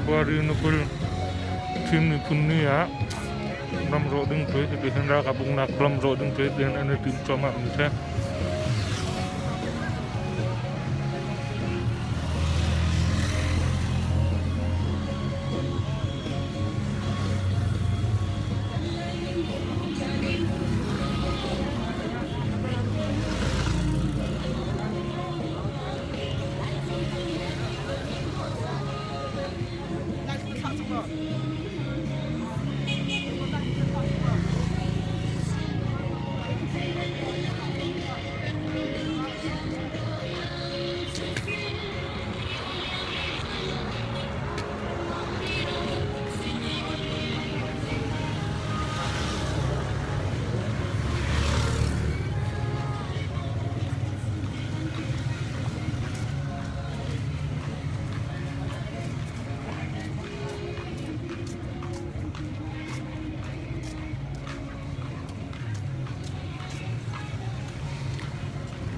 February ni 20 Chin Miphun Ni ah lamzawh ding cu hitihin ralkap uknak lamzawh ding cu hitihin an i tim cuahmah mi si.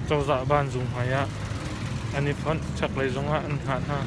Cozah vanzung hmai ah an i fonh. Chaklei zongah an hngah hna.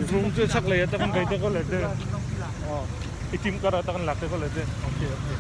Zung cu chaklei ah tak an kai te ko le te. I tim kar ah tak an lak te ko le te. Okay, okay.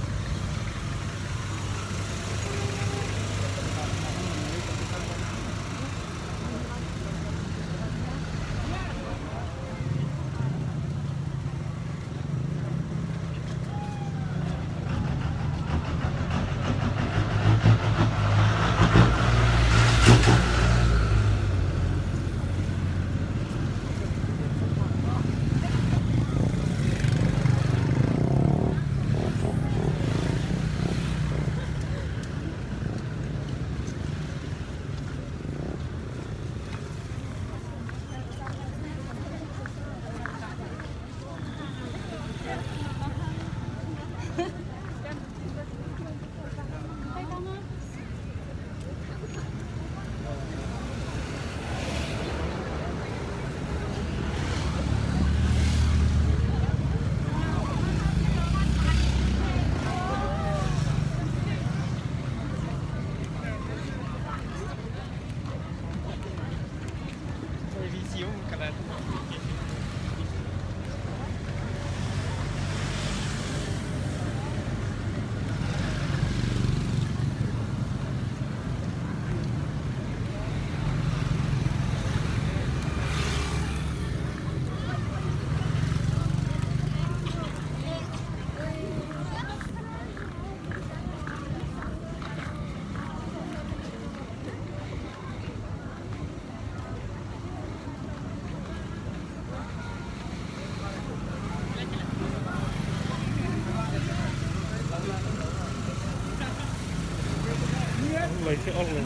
Lei khi ok lei.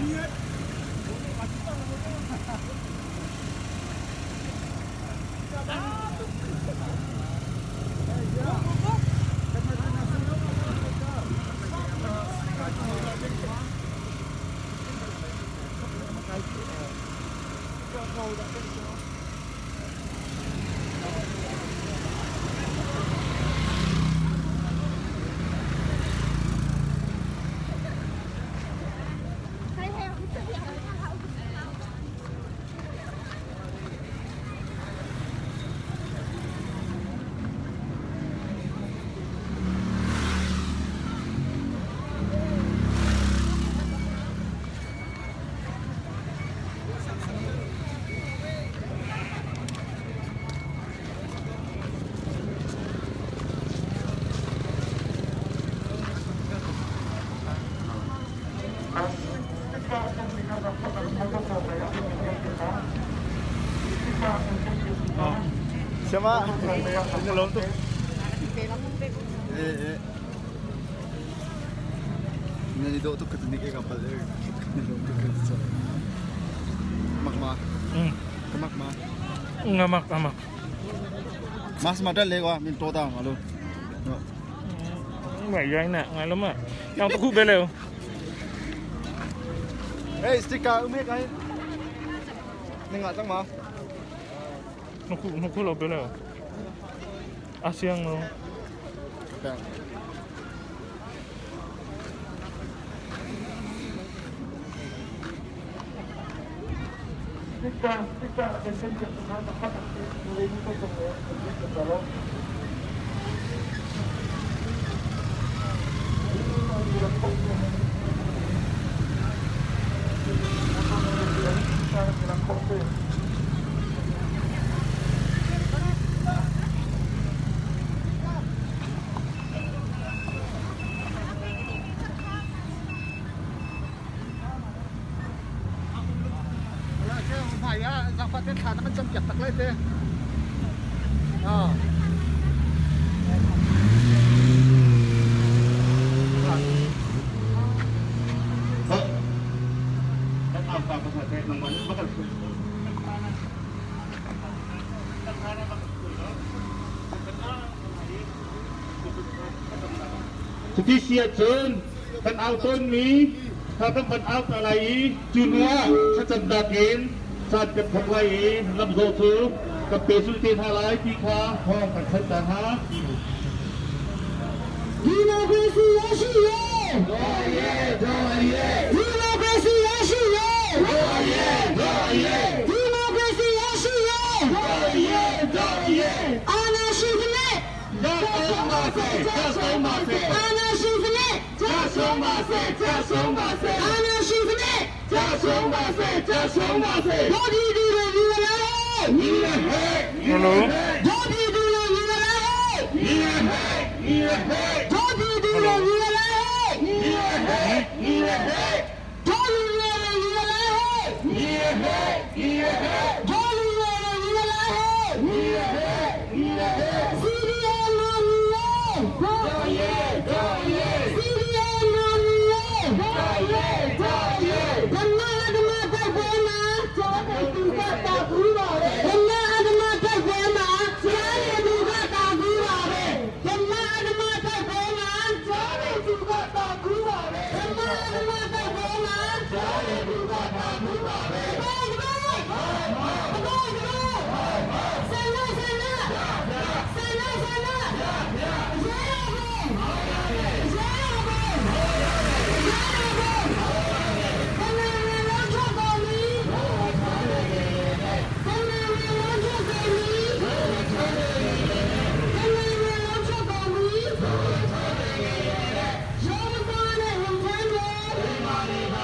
Ma. Na lawm tuk. Eh eh. Na ni dawh tuk ka ni ke ka pal eh. Na lawm tuk ka ti. Mak ma. Ka mak ma. Ngamak amak. Mas ma dal le kwa min to ta ma lo. ငါရိုင်းနဲ့ငါလုံးမနောက်တစ်ခုပဲလေ Hey sticker ဥမေကိုင်းနေငါစမ်းမ နှစ်ခုနှစ်ခုလောက်ပဲလေအာဆီယံလို့ တဲ့ phải á giang phát thà nó châm chặt tắc lên thế ờ Cuti sia cun kan au ton mi tha kan ban au ta lai i cu nua thlacam nakin caan kan thok lai i lamzawh cu kan pe sul te hna lai ti kha thawng kan thanh ta hna. Democracy ရရှိရေးဒီမိုကရေစီရရှိရေးဒီမိုကရေစီရရှိရေးအာဏာရှင်စနစ်အာဏာရှင်စနစ်အာဏာရှင်စနစ်တို့ဒီဒီလိုဒီလိုလား ဟယ်လို တို့ဒီဒီလိုဒီလိုလားတို့ဒီဒီလိုဒီလိုလားတို့လူတွေဒီလိုလားတို့လူတွေဒီလိုလားစီရီယယ်လိုလိုစီရီယယ်လိုလိုဓမ္မအဓမ္မတိုက်ပွဲမှာကျော်တဲ့သူကတာကူပါတယ်ဓမ္မအဓမ္မတိုက်ပွဲမှာကျော်တဲ့သူကတာကူပါတယ်ဓမ္မအဓမ္မတိုက်ပွဲမှာကျော်တဲ့သူကတာကူပါတယ်ဓမ္မအဓမ္မတိုက်ပွဲမှာကျော်တဲ့သူကတာကူပါတယ်ဘယ်ဘယ်ဘယ်ဘယ်ဆန္ဒဆန္ဒဆန္ဒဆန္ဒရဲဘောရဲဘောရဲဘော ကမ္ဘာလုံးထွက်ကုန်ပြီကမ္ဘာလုံးထွက်ကုန်ပြီကမ္ဘာလုံးထွက်ကုန်ပြီရုံးတော်နဲ့ဝန်ထမ်းတွေရုံးတော်နဲ့ဝန်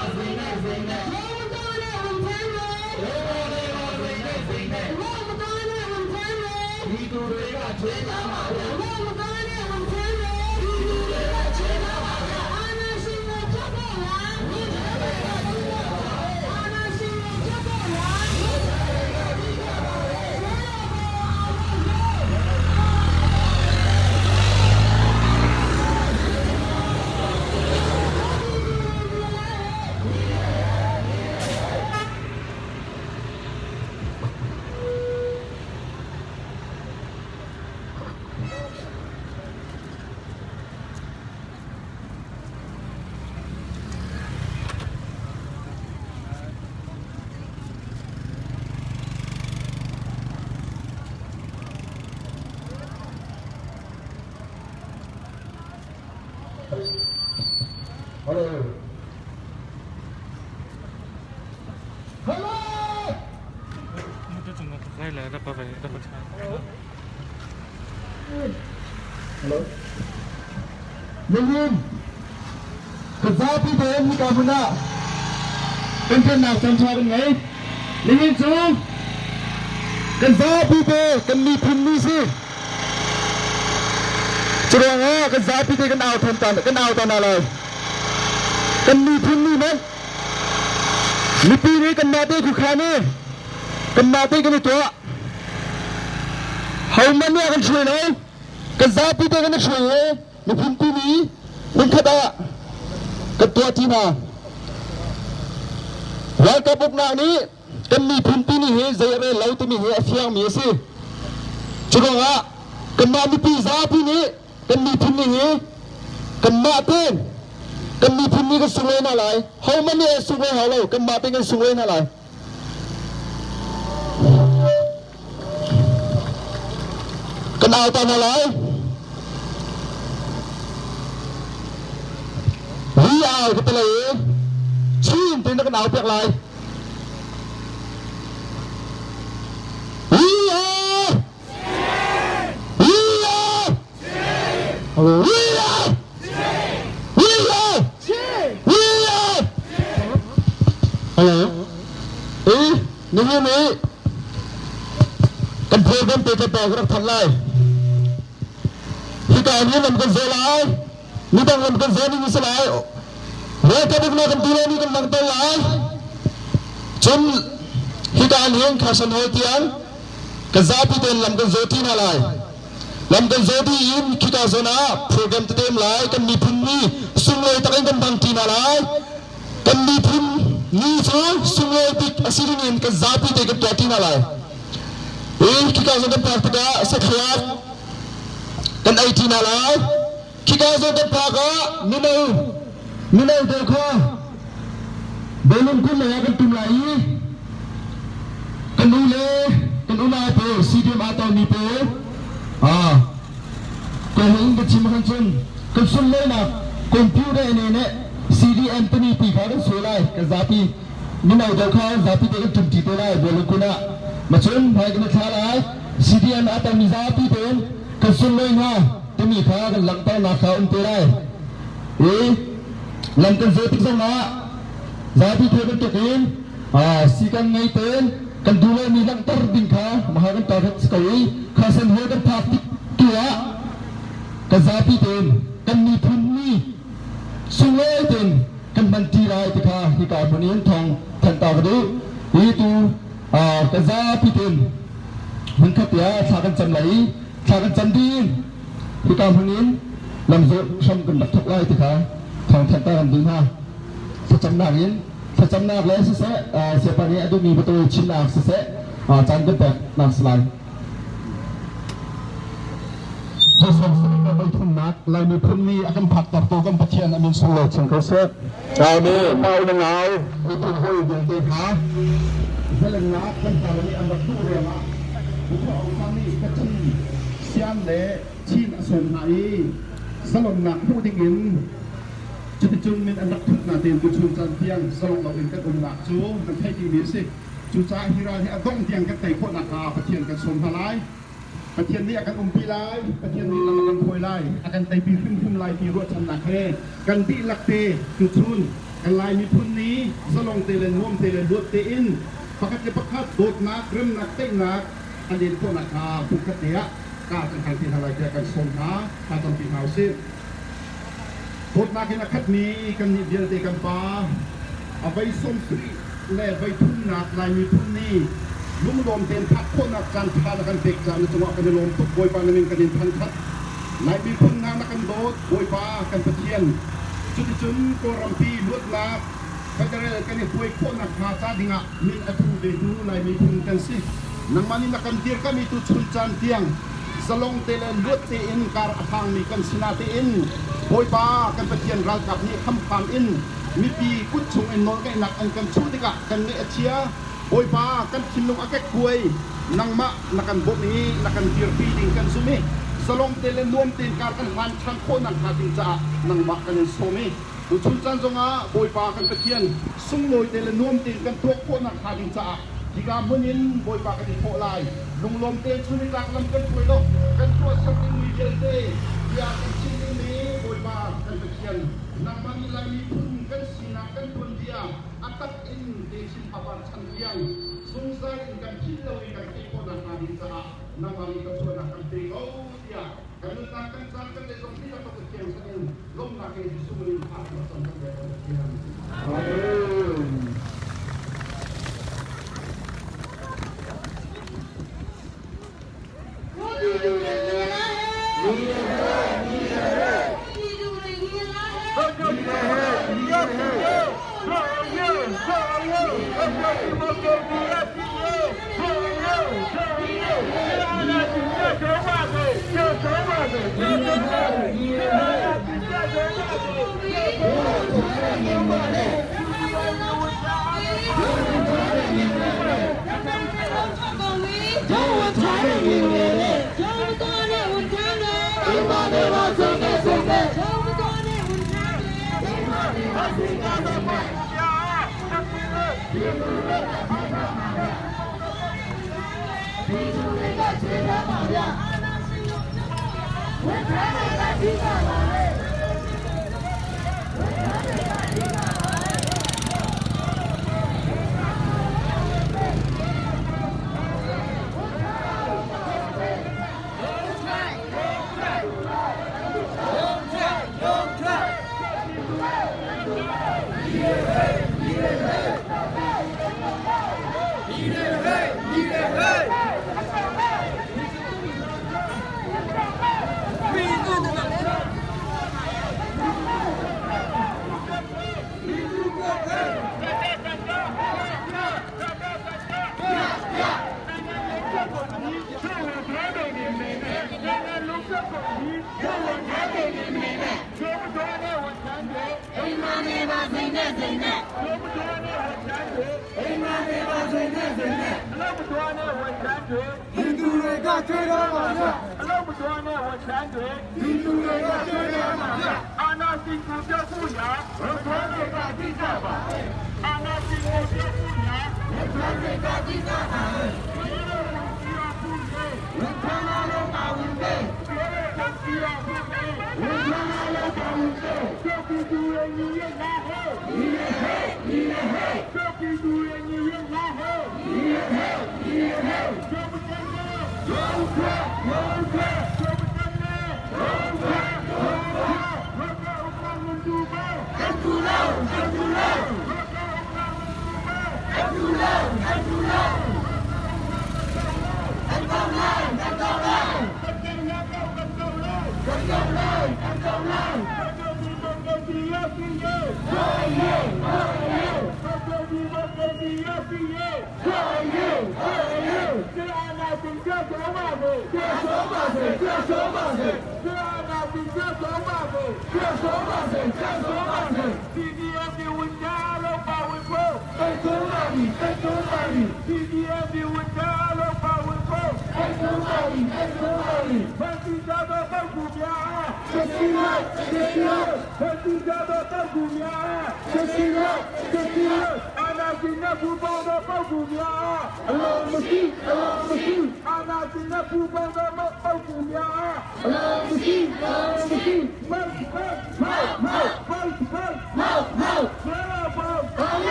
ထမ်းတွေရုံးတော်နဲ့ဝန်ထမ်းတွေရုံးတော်နဲ့ဝန်ထမ်းတွေဒီသူတွေကချွေးသားပါဗျာရုံးတော်နဲ့ဝန်ထမ်းတွေဒီသူတွေကချွေးသားပါဗျာအာနာရှင်ကိုဖျက်ဖို့လား အာနာရှင်ကိုဖျက်ဖို့လား မတူချင်တော့ခိုင်လာတော့ပဲတော့ချာ Nihin kazapi te ni kamuna internet sanchar ngai nihin cu kazapi te kan mi phun ni si churuang ah kazapi te kan au thon tan kan au tan lai kan mi phun ni man mipi ni kan na te khu kha ni kan na te kan ni to Hohmanh nih a kan hruai lo. Kan zapi te kan i hruai i miphun timi hmunkhat ah kan tuah ṭi hna. Ralkap uknak nih kan miphun timi hi zei a rel lo timi hi a fiangmi a si. Cu ruangah kanmah mipi zapi nih kan miphun nih hi kanmah tein kan miphun nih kan sunglawi hna lai. Hohmanh nih an sunglawi hau lo, kanmah tein kan sunglawi hna lai. Kan au ta hna lai. Ri au ka te lai i chin tein na kan au piak lai. Ri au! Ri au! Ri au! Ri au! Ri au! Hello. Eh, nihin i kan program te ka ka rak thanh lai. Hika ni lam kan zel lai. Midang lam kan zel ni si lai. Welcome na kan ti ni kan lang lai. Cun hika hin Khasan Hall tiang kan zapi ten lam kan zaw ti hna lai. Lam kan zaw dih in khika zawn ah program tete um lai. Kan miphun ni sunglawi tak in kan hmang ti hna lai. Kan miphun ni cu sunglawi bik a si ding in kan zapi te kan tuah ti hna lai. Hi khika zawn kan phak tikah sathluak kan ei ti hna lai. Khika zawn kan phak ah mino mino deuh kha bawlung kun lei ah kan tum lai i kan u le kan unau pawl CDM aa tomi pawl Kawlholh in kan chim ahcun cun kan sunlawinak computer ne nih CDM timi ti kha kan suai lai kan zapi mino deuh kha zapi te kan ṭumṭi te lai Bualungkun ah macun hmai kan i thla lai CDM aa telmi zapi tein kan sunlawi hna timi kha kan langhternak kha um te lai i lam kan zawh tik zongah zapi the bantuk in sikan ngei tein kan duh lomi langhter ding kha maha kan target si ko i khasen hall kan phak tik tu ah kan zapi tein kan miphun ni sunglawi tein kan hman ṭi lai ti kha hika hmun in thawng thanh ta ka duh. Hi tu kan zapi tein hmunkhat te ah thla kan cam lai i thla kan cam ding hika hmun in lamzawh hram kan rak thawk lai ti kha thawng thanh ta kan duh hna. Thlacamnak in thlacamnak le siseh siapa nih a duhmi batawi chimnak siseh caan kan pek nak si lai. Thumnak Lai miphun nih a kan phaktertu kan Pathian a min sunglawi chin ko seh. Amen. Pau na ngau miphun hawi vialte hna zalennak kan tar nih an rak duh ruangah Bukho Aung nih Kachin Sian le Chin a sawm hna i zalonnak hmuh dingin cuticun min an rak thut natein tuchun caan tiang zalong loin kan umnak cu nan theih dihmi a si. Cucaah hi ral hi a dongh tiang kan tei khawh nakhnga Pathian kan sawm hna lai. Pathian nih a kan umpi lai, Pathian nih lam a kan hruai lai, a kan teipi hrimhrim lai ti ruahchannak he kan dihlak te tuchun kan Lai miphun nih zalong te le nuam te le luat tein pakhat le pakhat dawtnak, remnak, daihnak an len khawh nakhnga hmunkhat te ah kaa kan hlang ti hna lai tiah kan sawm hna, thla tampi hna usih. Dawtnak in a khatmi kannih vialte kan Pa, a vei 70 le vei thumnak Lai miphun nih lunglawm tein phak khawhnak caan ṭha na kan pek caah na cungah kan i lawm tuk. Bawipa na min kan in thangṭhat. Lai miphun hna na kan dawt, Bawipa kan Pathian. Cuticun Kawlrampi luatnak federal kan i hruai khawhnak hnga ca dingah min a thu vetu Lai miphun kan si. Nangmah nih na kan dirkami tu chun caan tiang zalong te le luat tein kar a hlangmi kan si natein Bawipa kan Pathian ralkap nih hramhram in mipi kut chung in nawlngeihnak an kan chuh tikah kan ngaih a chia. Bawipa kan thinlung a kekkuai nangmah na kan bawmh i na kan dirpi ding kan zumh i zalong te le nuam tein kar kan hlan ṭhan khawh nakhnga ding caah nangmah kan in sawm i tuchun caan zongah Bawipa kan Pathian sunglawi te le nuam tein kan tuah khawh nakhnga ding caah Hika hmun in Bawipa kan i thawh lai. Lunglawm tein chun i tlak lam kan hruai law kan tuahser dingmi vialte bia kan chim dingmi Bawipa kan Pathian nangmah nih Lai miphun kan sinak kan tuanbia a tak in techin fapar chan tiang zungzal in kan philh lo i kan theih khawh nakhnga ding caah nangmah nih thluachuahnak kan pe ko tiah kan nunnak kan caan kan zeizong dihlak ka Pathian sin in lawmhnak he Jesuh min in thla kan cam kan pek ko Pathian. Amen. Amen.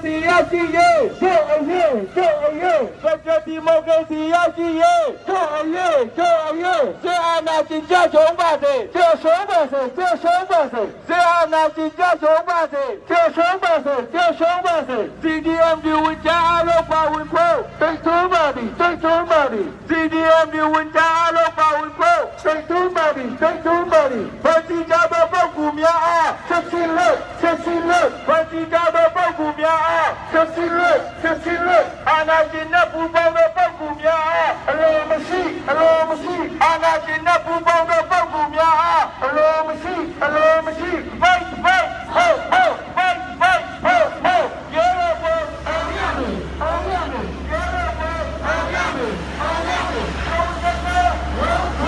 စီရရှိရေးတို့အရေးတို့အရေးဖက်ဒရယ်ဒီမိုကရေစီရရှိရေးတို့အရေးတို့အရေးစေအာနာရှင်ကြချုံပါစေကျရှုံးပါစေကျရှုံးပါစေစေအာနာရှင်ကြချုံပါစေကျရှုံးပါစေကျရှုံးပါစေ CDM ဒီဝင်ချအားလုံးပါဝင်ဖို့တိတ်ထုံးပါသည်တိတ်ထုံးပါသည် CDM ဒီဝင်ချအားလုံးပါဝင်ဖို့တိတ်ထုံးပါသည်တိတ်ထုံးပါသည်ဖန်စီကြသောပုဂ္ဂိုလ်များအားချက်ချင်းလို့ချက်ချင်းလို့ဖန်စီကြသောပုဂ္ဂိုလ်များအားချက်ချင်းလို့ချက်ချင်းလို့အာနာရှင်နဲ့ပူပေါင်းသောပုဂ္ဂိုလ်များအားအလိုမရှိအလိုမရှိအာနာရှင်နဲ့ပူပေါင်းသောပုဂ္ဂိုလ်များအားအလိုမရှိအလိုမရှိ fight fight ho ho fight fight ho ho ရဲဘော်အောင်ရမည်အောင်ရမည်ရဲဘော်အောင်ရမည်အောင်ရမည်အောင်ရမည်ရုံးခွရုံးခွ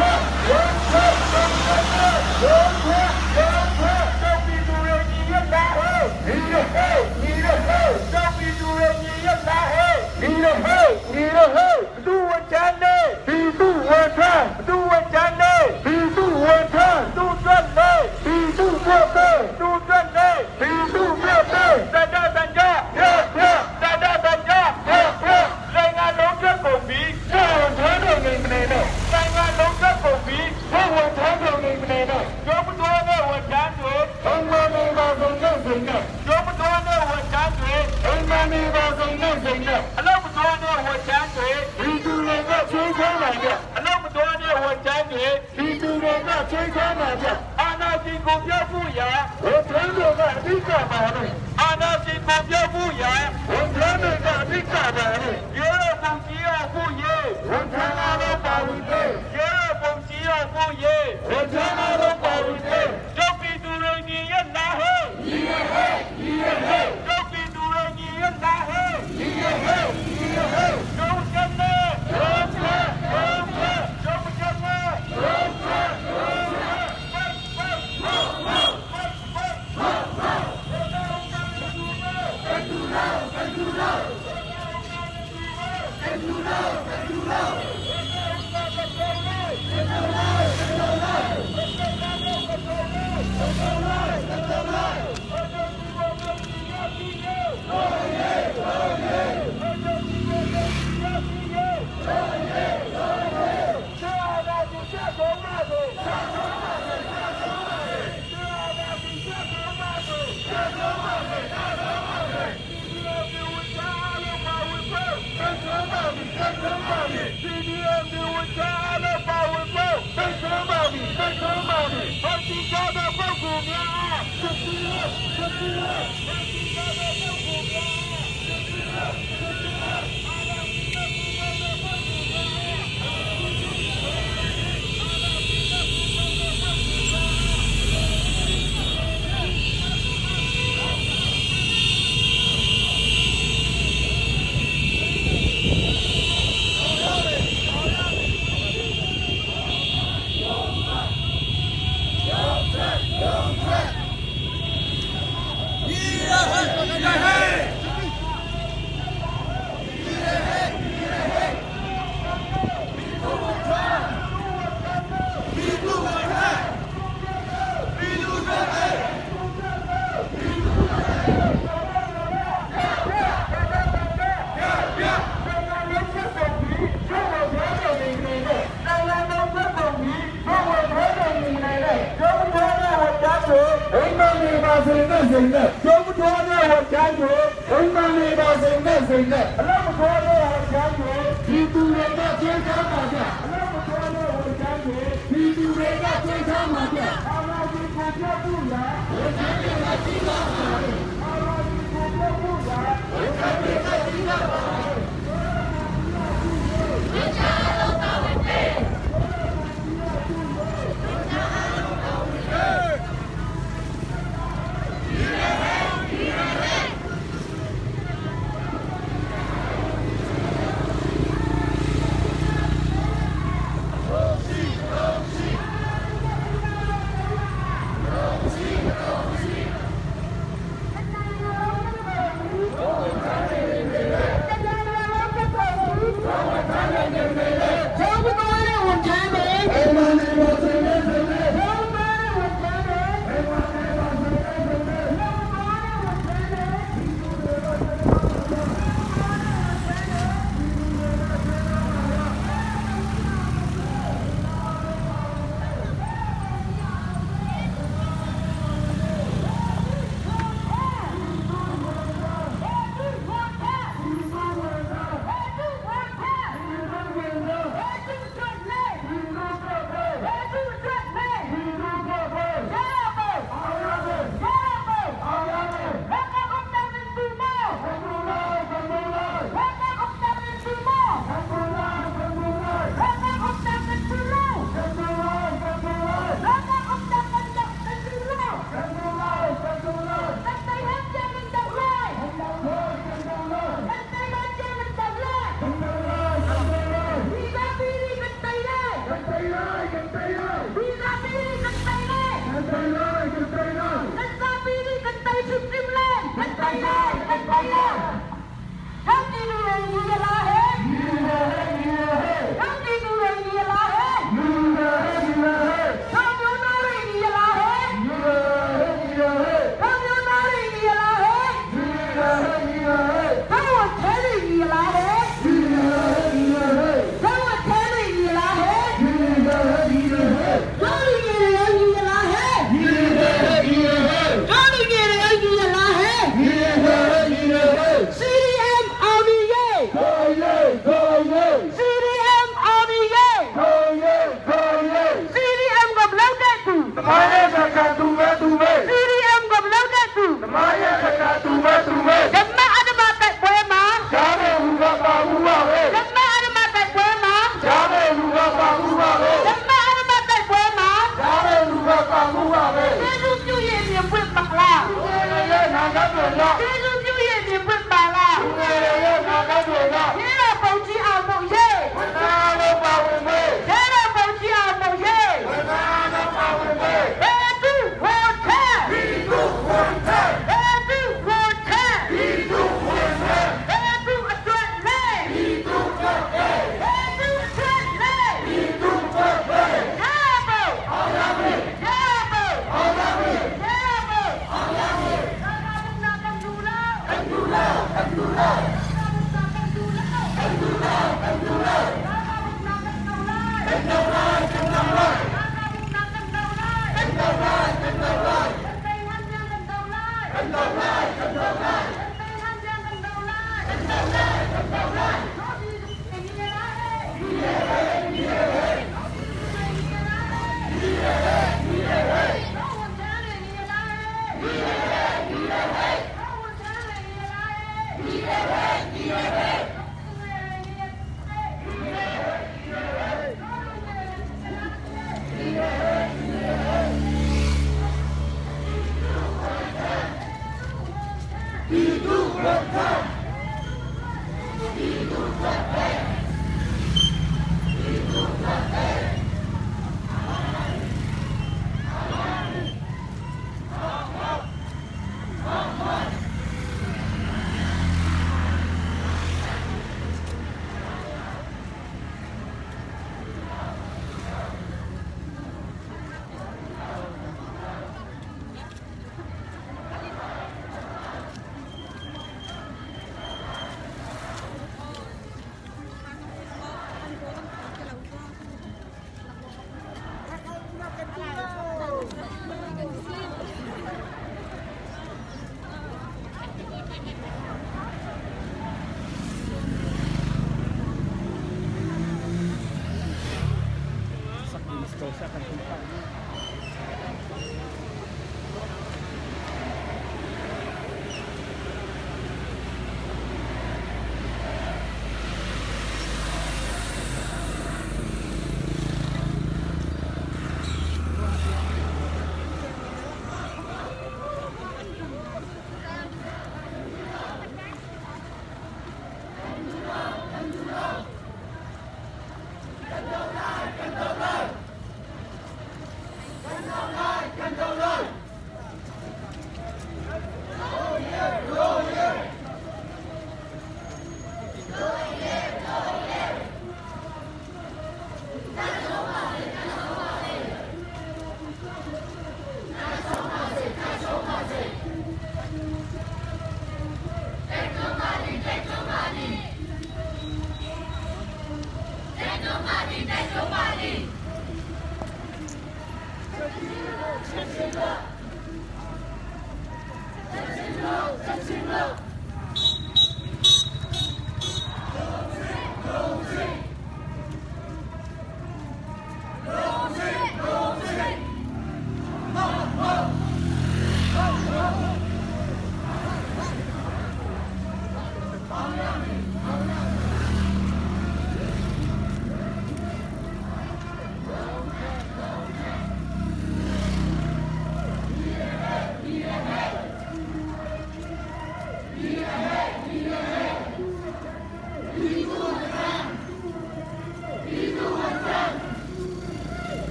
ရုံးခွရုံးခွရုံးခွတော့ပြီးသူရညီရတာဟဲ့ညီရဟဲ့ညီရဟဲ့တော့ပြီးသူရညီရတာဟဲ့ညီရဟဲ့ညီရဟဲ့သူဝချမ်းနေဒီသူဝချမ်းသူဝချမ်းနေဒီသူဝချမ်းသူတွက်နေဒီသူတွက်နေသူတွက်နေဒီသူတွက်နေတတတန်ကြရရတတတန်ကြရရနိုင်ငံလုံးချက်ကုန်ပြီကျောင်းထမ်းတော်နေမနေနဲ့နိုင်ငံလုံးချက်ကုန်ပြီဘဝထမ်းတော်နေမနေနဲ့ကျောမတော်တဲ့ဝချမ်းတွေဘုံမနေပါဆုံးနဲ့စိတ်နဲ့ကျောမတော်တဲ့ဝချမ်းတွေဘုံမနေပါဆုံးနဲ့စိတ်နဲ့အလုံးမတော်တဲ့ဝချမ်းတွေဒီသူတွေကချွေးချမ်းလာကြအလုံးမတော်တဲ့ဝချမ်းတွေဒီသူတွေကချွေးချမ်းလာကြအာနာရှင်ကိုပြောက်ဖို့ရာဝချမ်းတွေကအဓိကပါပဲအာနာရှင်ကိုပြောက်ဖို့ရာဝချမ်းတွေကအဓိကပါပဲရဲတော်ပုံကြီးအောင်ဖို့ရေဝချမ်းအားလုံးပါဝင်တဲ့ရဲတော်ပုံကြီးအောင်ဖို့ရေဝချမ်းအားလုံးပါဝင်တဲ့ကျုပ်ပြည်သူတွေညီရလားဟဲ့ညီရဟဲ့ညီရဟဲ့ကျုပ်ပြည်သူတွေညီရလားဟဲ့ညီရဟဲ့ညီရဟဲ့ကျုပ်ကျနေကျုပ်ကျကျုပ်ကျကျုပ်ကျနေကျုပ်ကျ ။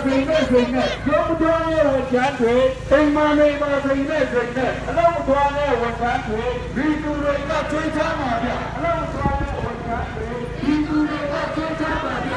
စိန်နဲ့စိန်နဲ့ရုံးသွားတဲ့ဝန်ထမ်းတွေအိမ်မနေပါစိန်နဲ့စိန်နဲ့အလုံးသွားတဲ့ဝန်ထမ်းတွေဒီသူတွေကချွေးချမှာဗျအလုံးသွားတဲ့ဝန်ထမ်းတွေဒီသူတွေကချွေးချမှာဗျ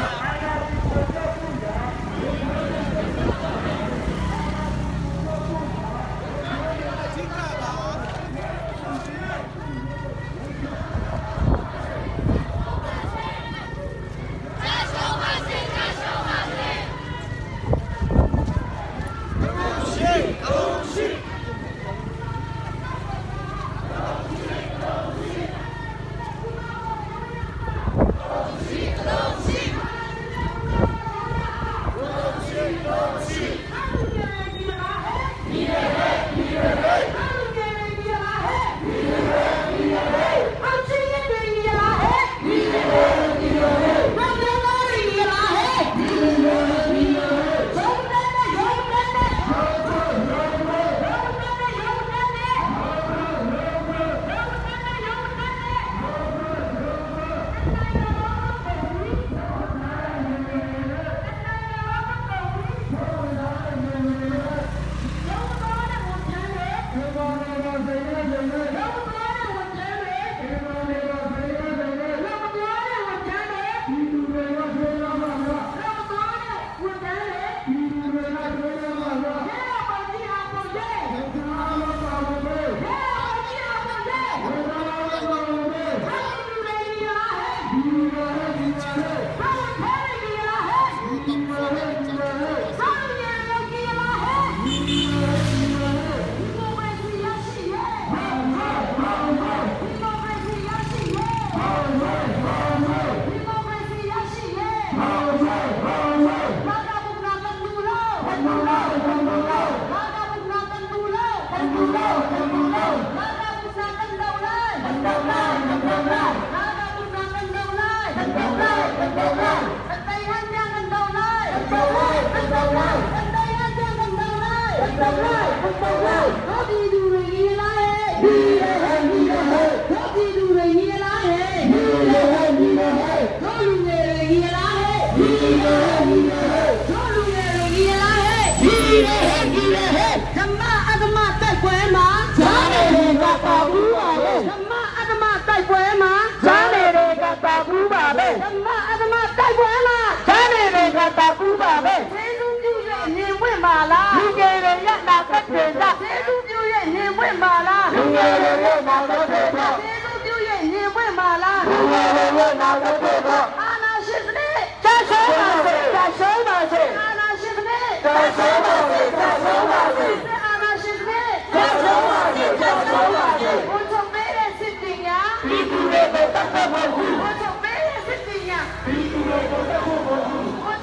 ဓမ္မအဓမ္မတိုက်ပွဲမှာဇာနေတွေကပါဘူးပါလေဓမ္မအဓမ္မတိုက်ပွဲမှာ ဇာနေတွေကတာကူးပါပဲ ဓမ္မအဓမ္မတိုက်ပွဲမှာ ဇာနေတွေကတာကူးပါပဲ ကျေးဇူးပြုရဲ့နေဝင်ပါလား လူငယ်တွေရနာသက်တွေက ကျေးဇူးပြုရဲ့နေဝင်ပါလား လူငယ်တွေရနာသက်တွေက ကျေးဇူးပြုရဲ့နေဝင်ပါလား လူငယ်တွေရနာသက်တွေက အာနာရှင်စနစ် ကျရှုံးပါစေကျရှုံးပါစေ အာနာရှင်စနစ် ကျရှုံးပါစေကျရှုံးပါစေ အာနာရှင်စနစ် ကျရှုံးပါစေကျရှုံးပါစေ ဘုချုပ်ပေးတဲ့စစ်တင်ညာ ဒီသူတွေကိုတတ်တတ်ဖို့ ဘုချုပ်ပေးတဲ့စစ်တင်ညာ ဒီသူတွေကိုတတ်ဖို့ ဘု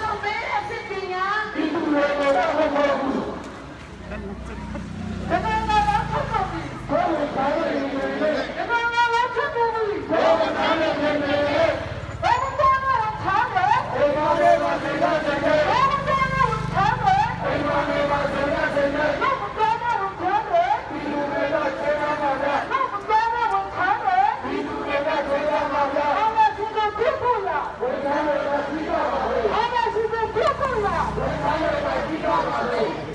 ချုပ်ပေးတဲ့စစ်တင်ညာ ဒီသူတွေကိုတတ်ဖို့ ကဘာလာလာထုတ်ကုန်ပြီကဘာလာလာထုတ်ကုန်ပြီဘာဘာလာလာထားတယ်ဘာဘာလာလာထားတယ်ဘာဘာလာလာထားတယ်ဘာဘာလာလာထားတယ်အာနာရှင်ကပြဖို့လားအာနာရှင်ကပြဖို့လား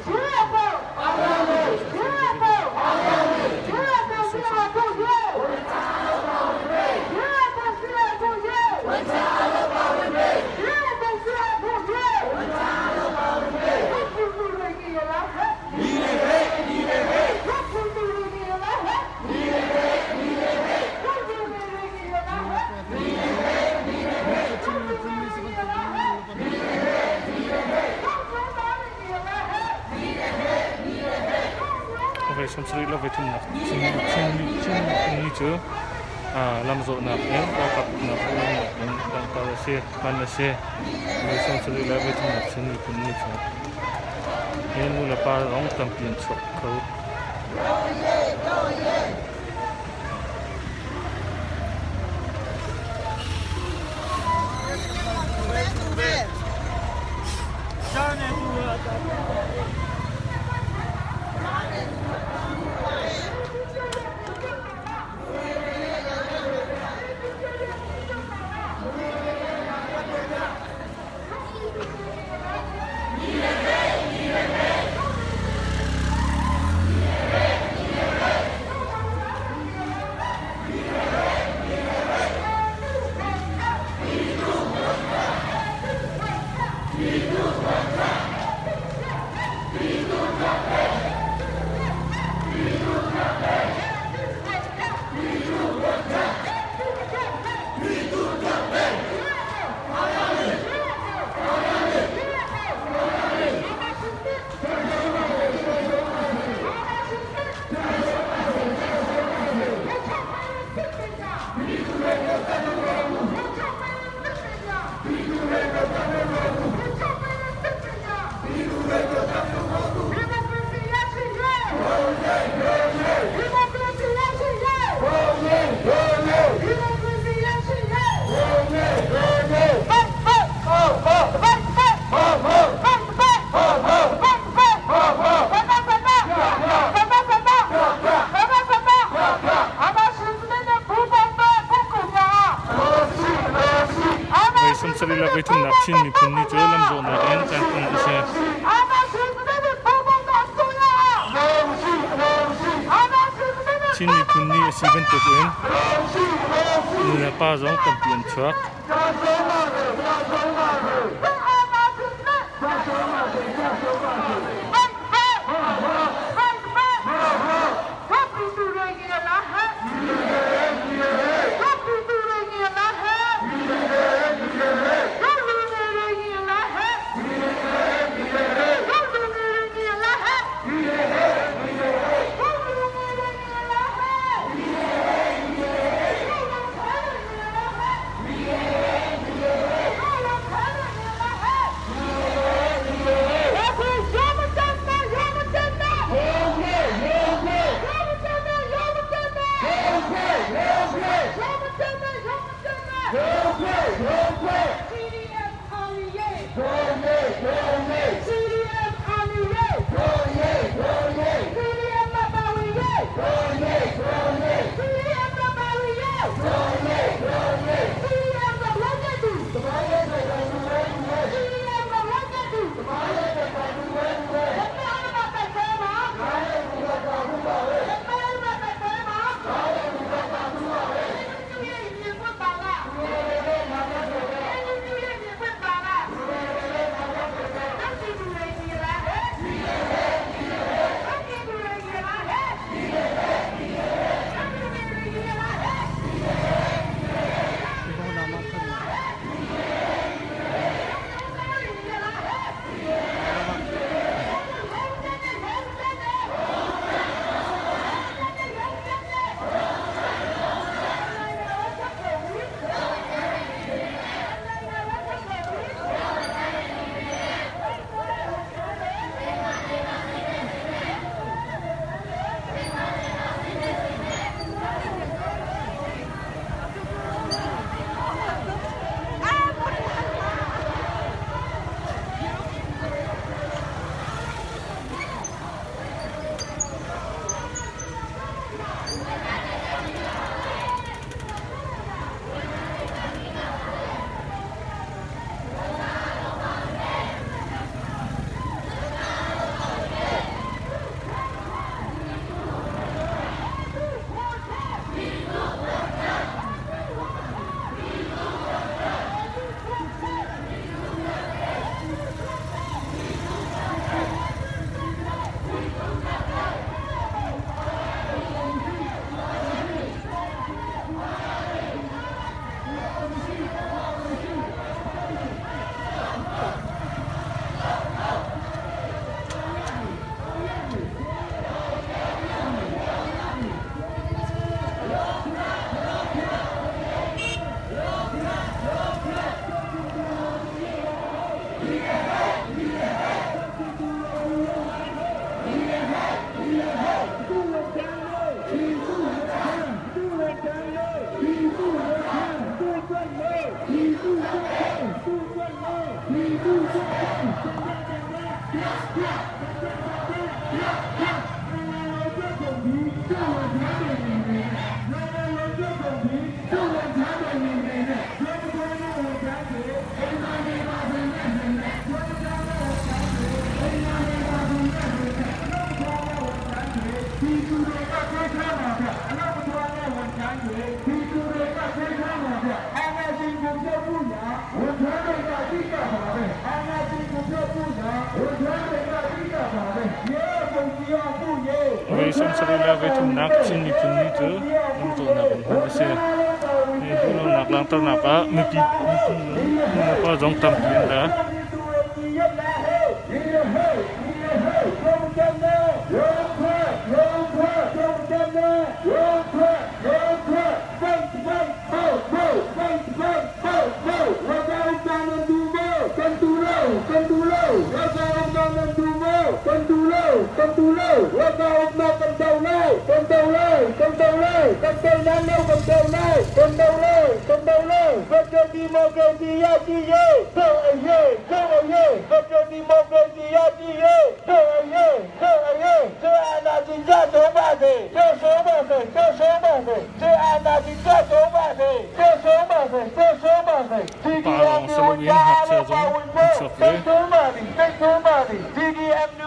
ကျွေးပေါ့ကျွေးပေါ့ကျွေးပေါ့ဆရာတို့ရေကျွေးပေါ့ဆရာတို့ရေကျွေးပေါ့ဆရာတို့ရေဘုသူလူတွေကြီးလားဟဲ့ဒီလေဟဲ့ဒီလေဟဲ့ဘုသူလူတွေကြီးလားဟဲ့ဒီလေဟဲ့ဒီလေဟဲ့ဘုသူလူတွေကြီးလားဟဲ့ Okay, 30 la voi thum nak chin chin chin ni chu a lamzawh nak in ralkap uknak nak in langhter a si hman a si voi 70 le voi thum nak chin miphun ni cu hi nu le pa zong tampi an chuak kho. sarih le voithumnak Chin miphun ni cu lamzawhnak in caan hman a si. Chin miphun ni a si bantukin nu le pa zong tampi an chuak. Voi 70 le voi thumnak Chin miphun ni cu lamzawhnak in hman a si. Hi duhlonak langhternak ah mipi nulepa zong tampi an ra. Pa lawng. loin ngakchia zong an chuak ve. CDM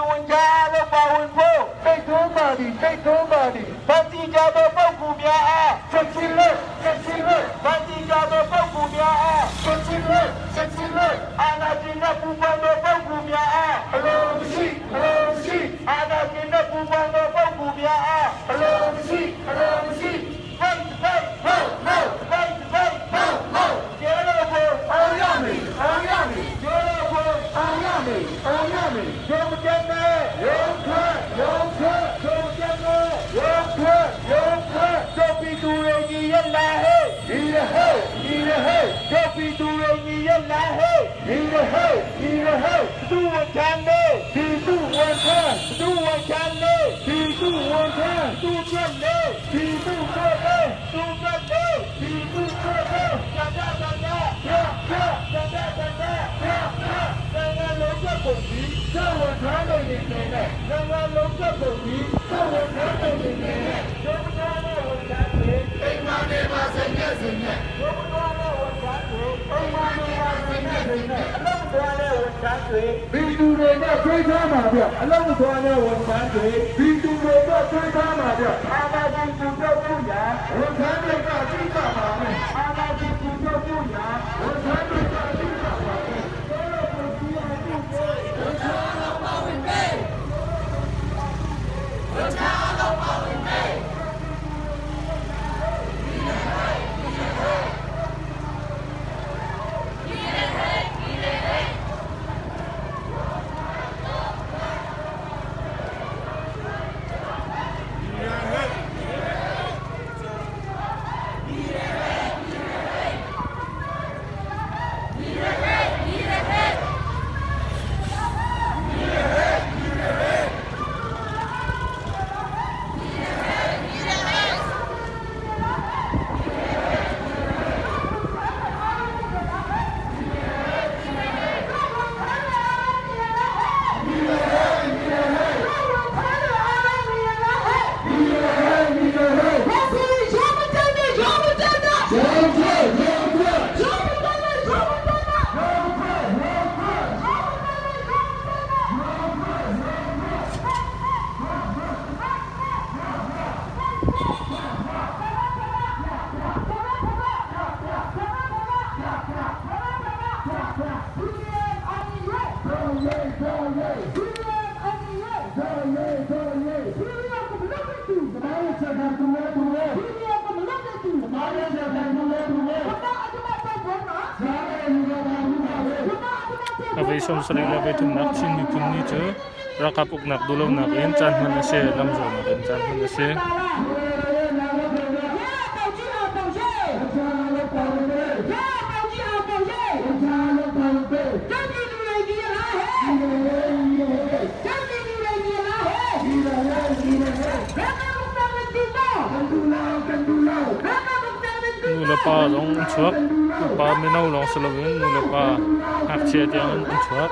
A vei 73 le vei thumnak Chin miphun ni cu ralkap uknak duhlonak in caan hman a si, lamzawhnak in caan hman a si. Nu le pa zong an chuak. Upa mino lawng si loin nu le pa ngakchia tiang in an chuak.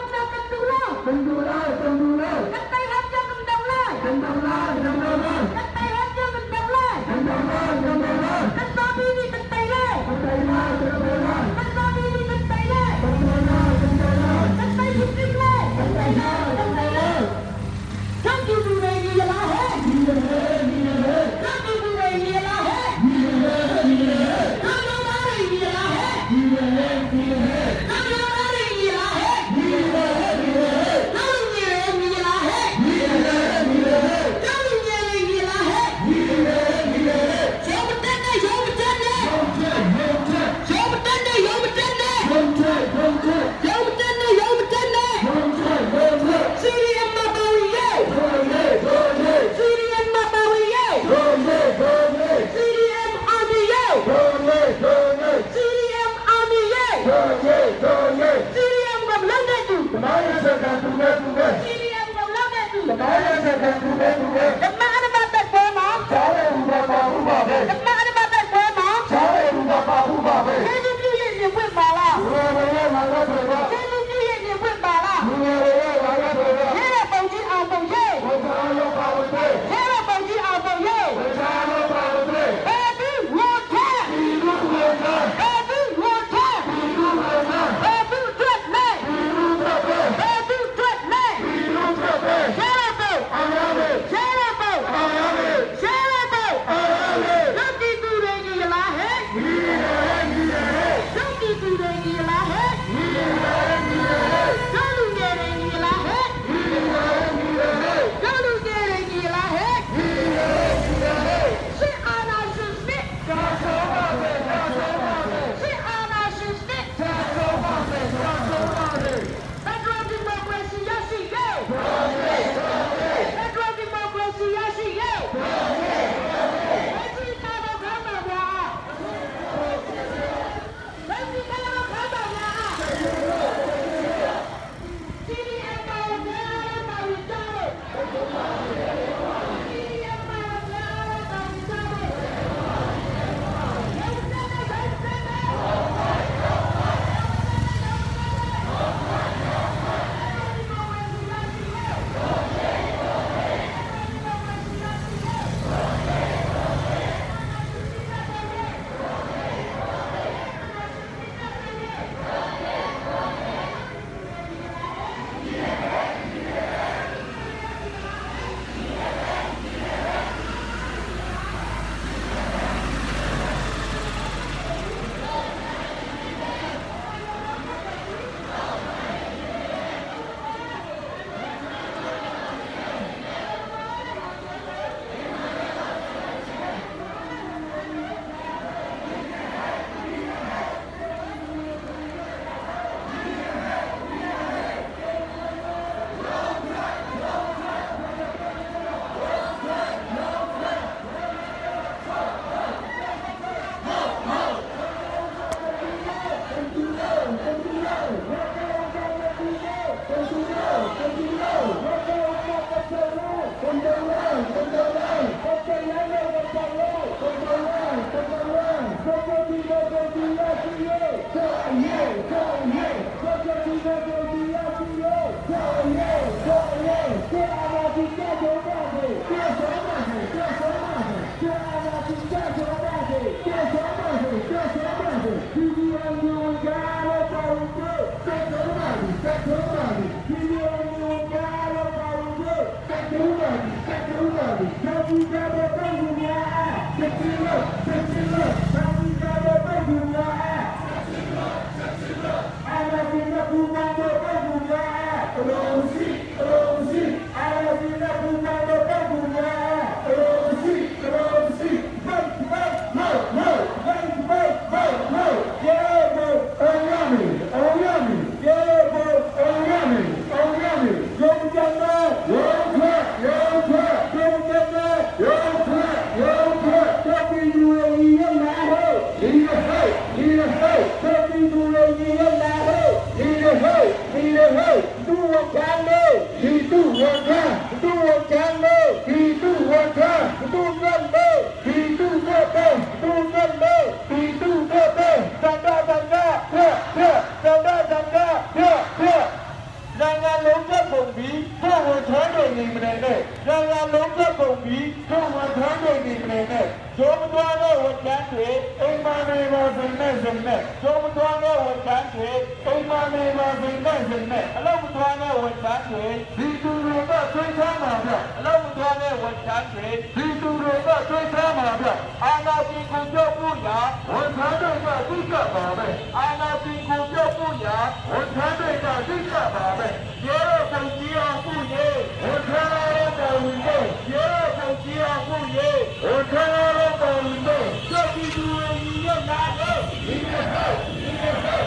နိုင်ငံလုံးပြတ်ပုံပြီးကိုဝန်ထမ်းတွေနေမနေနဲ့နိုင်ငံလုံးပြတ်ပုံပြီးကိုဝန်ထမ်းတွေနေမနေနဲ့ကျုံသွားတဲ့ဝန်ထမ်းတွေအိမ်မနေပါစေနဲ့စနဲ့ကျုံသွားတဲ့ဝန်ထမ်းတွေအိမ်မနေပါစေနဲ့စနဲ့အလုံးမသွားတဲ့ဝန်ထမ်းတွေဒီသူတွေကဆွေးချမ်းပါဗျအလုံးမသွားတဲ့ဝန်ထမ်းတွေဒီသူတွေကဆွေးချမ်းပါဗျအာနာတိကိုပြောက်ဖို့ရာဝန်ထမ်းတွေကသိကြပါပဲအာနာတိကိုပြောက်ဖို့ရာဝန်ထမ်းတွေကသိကြပါပဲရဲတော့ပုံကြီးအောင်ခုရေဝန်ထမ်းရောတော်ဝင်တဲ့ရဲတော့ပုံကြီးအောင်ခုရေဝန်ထမ်းရောတော်ဝင်တဲ့ကြောက်ပြီးသူတွေညီရလာဟဲ့ညီရဟဲ့ညီရဟဲ့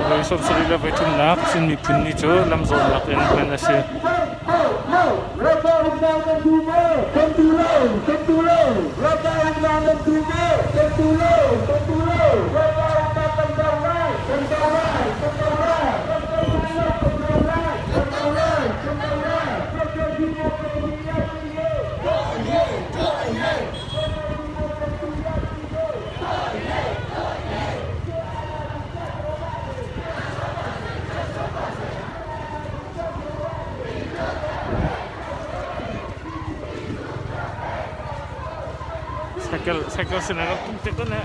Voi 70 le voi thumnak Chin miphun ni cu lamzawhnak in hman a si. Cycle cycle sin a rak tum tek ne.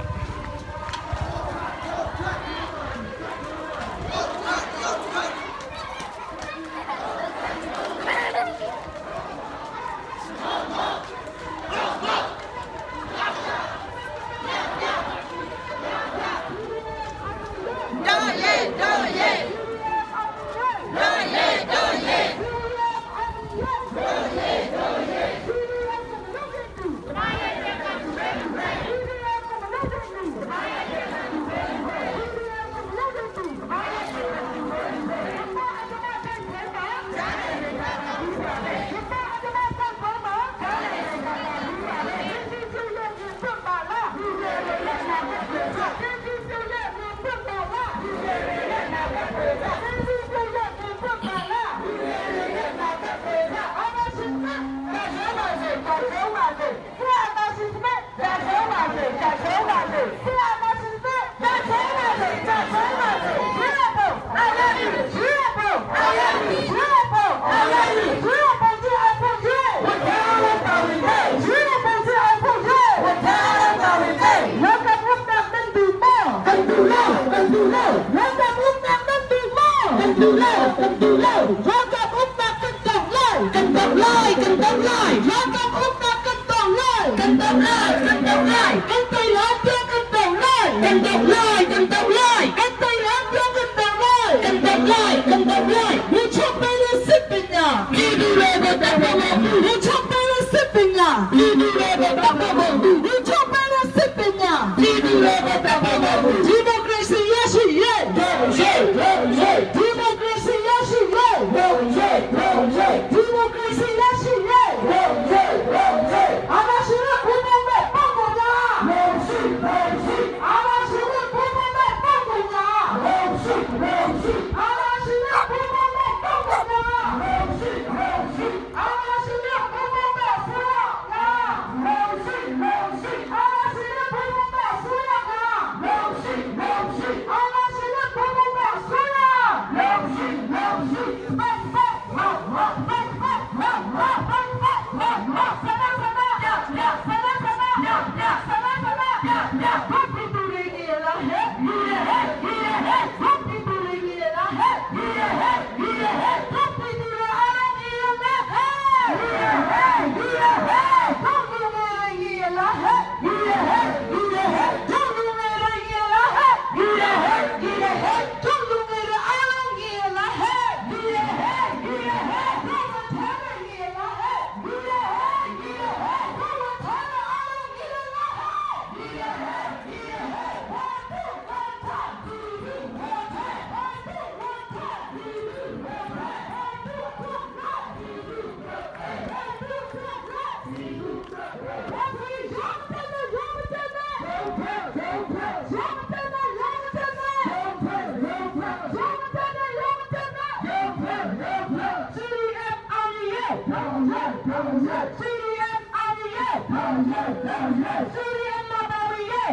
CDM မှာပါဝင်ရေး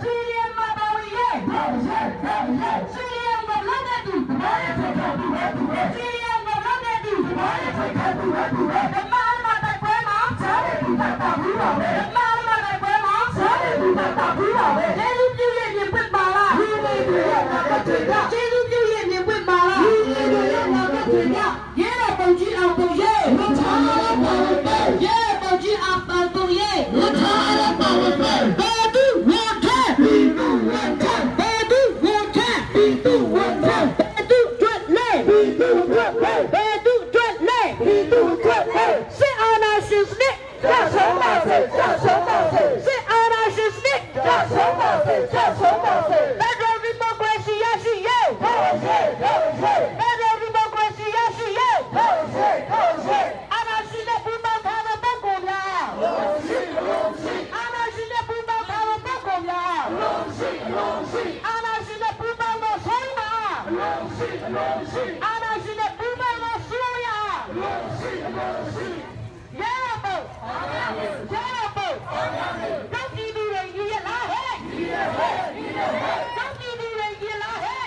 CDM မှာပါဝင်ရေး CDM ကလုံးတဲ့သူ CDM ကလုံးတဲ့သူဓမ္မအမတိုက်ပွဲမှာဓမ္မအမတိုက်ပွဲမှာကျေးဇူးပြုရဲ့မြင်ပွင့်ပါလားကျေးဇူးပြုရဲ့မြင်ပွင့်ပါလားရဲတော်ပုံကြီးအောင်ပုံရဲရဲပုံကြီးအောင်ပုံရဲဘယ်သူဝန်ထဘယ်သူဝန်ထဘယ်သူတွက်လဲဘယ်သူတွက်လဲစစ်အာဏာရှင်စနစ်စစ်အာဏာရှင်စနစ် Federal Democracy ရရှိရေး Federal Democracy ရရှိရေးအာဏာရှင်နဲ့ပူးပေါင်းထားတဲ့ပုဂ္ဂိုလ်များအာဏာရှင်နဲ့ပူးပေါင်းထားတဲ့ပုဂ္ဂိုလ်များအာဏာရှင်နဲ့ပူးပေါင်းသောဆိုးပါအာဏာရှင်နဲ့ပူးပေါင်းသောဆိုးရရဲပုတ်ရဲပုတ်တောက်ကြည့်သူတွေရည်လားဟဲ့တောက်ကြည့်သူတွေရည်လားဟဲ့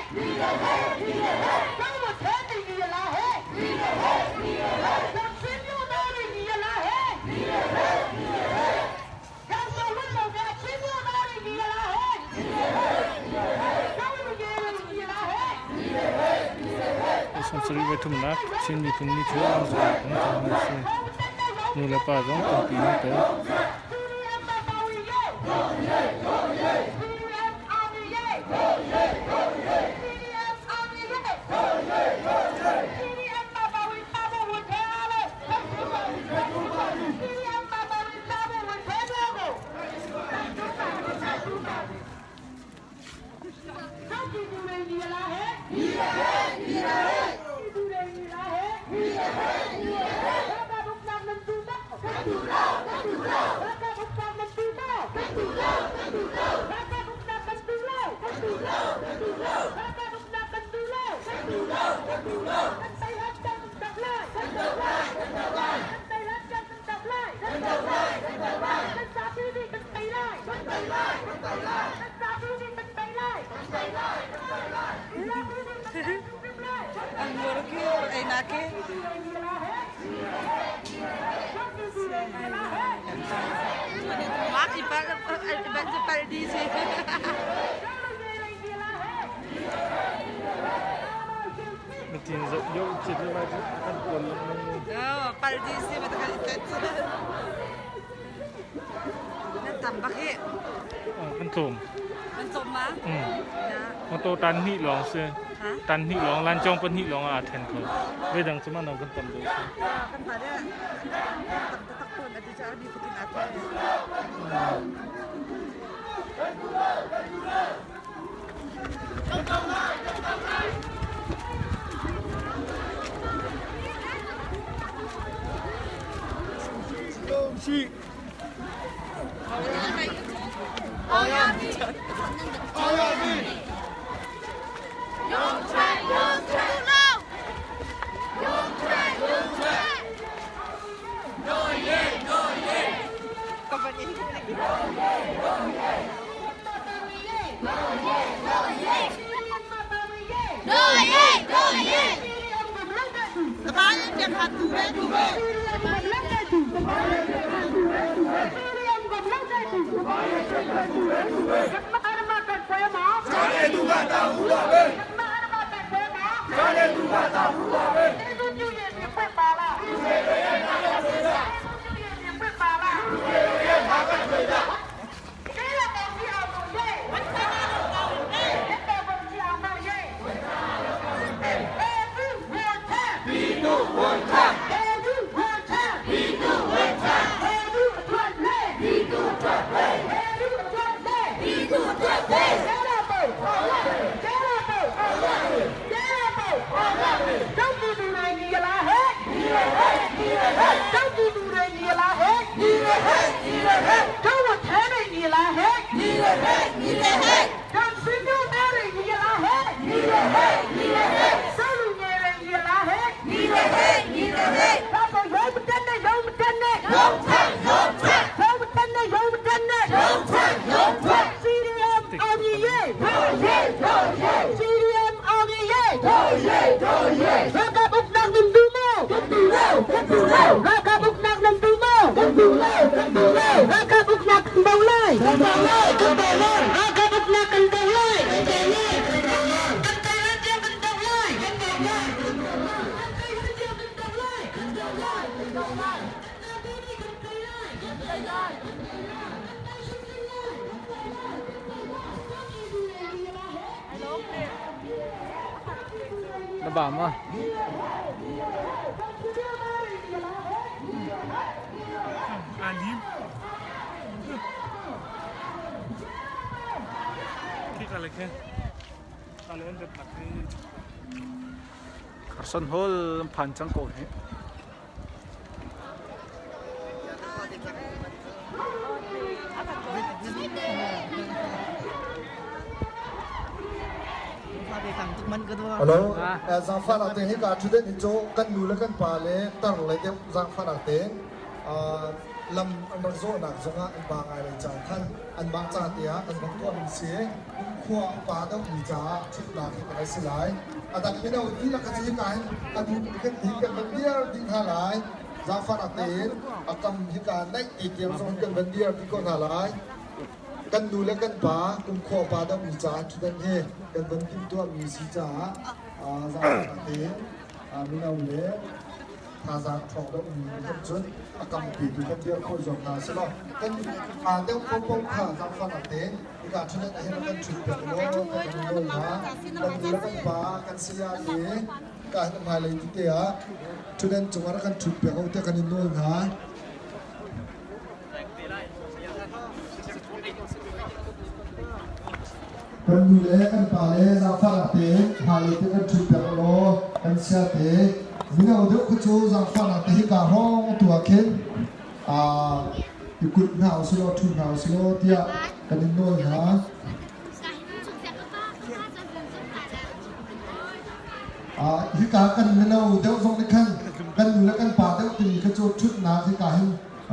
တောက်မထဲတည်ရည်လားဟဲ့တောက်စင်းမျိုးသားတွေရည်လားဟဲ့တောက်ဆလွတ်လို့ကချင်းမျိုးသားတွေရည်လားဟဲ့တောက်လူကြီးတွေရည်လားဟဲ့ 73 Chin miphun ni cu lamzawhnak in thawng an si. Nu le pa zong tampi an tel. Mitin zoh yo cit le lai kan kuan lengmang. Kan tlawm. Motor tan hnih lawng si. Tan hnih lawng lancawng pahnih lawng ah aa then kho. Voidang cu mah kan tam deuh si. ရုံ ba ma? Aa lim. Khika le khin. Ka le an rat nak hi. Carson Hall an phan cang ko hi. Hello, zaangfahnak te hika ṭhutdenh hi cu kan nu le kan pa le tar le deuh zaangfahnak tein lam an rak zawhnak zongah an ba ngai lai caan khan anmah ca te ah kan rak tuahmi si. Khua upa deuhmi caah ṭhutnak hi kan si lai. A dang mino dihlak kha cu hika hin a duh kan dih kan van dir dih hna lai. Zaangfahnak tein a kam hika naih te tiang zong kan van dir dih ko hna lai. Kan nu le kan pa kumkhua upa deuhmi caah ṭhutdan hi kan van timhtuahmi si caah zaangfahnak tein mino le thazaang ṭhawng deuhmi kan cun a kampi tu kan dir khawh zong hna selaw kan aa deuh paohpaoh kha zaangfahnak tein hika ṭhutdan ah hin kan ṭhut piak law kan kan nawl hna. Kan nu le kan pa kan saya te ka hin hmailei tete ah ṭhutdan cungah rak kan ṭhut piak u tiah kan in nawl hna. Kan nu le kan pa le zaangfahnak tein hmailei te kan ṭhut piak law kan sia te mino deuh kha cu zaangfahnak te hika hrawng tu ah khin i kut hna usilaw ṭhu hna usilaw tiah kan in nawl hna. Hika kan mino deuh zong nih khan kan nu le kan pa deuh timi kha cu ṭhutnak hika hin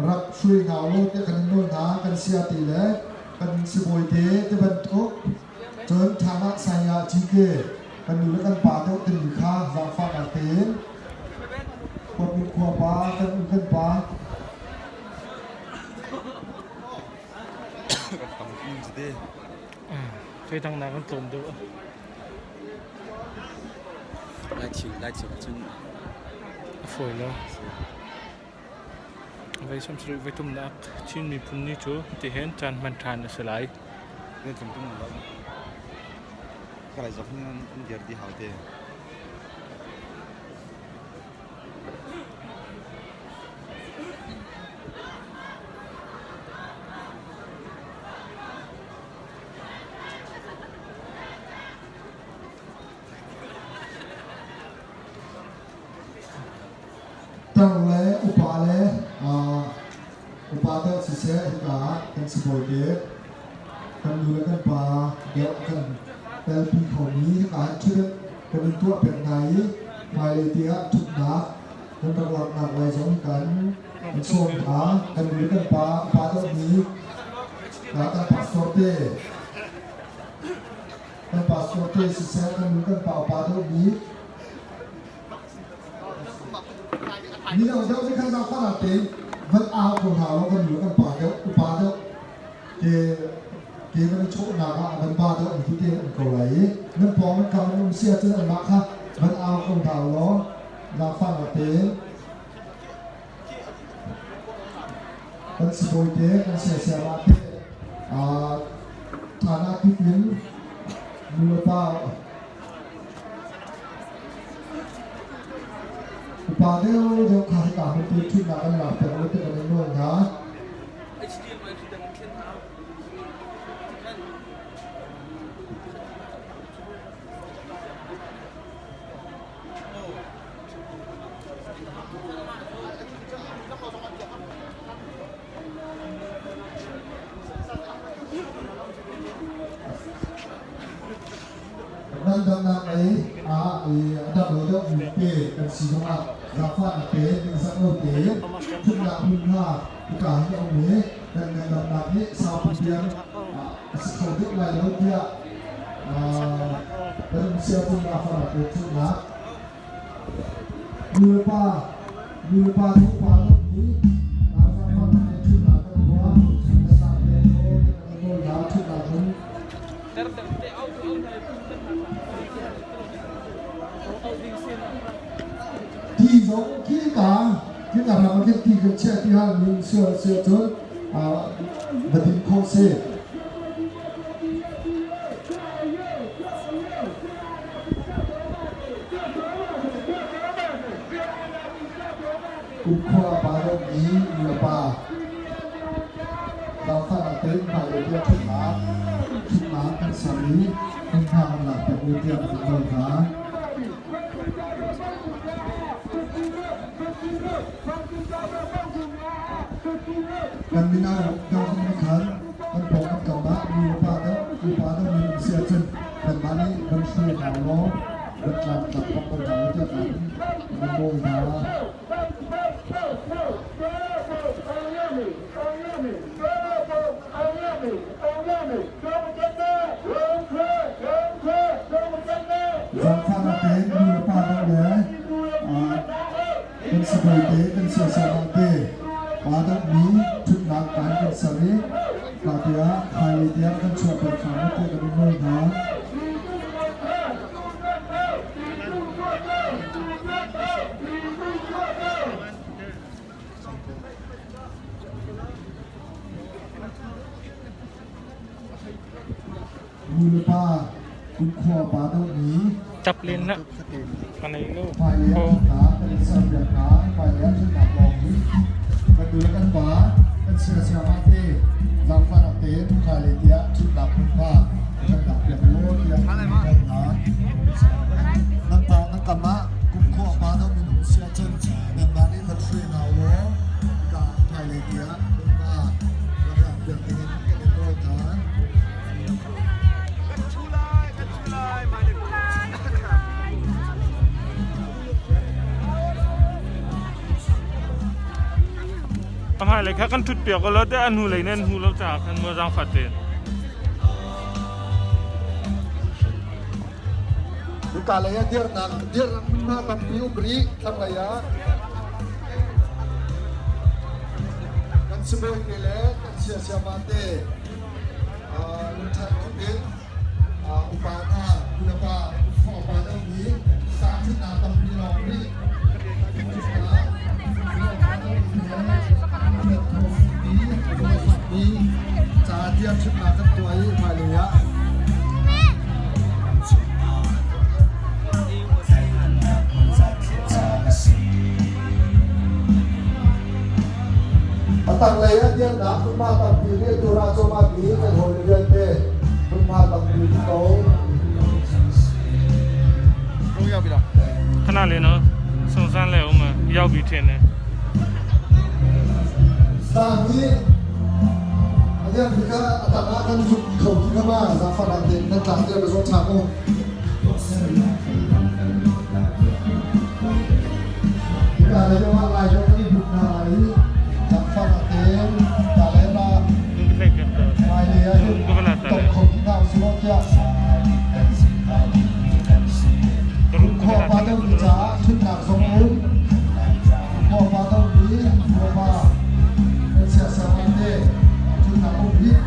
rak hruai hna ulaw tiah kan in nawl hna. Kan sia ti le kan sibawi te ti bantuk cun ṭhangah saya GK kan nu le kan pa deuh timi kha zaangfahnak tein khuapi khuapa kan u kan pa. Thei dang nak an tlawm deuh. Lai thing cun a fawi lo. Voi 70 voi thumnak Chin miphun ni cu tihin caan hman ṭhan a si lai. Nan tlum tum lo. Ka lai zok hin an dir di hau te. Tar le upa le upa deuh siseh hika ah kan sibawi te kan nu le kan pa deuh kan telpi khomi hika ah ṭhut kan in tuah pek hna i hmailei te ah ṭhutnak kan rak laknak lai zong kan in sawm hna. Kan nu le kan pa upa deuh nih kan pastor te kan pastor te siseh kan nu kan pa upa deuh nih Mino deuh nih khan zaangfahnak tein van au ko hna law kan nu kan pa deuh upa deuh ke ke van i chawhnak ah van ba deuh mi te um ko lai i nan pawng nan kam an um si ahcun anmah kha van au ko hna law zaangfahnak tein kan sibawi te kan siasiamah te thana kip in nu le pa Upa deuhdeuh kha hika hmun tu ṭhutnak an lak piak lo tiah kan in nawl hna. Ngandamnak lei ah i a dam lo deuhmi te kan si zongah zaangfahnak te ningzak lo tein thutnak hmunhma hika hin a um i kan ngandamnak nih saupi tiang a si kho deuh lai lo tiah kan um sia cun zaangfahnak te thutnak nu le pa nu le pa thawngpang deuhmi zaangfahnak te thutnak kan tuah kan nak te kan nawl hna thutnak hmun. Ti zong khi ka khi ka ram ah ti kan chiah ti hal mi sia sia cun va din khawh si. Kumkhua pa dawtmi nulepa, zaangfahnak tein hmailei tiah ṭhatnak ṭhutnak kan ser i hmunhma kan lakpiak u tiah kan in nawl hna. Kan mino dawtmi nih khan kan pawng kan kam ah nulepa deuh upa deuh mi um si ahcun kanmah nih van hruai hna law van tlangtlak bak ko hna u tiah kan in nawl hna. Zaangfahnak tein nu le pa deuh le kan sibawi te kan siasal te pa deuhmi ṭhutnak kaan kan ser i ka tiah hmailei tiang kan chuahter hram u tiah kan in nawl hna. Nu le pa kumkhua pa deuh nih Tap len na kanei lo. Hmailei ah ṭhutnak kan in serpiak hna. Hmailei ah ṭhutnak lawng hi kan nu le kan pa kan siasiamah te zaangfahnak tein hmailei tiah ṭhutnak hmunhma kan lakpiak u tiah kan hna. Nan pawng nan kam ah kumkhua pa deuh minung si ahcun nanmah nih van hruai hna u law ka hmailei tiah hmunhma rak lakpiak dingin kan in nawl hna. A hmailei kha kan ṭhut piak lo te a hnulei nan hmu lo caah khan maw zaangfah tein. Hika lei ah dirnak dirnak hmunhma tampi um rih thlanglei ah kan sibawi te le kan siasiama te lungṭhat tuk in upa hna nulepa upa deuh nih tahchunhnak tampi lawng rih ca tiang chimnak kan tuah i hmailei ah A tanglei ah dirnak hmunhma tampi nih tura cawma mi kan hawile vialte hmunhma tampi um ko. Khana le no sungsan le um yau bi then ne. Sang hi a lian bik ah a tang ah kan zuk kho ti kha ma zaangfah te nan tlang te ka zong tha ko. Hika lei zongah Lai zong kan i hmuh hna lai i zaangfah tein ka le na hmailei ah hin tong kho dih hna usih law tiah khua pa deuh ni caah ṭhutnak zong a um. Khua pa deuh ni khua pa kan siasal te ṭhutnak um rih.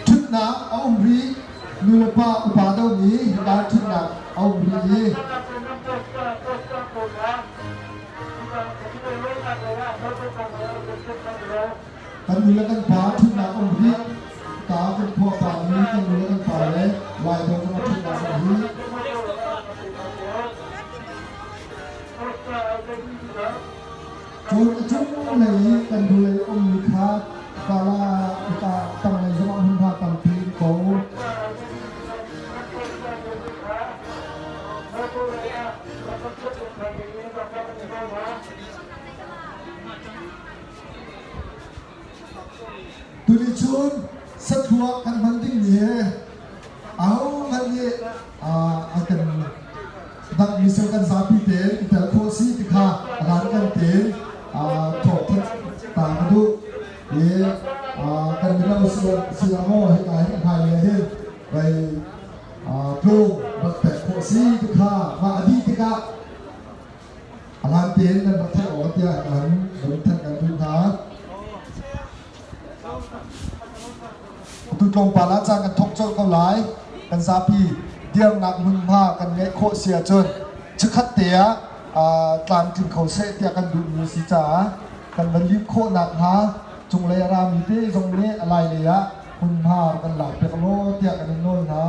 Ṭhutnak a um rih. Nulepa upa deuh nih hika ṭhutnak a um rih i Kan nu le kan pa ṭhutnak um rih. Ta kan khua pa nih kan nu le kan pa le Lai dawh zong a ṭhutnak um rih. Cun a cunglei i kan hnulei ummi kha kala ka tanglei zongah hmunhma tampi in ko. Tuni chun sathluak kan hman dingmi hi ahohmanh nih a kan dangmi cu kan zapi tein i tel khawh si ti kha ran kan tein thawk ta ka duh i kan mino sinah maw hika hin hmailei hin vai tlung rak pek khawh si ti kha mah a dih tikah A hlan tein nan rak theih awk tiah kan lungthan kan duh hna. Atu tlawmpal ah caan kan thawk colh ko lai. Kan zapi Dirnak hmunhma kan ngeih khawh si ahcun chikkhat te ah tlamtling kho seh tiah kan duhmi a si caah kan van lim khawh nakhnga cunglei a rami te zong nih a lai lei ah hmunhma kan lak piak law tiah kan in nawl hna.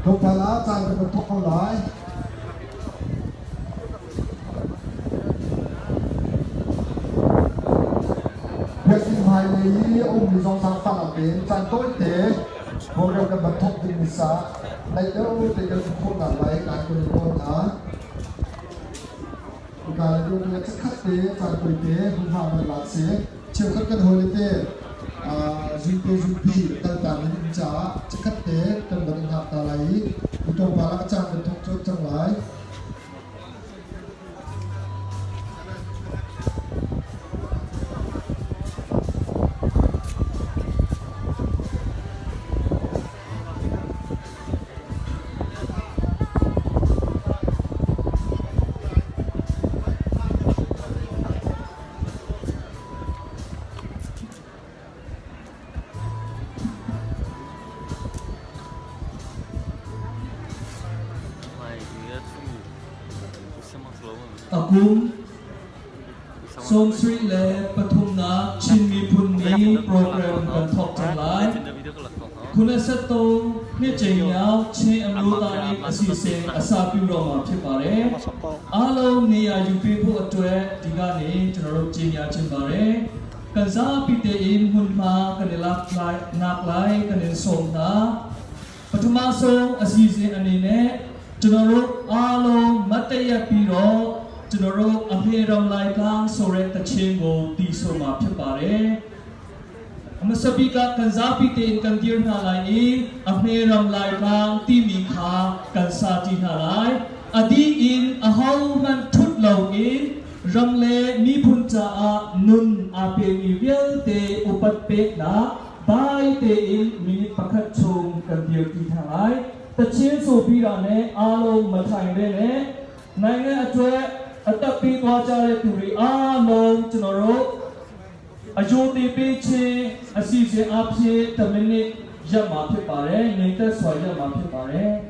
Tlawmpal ah caan kan van thawk ko lai. Biakinn hmailei i a ummi zong zaangfahnak tein caan tawite program kan van thawk dingmi sa naih deuh te kan khawhnak lai kan kun in nawl hna. Hika le deuh le chikkhat te caan tawite hmunhma man lak si. Cheukhat kan hawile te zumpe zumpi kalta in um caah chikkhat te kan van in hngak ta lai i tlawmpal ah a caan kan thawk colh cang lai. A kum sawmsarih le pathumnak Chin Miphun Ni program kan thawk cang lai. Khunasetto hne-ceng Chin amyota nih a siseh a sa piu roma phit bare. Alo ni a yupi phu atwe diga ni ကျွန်တော်တို့ကြေညာခြင်းပါတယ်။ကန်စားပိတေin ဟွန်မာကနေလက်လိုက်နက်လိုက်ကနေဆုံတာပထမဆုံးအစီအစဉ်အနေနဲ့ကျွန်တော်တို့အားလုံးမတ်တရပြီးတော့ကျွန်တော်တို့အဖေတော်လိုက်ကားဆိုတဲ့တခြင်းကိုတီးဆိုမှာဖြစ်ပါတယ်။အမစပီကကန်စားပိတေin ကန်ဒီနာလိုက်ဤအဖေတော်လိုက်ကားတီမီခါကန်စာတီနာလိုက်အဒီ in အဟောင်းမန်ထွတ်လော in ram le miphun caah nun aa pemi vialte upat peknak dai tein minute pakhat chung kan dirpi hna lai. Tachin sopira ne alo mathain ve neနိုင်ငံအတွက်အသက်ပေးသွားကြတဲ့သူတွေအားလုံးကျွန်တော်တို့အယိုသေးပေးခြင်းအစီအစဉ်အဖြစ်10မိနစ်ရပ်မှာဖြစ်ပါတယ်။နေသက်စွာရပ်မှာဖြစ်ပါတယ်။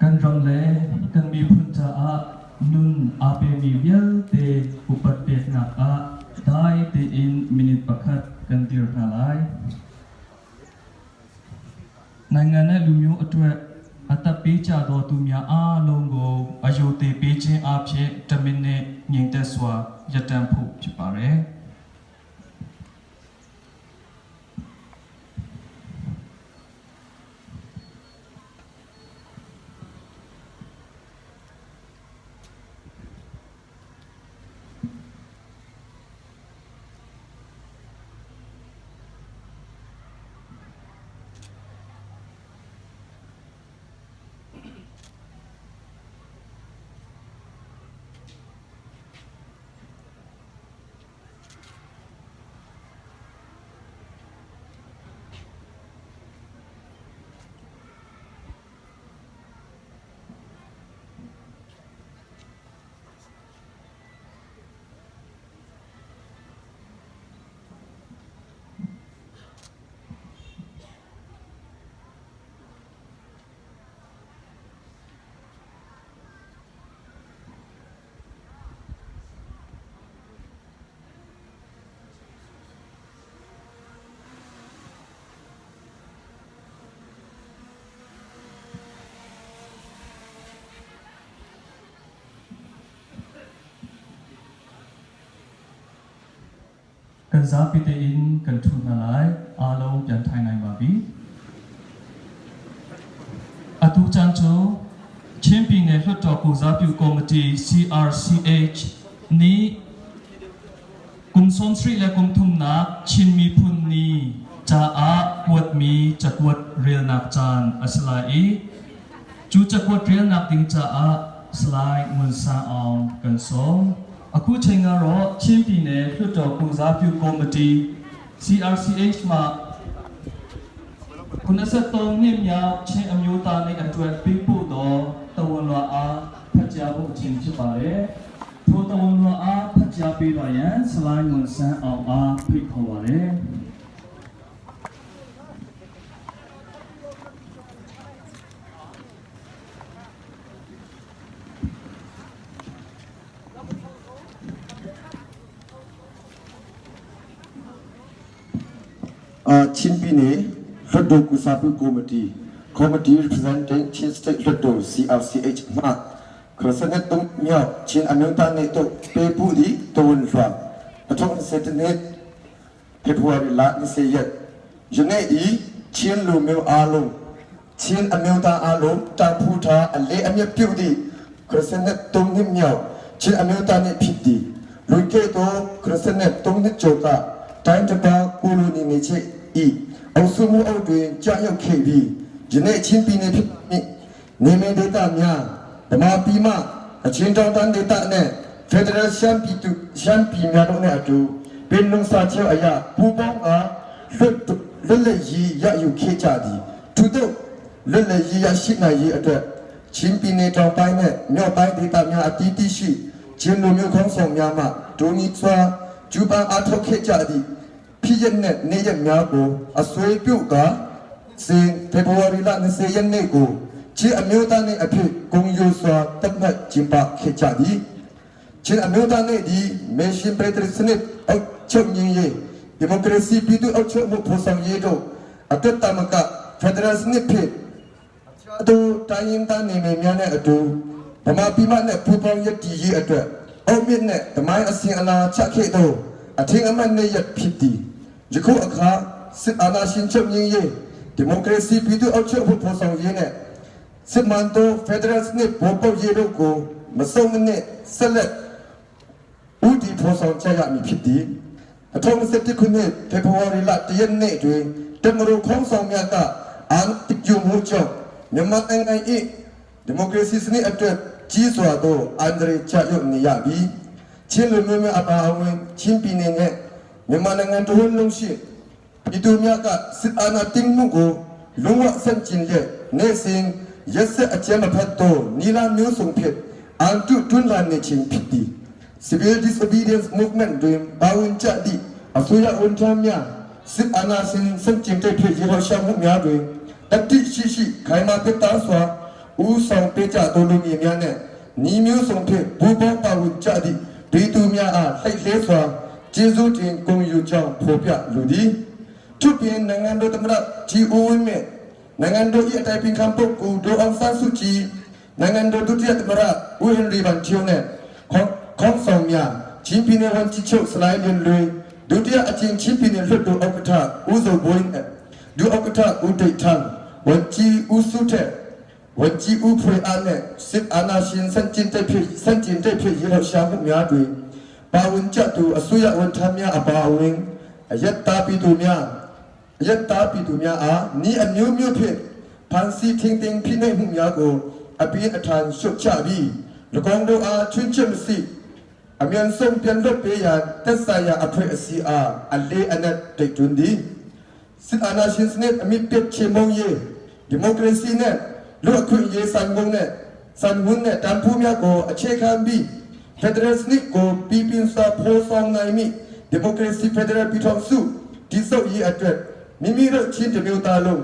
Kan ram le kan miphun caah nun aa pemi vialte upat peknak ah dai tein minute pakhat kan dir hna lai. Naingan eh lumyo atwe atapi cha do tu mya a longo ayote pe chin a phe 1မိနစ်ငြိမ်သက်စွာရပ်တန့်ဖို့ဖြစ်ပါတယ်။ Kan zapi tein kan ṭhu hna lai. Aa lo pian thai ngai ma bi. Atu caan cu Chin Pyine Hluttaw Kuzapyu Committee CRCH nih kum 70 le kum thumnak Chin Miphun Ni caah kuatmi cakuat relnak caan a si lai i cu cakuat relnak ding caah Salai Ngun Sang Aung kan sawm. Akhu cheng ah rawh Chin Pyine Hluttaw Kuzapyu Committee. CRCH မှ 83နှစ်မြောက်ချင်းအမျိုးသားနေ့အတွက်ပေးပို့သောတဝန်လွှာအားဖတ်ကြားဖို့အချိန်ဖြစ်ပါတယ်။ထိုတဝန်လွှာအားဖတ်ကြားပေးပါရန်ဆလိုင်းဝန်ဆန်းအောင်အားဖိတ်ခေါ်ပါတယ်။ ချင်းပြည်နယ်လွှတ်တော်ကုစားပြုကော်မတီ Committee Representing Chin State လွှတ်တော် CRCH မှခရစနစ်တုံးမြောက်ချင်းအမျိုးသားနေ့တို့ပေးပို့သည့်တဝန်လွှာ2021နှစ်ဖေဖော်ဝါရီလ20ရက်ယနေ့ဤချင်းလူမျိုးအားလုံးချင်းအမျိုးသားအားလုံးတန်ဖူထားအလေးအမြတ်ပြုသည့်ခရစနစ်တုံးနှစ်မြောက်ချင်းအမျိုးသားနေ့ဖြစ်သည်လူကဲ့သို့ခရစနစ်တုံးနှစ်ကျော်ကတိုင်းတစ်ပါးကိုလိုနီနေချေဤအုပ်စုမှုအုပ်တွင်ကြာရောက်ခဲ့ပြီးယနေ့ချင်းပြည်နယ်ဖြစ်မည့်နေမင်းဒေသများဗမာပြည်မှအချင်းတောင်တန်းဒေသနှင့်ဖက်ဒရယ်ရှမ်းပြည်သူရှမ်းပြည်များတို့နှင့်အတူပင်လုံစာချုပ်အရာပူးပေါင်းအားလွတ်လွတ်လပ်ရေးရယူခဲ့ကြသည်ထို့သောလွတ်လပ်ရေးရရှိနိုင်ရေးအတွက်ချင်းပြည်နယ်တောင်ပိုင်းနှင့်မြောက်ပိုင်းဒေသများအသီးသီးရှိချင်းလူမျိုးခေါင်းဆောင်များမှဒိုနီစွာဂျူပန်အားထုတ်ခဲ့ကြသည့်ဖြစ်ရတဲ့နေ့ရက်များကိုအဆွေပြုကာစင်ဖေဖော်ဝါရီလ20ရက်နေ့ကိုချင်းအမျိုးသားနေ့အဖြစ်ဂုဏ်ယူစွာသတ်မှတ်ကျင်းပခဲ့ကြသည်ချင်းအမျိုးသားနေ့ဒီမေရှင်ပရတစနစ်အုပ်ချုပ်ငင်းရေးဒီမိုကရေစီပြည်သူ့အုပ်ချုပ်မှုဖော်ဆောင်ရေးတို့အတက်တမကဖက်ဒရယ်စနစ်ဖြင့်အတူတိုင်းရင်းသားနေမည်များနဲ့အတူဗမာပြည်မနဲ့ပူးပေါင်းရည်တည်ရေးအတွက်အုပ်မြင့်နဲ့တမိုင်းအစဉ်အလာချခဲ့သောအထင်အမှတ်နဲ့ရဖြစ်သည်ယခုအခါစစ်အာဏာရှင်ချုပ်ငင်းရေးဒီမိုကရေစီပြည်သူ့အုပ်ချုပ်မှုဖော်ဆောင်ရေးနဲ့စစ်မှန်သောဖက်ဒရယ်စနစ်ပေါ်ပေါက်ရေးတို့ကိုမဆုံးမနစ်ဆက်လက် ဦးတည်ဖော်ဆောင်ကြရမည်ဖြစ်သည်2021ခုနှစ်ဖေဖော်ဝါရီလ1ရက်နေ့တွင်တမန်တော်ခေါင်းဆောင်များကအာဏာပြုမှုကြောင့်မြန်မာနိုင်ငံ၏ဒီမိုကရေစီစနစ်အတွက်ကြီးစွာသောအန္တရာယ်ကျရောက်နေရပြီးချင်းလူမျိုးများအပါအဝင်ချင်းပြည်နယ်နှင့်မြန်မာနိုင်ငံတစ်ဝန်းလုံးရှိပြည်သူများကစစ်အာဏာသိမ်းမှုကိုလုံးဝဆန့်ကျင်လျက်နေ့စဉ်ရက်စက်အကြမ်းမဖက်သောနီလာမျိုးစုံဖြင့်အန်တုတွန်းလှန်နေခြင်းဖြစ်သည် Civil Disobedience Movement တွင်ပါဝင်ကြသည့်အစိုးရဝန်ထမ်းများစစ်အာဏာရှင်ဆန့်ကျင်တဲ့ဖြစ်ရေတော်ရှာမှုများတွင်တတိရှိရှိခိုင်မာပြတ်သားစွာဦးဆောင်ပေးကြသောလူငယ်များနှင့်ညီမျိုးစုံဖြင့်ဘူပေါင်းပါဝင်ကြသည့်ပြည်သူများအားလှိတ်လဲစွာကျေးဇူးတင်ဂုဏ်ယူကြောင်းဖော်ပြလိုသည်ထုပြင်နိုင်ငံတော်သမ္မတဂျီအိုဝင်းမြင့်နိုင်ငံတော်၏အတိုင်ပင်ခံပုဂ္ဂိုလ်ဒေါအောင်ဆန်းစုကြည်နိုင်ငံတော်ဒုတိယသမ္မတဦးဟင်ရီဘန်ချီယိုနှင့်ခေါ ခေါင်းဆောင်များချင်းပြည်နယ်ဝန်ကြီးချုပ်စလိုင်းလင်းလွေဒုတိယအကြိမ်ချင်းပြည်နယ်လွှတ်တော်ဥက္ကဋ္ဌဦးဇော်ဘွိန်းဒုဥက္ကဋ္ဌဦးတိတ်ထန်းဝန်ကြီးဦးစုထက်ဝန်ကြီးဦးဖွေအားနဲ့စစ်အာဏာရှင်စန့်ကျင်တဲ့ဖြစ်စန့်ကျင်တဲ့ဖြစ်ရေလှရှားမှုများတွင်ပါဝင်ကြသူအစိုးရဝန်ထမ်းများအပါအဝင်အယက်တာပြည်သူများအယက်တာပြည်သူများအားဤအမျိုးမျိုးဖြင့်ဖန်စီထင်းထင်းဖိနှိပ်မှုများကိုအပြင်းအထန်ရှုတ်ချပြီး၎င်းတို့အားချွင်းချက်မရှိ အမြန်ဆုံးပြန်လွတ်ပေးရန်သက်ဆိုင်ရာအဖွဲ့အစည်းအားအလေးအနက်တိုက်တွန်းသည်စစ်အာဏာရှင်စနစ်အမြင့်ပြတ်ချေမှုန်းရေးဒီမိုကရေစီနဲ့လူအခွင့်အရေးဆိုင်မှုနဲ့စံမှုနဲ့တန်ဖိုးများကိုအခြေခံပြီးဖက်ဒရယ်စနစ်ကိုပြည်ပြင်းစွာဖော်ဆောင်နိုင်မည့်ဒီမိုကရေစီဖက်ဒရယ်ပြည်ထောင်စုတည်ဆောက်ရေးအတွက်မိမိတို့ချင်းတစ်မျိုးသားလုံး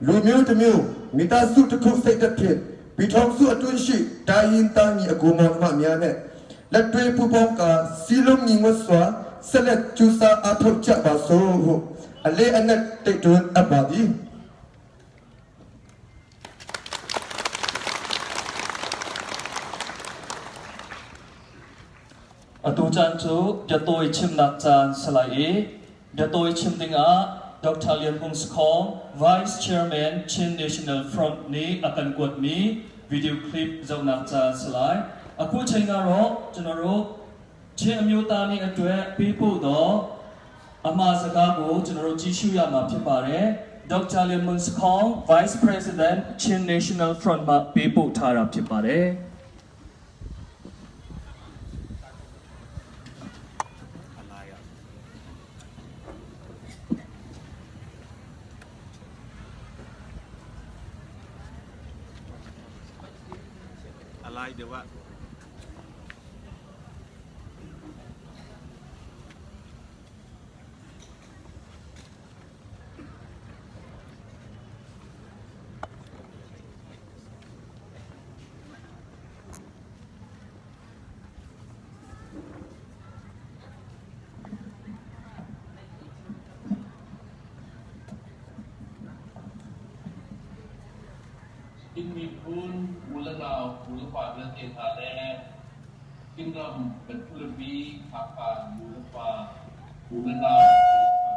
လူမျိုးတစ်မျိုးမိသားစုတစ်ခုစိတ်တစ်ဖြစ်ပြည်ထောင်စုအတွင်းရှိတိုင်းရင်းသားညီအကူမောင်နှမများနဲ့ လက်တွေ့ပူပေါင်းကစီလုံးညီမစွာဆက်လက်ကျူစာအထောက်ကြပါစို့ဟုအလေးအနက်တိတ်တွန်းအပ်ပါသည် Atu caan cu biatawi chimnak caan si lai i biatawi chim dingah Dr. Lian Hung Sakhong, Vice Chairman Chin National Front nih a kan kuatmi video clip zohnak caan si lai. အခုချိန်ကတော့ကျွန်တော်တို့ချင်းအမျိုးသားနေ့အတွက်ပေးပို့တော့အမှားစကားကိုကျွန်တော်တို့ကြည့်ရှုရမှာဖြစ်ပါတယ်။ Dr. Lian Hung Sakhong, Vice President Chin National Front မှပေးပို့ထားတာဖြစ်ပါတယ်။ Lai deuh ah. Chin miphun u le nau, u le pa vialte hna le Chinram kan khualipi Hakha nu le pa, u le nau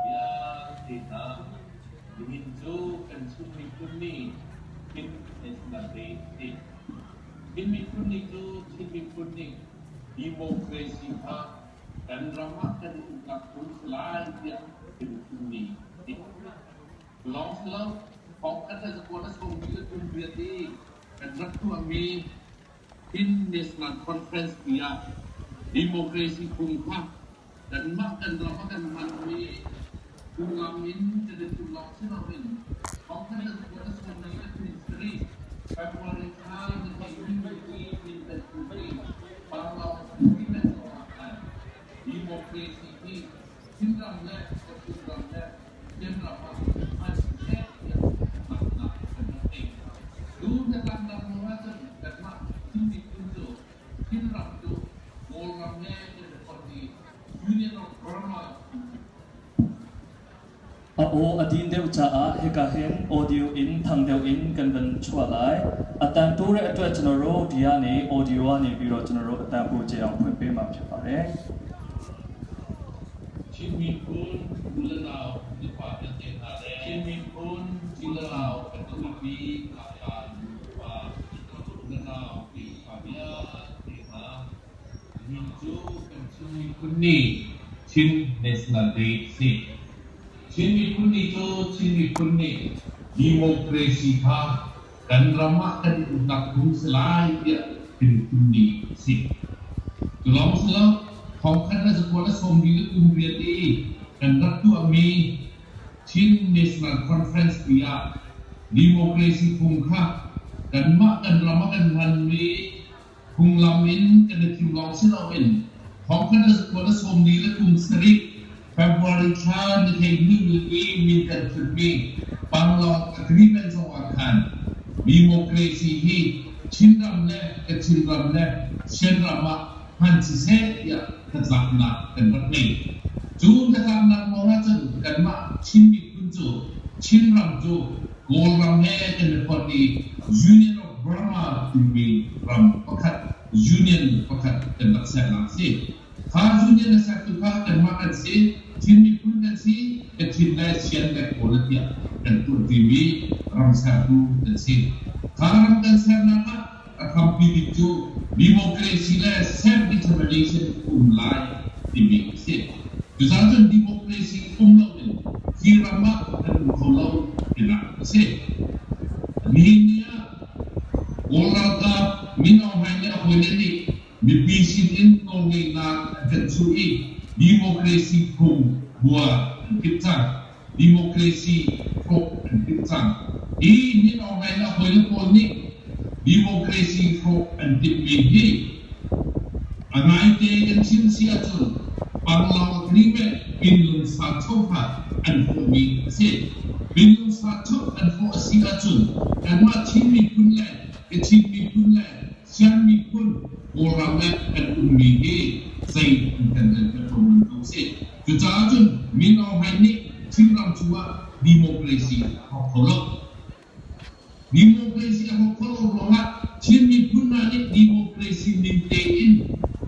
vialte hna, nihin cu kan Chin miphun nih Chin National Day a si. Chin miphun ni cu Chin miphun nih democracy kha kan ram ah kan i uknak phung si lai tiah kan phun ni a si. Lawng si lo, thongkhat le zakua le sawmli le kum riat i kan rak tuahmi Chin National Conference pi ah democracy phung kha kanmah kan ram ah kan hmanmi phunglam in kan i thim lawng si loin thongkhat le zakua le sawmli le kum sarih February thla ni hleihnih i min kan thut i Panglong Agreement zongah khan democracy hi Chinram le Kachin ram le Chinram ah hman siseh tiah hnatlaknak kan rak ngei. Cu hnatlaknak ruang ahcun kanmah Chin miphun cu Chinram cu Kawlram he kan i fonh i Union of Burma A aw a din deuh caah hika hin audio in thang deuh in kan van chuah lai. A tantu re atwe chanaro dia ne audio ane biro chanaro atampu che ang phun pe mam chapare. Chin miphun u le nau nupa vialte hna le Chin miphun u le nau kan khuapi Hakha nupa u le nau Khrihfa vialte hna nihin cu kan Chin miphun ni Chin National Day a si. Chin miphun ni cu Chin miphun nih democracy kha kan ram ah kan i uknak phung si lai tiah thinphun ni a si. Cu lawng si lo, thongkhat le zakua le sawmli le kum riat i kan rak tuahmi Chin National Conference pi ah democracy phung kha kanmah kan ram ah kan hmanmi Phunglam in kan i thim lawng si loin thongkhat le zakua le sawmli le kum sarih February thla ni hleihnih ni i min kan thutmi Panglong Agreement zongah khan democracy hi Chinram le Kachin ram le Shan ram ah hman siseh tiah hnatlaknak kan rak ngei. Cu hnatlaknak ruang ahcun kanmah Chin miphun cu Chinram cu Kawlram he kan i fonh i Union of Burma timi ram pakhat union pakhat kan rak sernak a si. Kha union a sertu kha kanmah kan si, Chin miphun kan si, Kachin le Shan le Kawl tiah kan tuahṭimi ram sertu kan si. Kha ram kan sernak ah a hrampi bik cu democracy le self-determination um lai timi a si. Cucaah cun democracy um loin hi ram ah kan um kho lo tinak a si. Nihin ni ah Kawl ralkap Min Aung Hlaing le a hawile nih mipi sin in nawlngeihnak an kan chuh i democracy phung bua an timh cang. Democracy hrawh an timh cang. Hi Min Aung Hlaing le a hawile pawl nih democracy hrawh an timhmi hi a ngaite kan chim si ahcun Panglong Agreement Pinlung Sa Cho kha an hrawhmi a si. Pinlung Sa Cho an hrawh a si ahcun kanmah Chin miphun le Kachin miphun le Shan miphun Kawlram le kan ummi hi zei an kan rel kan tlawm ko si. Cucaah cun Min Aung Hlaing nih Chinram chungah democracy a hrawk kho lo. Democracy a hrawk kho lo ruangah Chin miphun hna nih democracy ning tein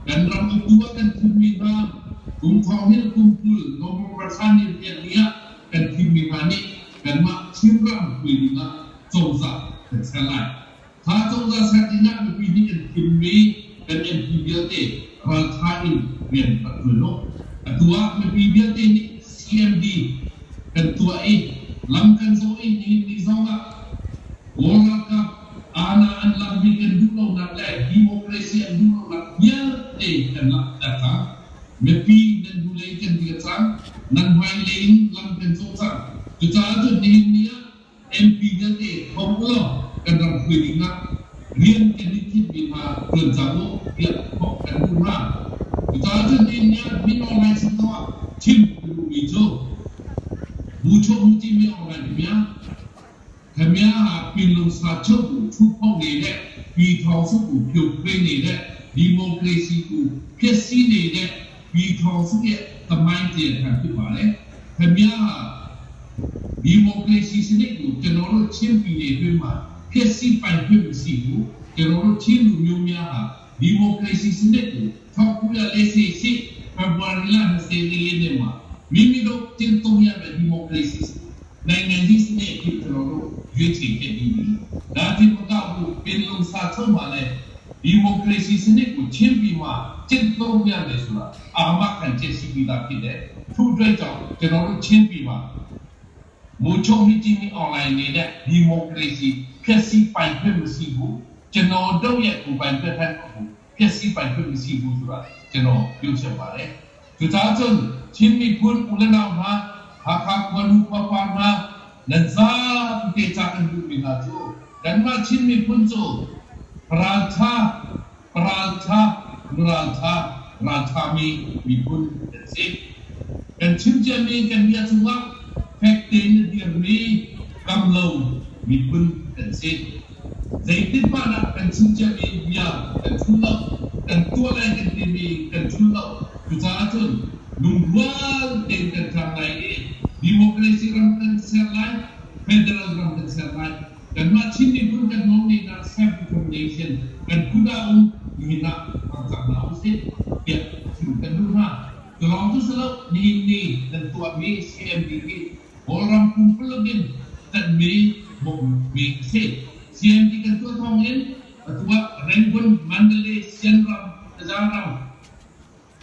kan ram uktu ah kan thimmi hna kum thong hin kum 20 November thla ni riat ni ah kan thimmi hna nih kanmah Chinram hui dingah cozah kan ser lai. Kha cozah ser dingah mipi nih kan thimmi kan MP vialte raltha in rian rak ṭuan u. Atu ah mipi vialte nih CMD kan tuah i lam kan zawh i nihin ni zongah Kawl ralkap aana an lakmi kan duh lonak le democracy an duh lonak vialte kan langhter cang. Mipi nan hnulei kan dir cang, nan hmailei in lam kan zawh cang. Cucaah cun nihin ni ah MP vialte thong ulaw kan ram hruai ding ah Rian kan i thimmi hna ṭuan cang u tiah thawk kan duh hna. Cucaah cun nihin ni ah min online sin zongah chim ka duhmi cu Buchohmuci min online khmia khmia ha pinlung sa choku thu-pho ne le pi thawng suku phyo phe ne le democracy ku phiatsi ne le pi thawng su ye tamain tian khan phi pa le khmia ha Democracy snik ku chanoru Chin pine hwim ma phiatsi pai hwim si ku chanoru Chin lu myo mya ha democracy snik ku thokpuya le se si February la na se le ne ma mimi do chin tong ya be democracy nai ngai hi sne ki chanoru yue che ke di di da tin ma ka bu pin lung sa cho ma le democracy snik ku Chin pi ma chin tong ya le sura အာမခံချက်ရှိပြီးသားဖြစ်တယ်။ထို့အတွက်ကြောင့်ကျွန်တော်တို့ချင်းပြည်မှာမိုးချုပ်မိကြီးမီအွန်လိုင်းနေတဲ့ဒီမိုကရေစီဖျက်ဆီးပိုင်ခွင့်မရှိဘူး။ကျွန်တော်တို့ရဲ့ကိုယ်ပိုင်ပြဋ္ဌာန်းမှုကိုဖျက်ဆီးပိုင်ခွင့်မရှိဘူးဆိုတာကျွန်တော်ပြောချင်ပါတယ်။ဒါကြောင့်ချင်းမိဖွန်ဦးလနောင်ဟာဟာခါခွန်ဟူပပနာနန်ဇာတေချာကန်ဒူမီနာချိုကန်မချင်းမိဖွန်ချိုပရာချာ ပရာချာနရာချာရာချာမီမိဖွန်စီ kan chim ciami kan bia chungah fek tein a dirmi kam lo miphun kan si. Zeitin hmanh ah kan chim ciami bia kan chim lo, kan tuah lai kan timi kan chim lo. Cucaah cun lungrual tein kan tlang lai i democracy ram kan ser lai, federal ram kan ser lai. Kanmah Chin miphun kan nawlngeihnak self-determination kan kut ah um nihin ah hmangcang hna usih tiah chim kan duh hna. Cu lawng cu si lo, nihin ni nan tuahmi CMD hi Kawlram pumpuluk in ṭanhmi bawmhmi a si. CMD kan tuah thawngin atu ah Rangoon, Mandalay, Sianram, Tazaram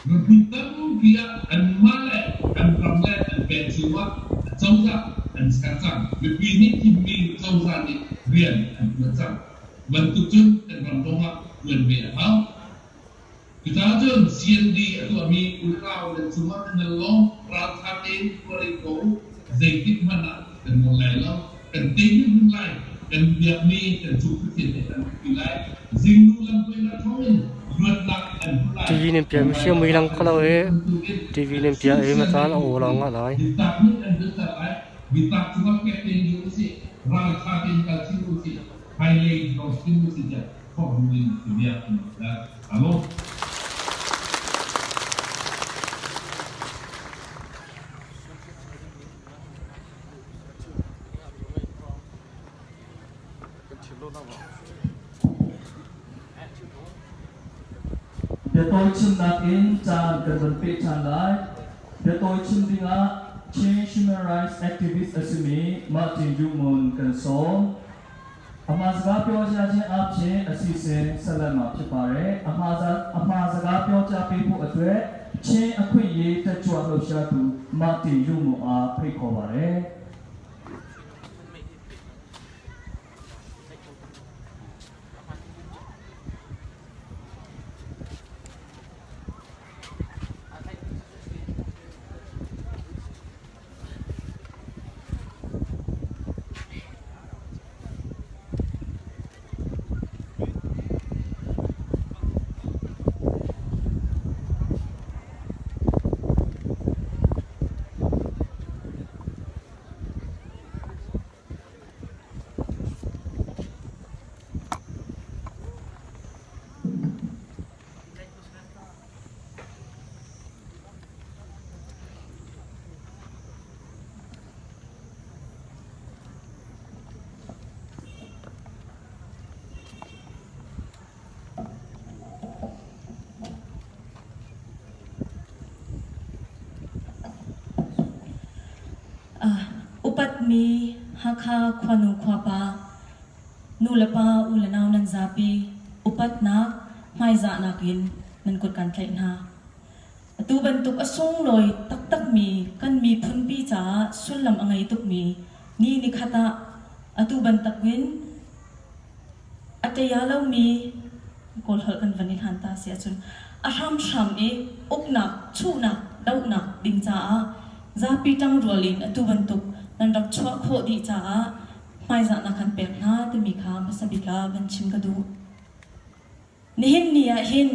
miphun tampi ah anmah le an ram le an peng cio ah cozah an ser cang. Mipi nih thimmi cozah nih rian an ṭuan cang. Bantuk cun kan ram zongah ṭuan ve a hau. Cucaah cun CND a tuahmi unau nan cungah kan nal law ralṭha tein tuah rih ko u. Zeitik hmanh ah kan ngol lai lo. Kan tei hrimhrim lai. Kan biakmi kan cung Pathian nih kan umpi lai. Zingnu lamhruainak thawngin luatnak an hmu lai. TV nan piah mi si mui lang kho lo i TV nan piah i macaan a aw lawng ah lai. Bitak nih an lutter lai. Bitak cungah fek tein dir usih. Ralṭha tein kal chin usih. Hmailei lawng chin usih tiah thawk in bia an alo. Biatawi chimnak in caan kan van peh ṭhan lai. Biatawi chim dingah Chin Human Rights Activist a simi Martin Yumun kan sawm. အမှားစကားပြောကြားခြင်းအပြင်အစီအစဉ်ဆက်လက်မှာဖြစ်ပါတယ်။အမှားအမှားစကားပြောကြားပေးဖို့အတွက်ချင်းအခွင့်အရေးတက်ကြွလှုပ်ရှားသူမာတင်ယုံမအားဖိတ်ခေါ်ပါတယ်။ Upatmi Hakha khuanu khuapa nu le pa u le nau nan zapi upatnak hmaizahnak in nan kut kan tlaih hna. Atu bantuk a sunglawi taktakmi kan miphunpi caah sullam a ngei tukmi ni nikhat ah atu bantukin a ṭia lomi Kawl holh kan van i hlan ta si ahcun a hramhram i uknak, chuhnak, dohnak ding caah zapi ṭangrual in atu bantuk nan rak chuah khawh dih caah hmaizahnak kan pek hna timi kha hmasa bik ah van chim ka duh. Nihin ni ah hin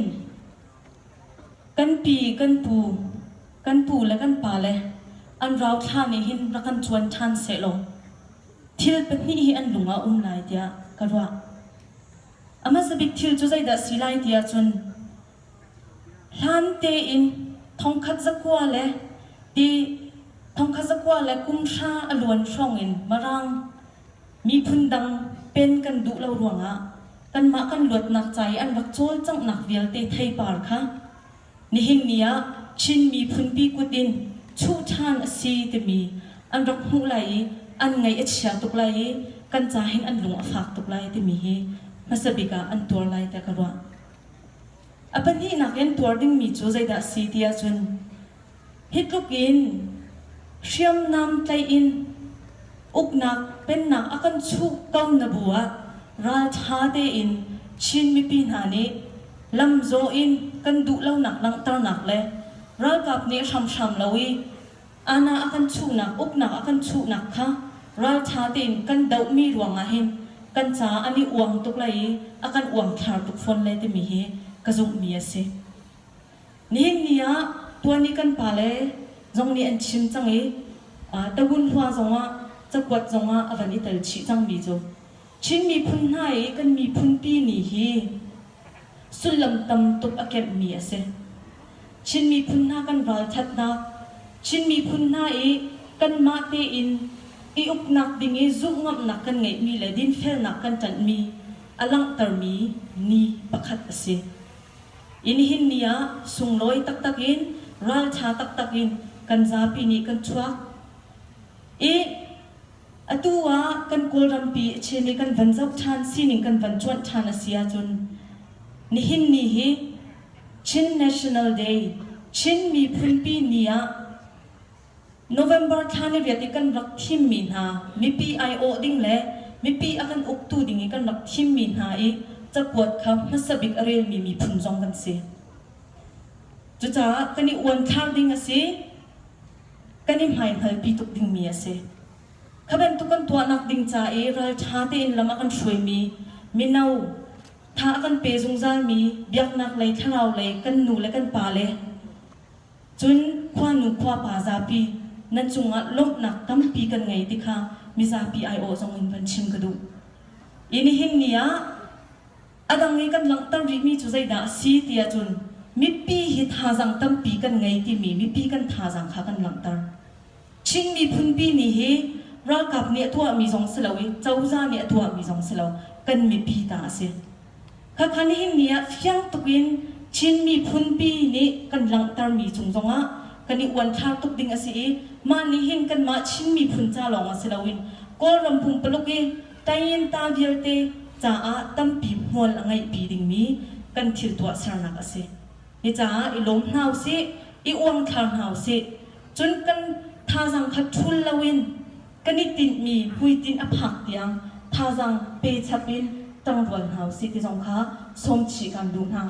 kan pi kan pu kan pu le kan pa le an rauthla nih hin rak kan cuan ṭhan sehlaw thil pahnih hi an lung ah um lai tiah ka ruah. A hmasa bik thil cu zeidah si lai ti ahcun hlan tein thongkhat zakua le ti thongkhat zakua le kum hra a luan hrawng in Mirang miphun dang pen kan duh lo ruangah kanmah kan luatnak ca i an rak cawlcanghnak vialte theipar kha nihin ni ah Chin miphunpi kut in chuh ṭhan a si timi an rak hmuh lai i an ngaih a chia tuk lai i kan ca hin an lung a fak tuk lai timi hi hmasa bik ah an tuar lai tiah ka ruah. A pahnihnak in tuar dingmi cu zeidah a si ti ahcun hi tluk in hriamnam tlaih in uknak pennak a kan chuh ko na bu ah ralṭha tein Chin mipi hna nih lamzawh in kan duhlonak langhternak le ralkap nih hramhram lo i ana a kan chuhnak uknak a kan chuhnak kha ralṭha tein kan dohmi ruangah hin kan caah an i uang tuk lai i a kan uangthlar tuk fawn lai timi hi ka zumhmi a si. Nihin ni ah tuan i kan pale zong nih an chim cang i Tagunhua zongah cakuat zongah a van i tel chih cangmi cu Chin miphun hna i kan miphunpi ni hi sullam tam tuk a kemhmi a si. Chin miphun hna kan ralṭhatnak, Chin miphun hna i kanmah tein i uknak ding i zumhngamhnak kan ngeihmi le dinfelnak kan ṭanhmi a langhtermi ni pakhat a si. I nihin ni ah sunglawi taktak in ralṭha taktak in kan zapi nih kan chuak i atu ah kan Kawlrampi a chin i kan van zoh ṭhan sining kan van cuanh ṭhan a si ahcun nihin ni hi Chin National Day Chin Miphunpi Ni ah November thla ni riat i kan rak thimmi hna mipi aiawh ding le mipi a kan uktu ding i kan rak thimmi hna i cakuat kha hmasa bik a relmi miphun zong kan si. Cucaah kan i uanthlar ding a si, kan i hmaihngalpi tuk dingmi a si. Kha bantuk kan tuahnak ding ca i ralṭha tein lam a kan hruaimi mino tha a kan pe zungzalmi biaknak lei thlarau lei kan nu le kan pa le Cun khuanu khuapa zapi nan cungah lawmhnak tampi kan ngei ti kha mizapi aiawh zong in van chim ka duh. I nihin ni ah a dang i kan langhter rihmi cu zeidah a si ti ahcun mipi hi thazaang tampi kan ngei timi mipi kan thazaang kha kan langhter. Chin miphunpi nih hi ralkap nih a tuahmi zong si lo i cozah nih a tuahmi zong si lo kan mipi ta a si. Khakha nihin ni ah fiang tuk in Chin miphunpi nih kan langhtermi cung zongah kan i uanthlar tuk ding a si i mah nih hin kanmah Chin miphun ca lawng ah si loin Kawlram pumpaluk i Tayinta vialte caah tampi hmual a ngeihpi dingmi kan thil tuahsernak a si. Hi caah i lawm hna usih, i uangthlar hna usih. Cun kan thazaang kha ṭhul loin kan i tinhmi hmuitinh a phak tiang thazaang pe chap in ṭangrual hna usih ti zong kha sawm chih kan duh hna.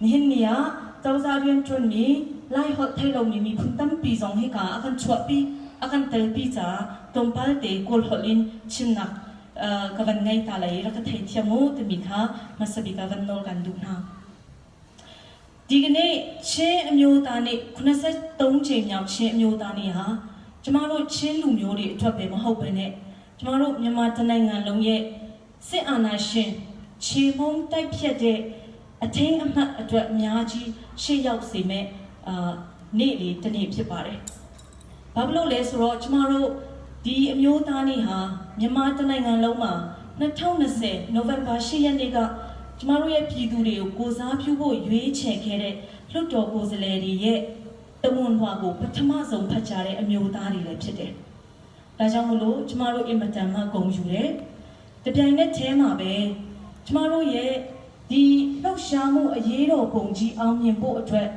Nihin ni ah cozah rianṭuanmi Laiholh thei lomi miphun tampi zong hika ah a kan chuahpi, a kan telpi caah tlawmpal te Kawl holh in chimnak ka van ngei ta lai i rak ka theithiam u timi kha hmasa bik ah van nawl kan duh hna. ဒီကနေ့ချင်းအမျိုးသားနေ့83ကြိမ်မြောက်ချင်းအမျိုးသားနေ့ဟာကျမတို့ချင်းလူမျိုးတွေအတွက်ပဲမဟုတ်ဘဲနဲ့ကျမတို့မြန်မာတနိုင်ငံလုံးရဲ့စစ်အာဏာရှင်ခြေမုံတိုက်ဖြတ်တဲ့အထင်းအမှတ်အတွက်အများကြီးရှေ့ရောက်စေမဲ့အာနေ့လေးတစ်နေ့ဖြစ်ပါတယ်။ဘာဖြစ်လို့လဲဆိုတော့ကျမတို့ဒီအမျိုးသားနေ့ဟာမြန်မာတနိုင်ငံလုံးမှာ2020နိုဝင်ဘာ10ရက်နေ့ကကျမတို့ရဲ့ပြည်သူတွေကိုကိုစားပြုဖို့ရွေးချယ်ခဲ့တဲ့လွှတ်တော်ကိုယ်စားလှယ်တွေရဲ့တဝန်လွှာကိုပထမဆုံးဖတ်ကြားတဲ့အမျိုးသားတွေလည်းဖြစ်တယ်။ဒါကြောင့်မလို့ကျမတို့အင်မတန်မှဂုဏ်ယူတယ်။တပြိုင်နက်တည်းမှာပဲကျမတို့ရဲ့ဒီလှုပ်ရှားမှုအရေးတော်ပုံကြီးအောင်မြင်ဖို့အတွက်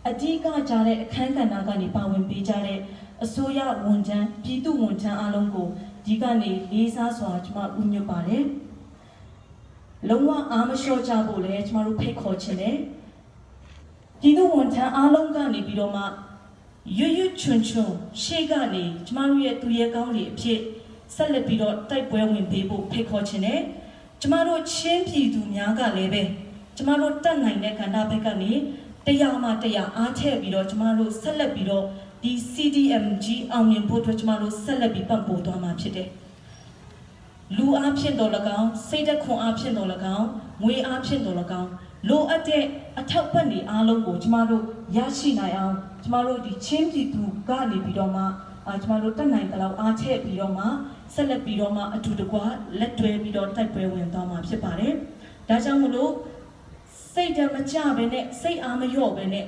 အဓိကကြားတဲ့အခန်းကဏ္ဍကနေပါဝင်ပေးကြတဲ့အစိုးရဝန်ထမ်းပြည်သူဝန်ထမ်းအားလုံးကိုဒီကနေလေးစားစွာကျမဥညွတ်ပါတယ်။လုံးဝအားမလျှော့ကြဖို့လည်းကျမတို့ဖိတ်ခေါ်ချင်တယ်။ပြည်သူဝန်ထမ်းအားလုံးကနေပြီးတော့မှရွရွချွန်ချွန်ရှေ့ကနေကျမတို့ရဲ့သူရဲကောင်းတွေအဖြစ်ဆက်လက်ပြီးတော့တိုက်ပွဲဝင်ပေးဖို့ဖိတ်ခေါ်ချင်တယ်။ကျမတို့ချင်းပြည်သူများကလည်းပဲ ကျမတို့တတ်နိုင်တဲ့ကဏ္ဍဘက်ကနေတရားမှတရားအားထည့်ပြီးတော့ကျမတို့ဆက်လက်ပြီးတော့ဒီ CDMG အောင်မြင်ဖို့အတွက်ကျမတို့ဆက်လက်ပြီးပံ့ပိုးသွားမှာဖြစ်တယ်လူအားဖြင့်တော်၎င်းစိတ်သက်ခွန်အားဖြင့်တော်၎င်းငွေအားဖြင့်တော်၎င်းလိုအပ်တဲ့အထောက်ပံ့တွေအားလုံးကိုကျမတို့ရရှိနိုင်အောင်ကျမတို့ဒီချင်းပြည်သူကနေပြီးတော့မှအာကျမတို့တက်နိုင်တဲ့လောက်အားထည့်ပြီးတော့မှဆက်လက်ပြီးတော့မှအတူတကွလက်တွဲပြီးတော့တိုက်ပွဲဝင်သွားမှာဖြစ်ပါတယ်။ဒါကြောင့်မလို့စိတ်ဓာတ်မကျဘဲနဲ့စိတ်အားမလျော့ဘဲနဲ့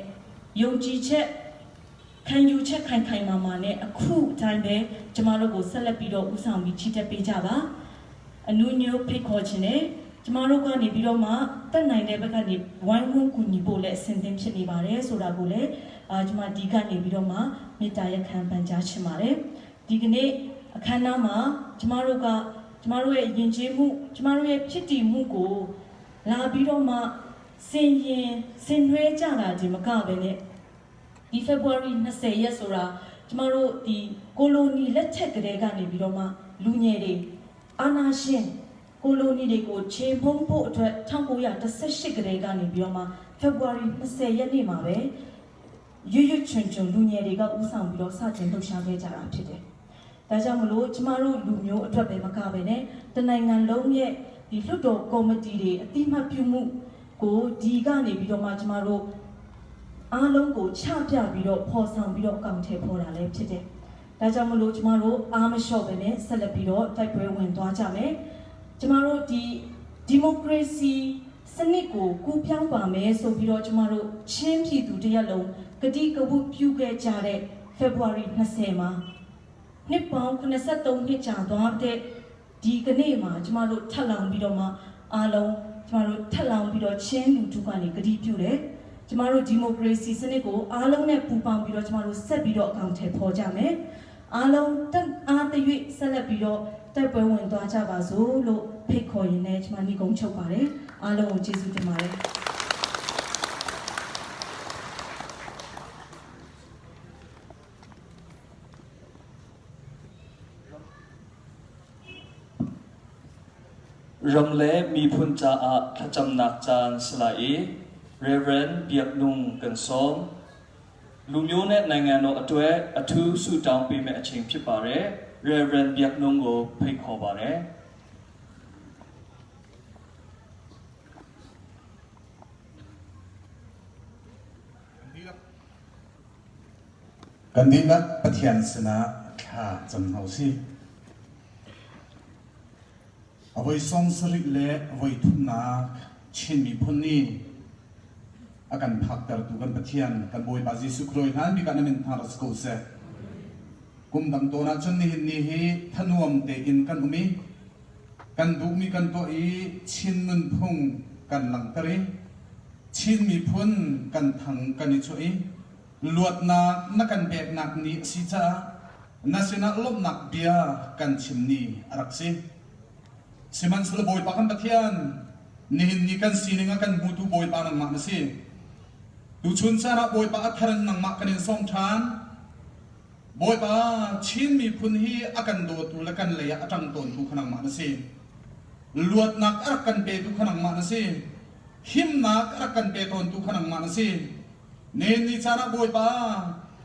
ယုံကြည်ချက်ခံယူချက်ခိုင်ခိုင်မာမာနဲ့အခုအတိုင်းပဲကျမတို့ကိုဆက်လက်ပြီးတော့ဥဆောင်ပြီးချီတက်ပေးကြပါအနုညွတ်ဖိတ်ခေါ်ခြင်းနဲ့ကျမတို့ကနေပြီးတော့မှတက်နိုင်တဲ့ဘက်ကနေဝိုင်းဝန်းကူညီဖို့လည်းအဆင်သင့်ဖြစ်နေပါတယ်ဆိုတာကိုလည်းအာကျမဒီကနေပြီးတော့မှမေတ္တာရက်ခံပန်ကြားချင်ပါတယ်ဒီကနေ့အခမ်းအနားမှာကျမတို့ကကျမတို့ရဲ့ယဉ်ကျေးမှုကျမတို့ရဲ့ဖြစ်တည်မှုကိုလာပြီးတော့မှစင်ရင်စင်နွှဲကြတာဒီမကပဲနဲ့ဒီ February 20ရက်ဆိုတာကျမတို့ဒီကိုလိုနီလက်ထက်ကလေးကနေပြီးတော့မှလူငယ်တွေအာနာရှင်ကိုလိုနီတွေကိုခြေဖုံးဖို့အတွက်1918ကလေးကနေပြီးတော့မှ February 20ရက်နေ့မှာပဲရွရွချွန်ချွန်လူငယ်တွေကဥဆောင်ပြီးတော့စတင်လှုပ်ရှားခဲ့ကြတာဖြစ်တယ်။ဒါကြောင့်မလို့ကျမတို့လူမျိုးအတွက်ပဲမကပဲနဲ့တနိုင်ငံလုံးရဲ့ဒီလွှတ်တော်ကော်မတီတွေအတိမတ်ပြုမှုကိုဒီကနေပြီးတော့မှကျမတို့အားလုံးကိုချပြပြီးတော့ဖော်ဆောင်ပြီးတော့အကောင့်ထဲပေါ်တာလည်းဖြစ်တယ်။ဒါကြောင့်မလို့ကျမတို့အားမလျှော့ပဲနဲ့ဆက်လက်ပြီးတော့တိုက်ပွဲဝင်သွားကြမယ်။ကျမတို့ဒီဒီမိုကရေစီစနစ်ကိုကူးပြောင်းပါမယ်ဆိုပြီးတော့ကျမတို့ချင်းပြည်သူတရက်လုံးကတိကဝတ်ပြုခဲ့ကြတဲ့ February 20မှာနှစ်ပေါင်း83နှစ်ကြာသွားတဲ့ဒီကနေ့မှာကျမတို့ထပ်လောင်ပြီးတော့မှအားလုံးကျမတို့ထပ်လောင်ပြီးတော့ချင်းလူထုကနေကတိပြုတယ်ကျမတို့ဒီမိုကရေစီစနစ်ကိုအားလုံးနဲ့ပူးပေါင်းပြီးတော့ကျမတို့ဆက်ပြီးတော့အကောင်အထည်ဖော်ကြမယ်အားလုံးတက်အားတရွေ့ဆက်လက်ပြီးတော့တိုက်ပွဲဝင်သွားကြပါစို့လို့ဖိတ်ခေါ်ရင်းနဲ့ကျမညီကုန်းချုပ်ပါတယ်အားလုံးကိုကျေးဇူးတင်ပါတယ် Ram le miphun caah thlacamnak caan si lai i Reverend Biak Nung ကန်ဆောင်လူမျိုးနဲ့နိုင်ငံတော်အတွက်အထူးဆုတောင်းပေးမယ့်အချိန်ဖြစ်ပါတယ် Reverend ဘက်နုံကိုဖိတ်ခေါ်ပါတယ် Kan dihlak Pathian sinah thla cam hna usih. A voi 70 le voi thumnak Chin miphun nih a kan phaktertu kan Pathian kan Bawipa Jesuh Khrih hna bik ah na min thang rak si ko seh. Kum dang tawn ahcun nihin ni hi thanuam tein kan um i kan duhmi kan tuah i Chin nunphung kan langhter i Chin miphun kan thang kan i chuah i luatnak na kan peknak ni a si caah na sinah lawmhnak bia kan chim ni a rak si. Sihmanhsehlaw Bawipa kan Pathian, nihin ni kan sining a kan hmutu Bawipa nangmah na si. Tuchun caan ah Bawipa a thar in nangmah kan in sawm ṭhan. Bawipa, Chin miphun hi a kan dawtu le kan lei ah a ṭang tawntu kha nangmah na si. Luatnak a rak kan petu kha nangmah na si. Himnak a rak kan pe tawntu kha nangmah na si. Nen ni caan ah Bawipa,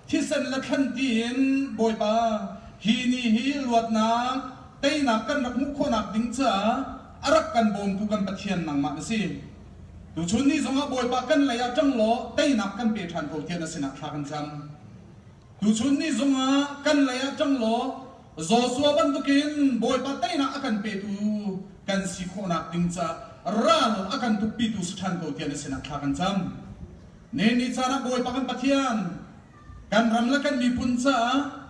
thisen le thlan tiin Bawipa, hi ni hi luatnak, teinak kan rak hmuh khawhnak ding caah a rak kan bawmtu kan Pathian nangmah na si. Tuchun ni zongah Bawipa kan lei ah ṭang law teinak kan pe ṭhan ko tiah na sinah thla kan cam. Tuchun ni zongah kan lei ah ṭang law Joshua bantukin Bawipa teinak a kan petu kan si khawhnak ding caah ral a kan tukpitu si ṭhan ko tiah na sinah thla kan cam. Ne ni caan ah Bawipa kan Pathian kan ram le kan miphun caah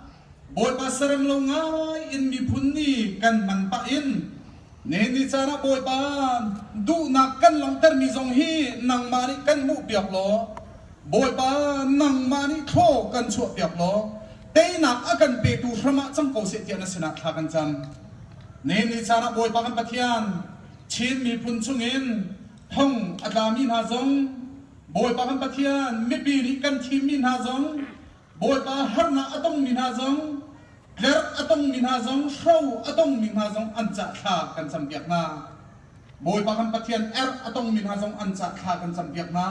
Bawipa serem lo ngai in miphun ni kan hman pah in ne ni caan ah Bawipa duhnak kan langhtermi zong hi nangmah nih kan hmuhpiak law Bawipa nangmah nih thlaw kan chuahpiak law teinak a kan petu hram ah cang ko seh tiah na sinah thla kan cam. Ne ni caan ah Bawipa kan Pathian Chin miphun chungin thong a tlami hna zong Bawipa kan Pathian mipi nih kan thimmi hna zong Bawipa harnak a tongmi hna zong tlerh a tongmi hna zong hro a tongmi hna zong an cah thla kan campiak hna. Bawipa kan Pathian erh a tongmi hna zong an ca thla kan campiak hna.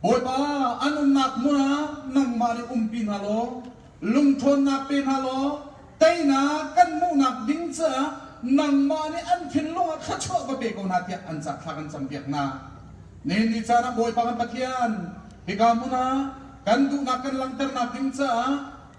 Bawipa an umnak hmun ah nangmah nih umpi hna law lungṭhawnnak pe hna law teinak kan hmuhnak ding caah nangmah nih an thinlung ah thluachuah va pe ko hna tiah an ca thla kan campiak hna. Nihin ni caan ah Bawipa kan Pathian hika hmun ah kan duhnak kan langhternak ding caah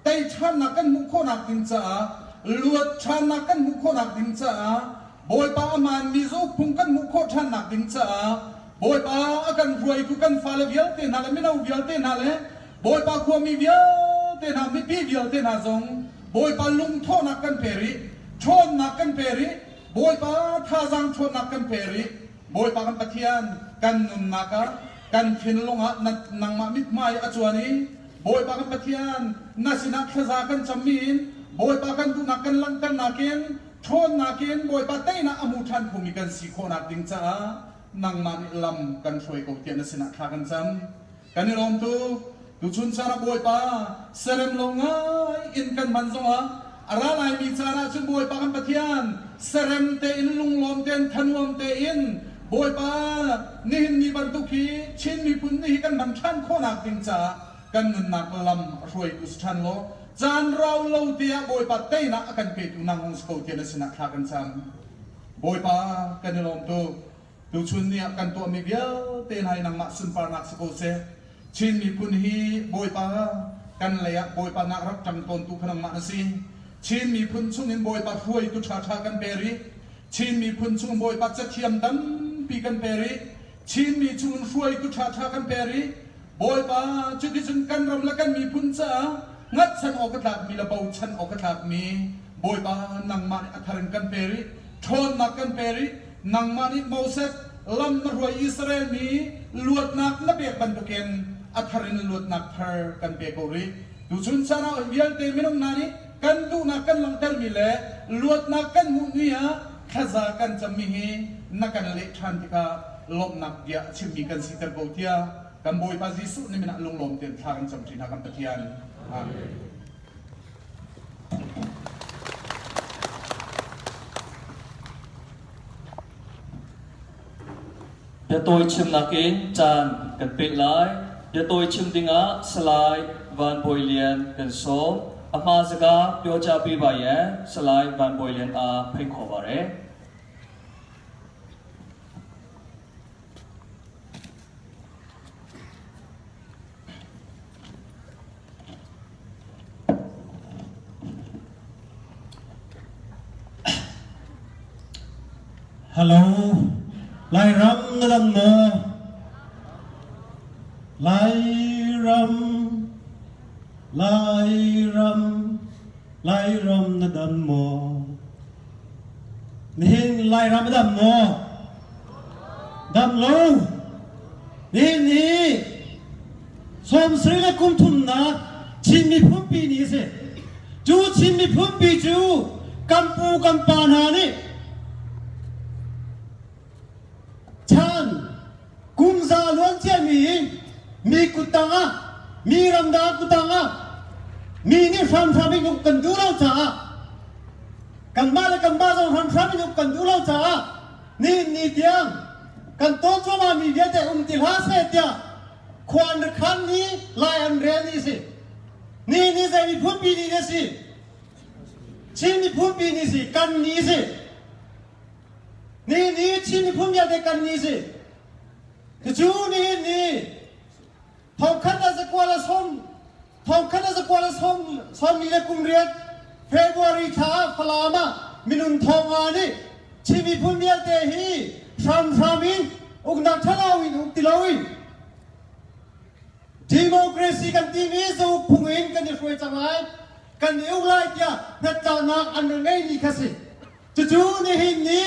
tei ṭhannak kan hmuh khawhnak ding caah luat ṭhannak kan hmuh khawhnak ding caah Bawipa a hmaanmi zaukphung kan hmuh khawh ṭhannak ding caah Bawipa a kan hruaitu kan fale vialte hna le mino vialte hna le Bawipa khuami vialte hna mipi vialte hna zong Bawipa lungthawhnak kan pe rih ṭhawnnak kan pe rih Bawipa thazaang ṭhawnnak kan pe rih Bawipa kan Pathian kan nunnak ah kan thinlung ah nangmah mithmai a cuan i Bawipa kan Pathian na sinah thlaza kan cammi in Bawipa kan duhnak kan langhternak in ṭhawnnak in Bawipa teinak a hmu ṭhan khomi kan si khawhnak ding caah nangmah nih lam kan hruai ko tiah na sinah thla kan cam. Kan i lawm tuk. Tuchun caan ah Bawipa serem lo ngai in kan hman zongah a ra laimi caan ah cun Bawipa kan Pathian serem tein lunglawm tein thanuam tein Bawipa nihin ni bantuk hi Chin miphun ni hi kan hman ṭhan khawhnak ding caah kan nunnak lam a hruaitu si ṭhan law caan rau lo te ah Bawipa teinak a kan petu nang hung si ko tiah na sinah thla kan cam. Bawipa kan i lawm tuk. Tuchun ni ah kan tuahmi vialte hna hi nangmah sunparnak si ko seh. Chin miphun hi Bawipa kan lei ah Bawipa nak rak ṭang tawntu kha nangmah na si. Chin miphun chungin Bawipa hruaitu ṭhaṭha kan pe rih. Chin miphun chung Bawipa cathiam tampi kan pe rih. Chinmi chungin hruaitu ṭhaṭha kan pe rih. Bawipa cuticun kan ram le kan miphun caah ngatchan awk a tlakmi le bochan awk a tlakmi Bawipa nangmah nih a thar in kan pe rih. Ṭhawnnak kan pe rih. Nangmah nih Moses lam na hruai Israel mi luatnak na pek bantukin a thar in luatnak thar kan pe ko rih. Tuchun caan ah vialte minung hna nih kan duhnak kan langhtermi le luatnak kan hmuh ni ah thlaza kan cammi hi na kan leh ṭhan tikah lawmhnak bia a chimmi kan siter ko tiah kan Bawipa Jesuh nih min ah lunglawm tein thla kan camṭi hna kan Pathian. Amen. Biatawi chimnak in caan kan peh lai. Biatawi chim dingah Salai Van Bawi Lian kan sawm. A hma zaka pyocha pi ba ye Salai Van Bawi Lian a phei kho ba re. Hello, Lairam na dam maw? Lairam, Lairam, Lairam na dam maw? Nihin Lairam a dam maw? Dam lo. Nihin ni 70 le kum thumnak Chin miphunpi ni a si. Cu Chin miphunpi cu kan pu kan pa hna nih chan kum za luan ciami in mi kuttang ah mi ramdang kuttang ah mi nih hramhram in uk kan duh lo caah kanmah le kanmah zong hramhram in uk kan duh lo caah nihin ni tiang kan tawn cuahmah mi vialte um ti hlah seh tiah khua an rak khan ni lai an rel ni si ni ni zei miphun pi ni na si Chin miphun pi ni si kan ni si ni ni Chin miphun vialte kan ni si cucu nihin ni thongkhat le zakua le sawm thongkhat le zakua le sawm sawmli le kum riat February thla ah Falam ah minung thonga nih Chin miphun vialte hi hramhram in uknak ṭhalo in uk ti loin democracy kan timi zauk phung in kan i hruai cang lai kan i uk lai tiah hnatlaknak an rak ngeimi kha si cucu nihin ni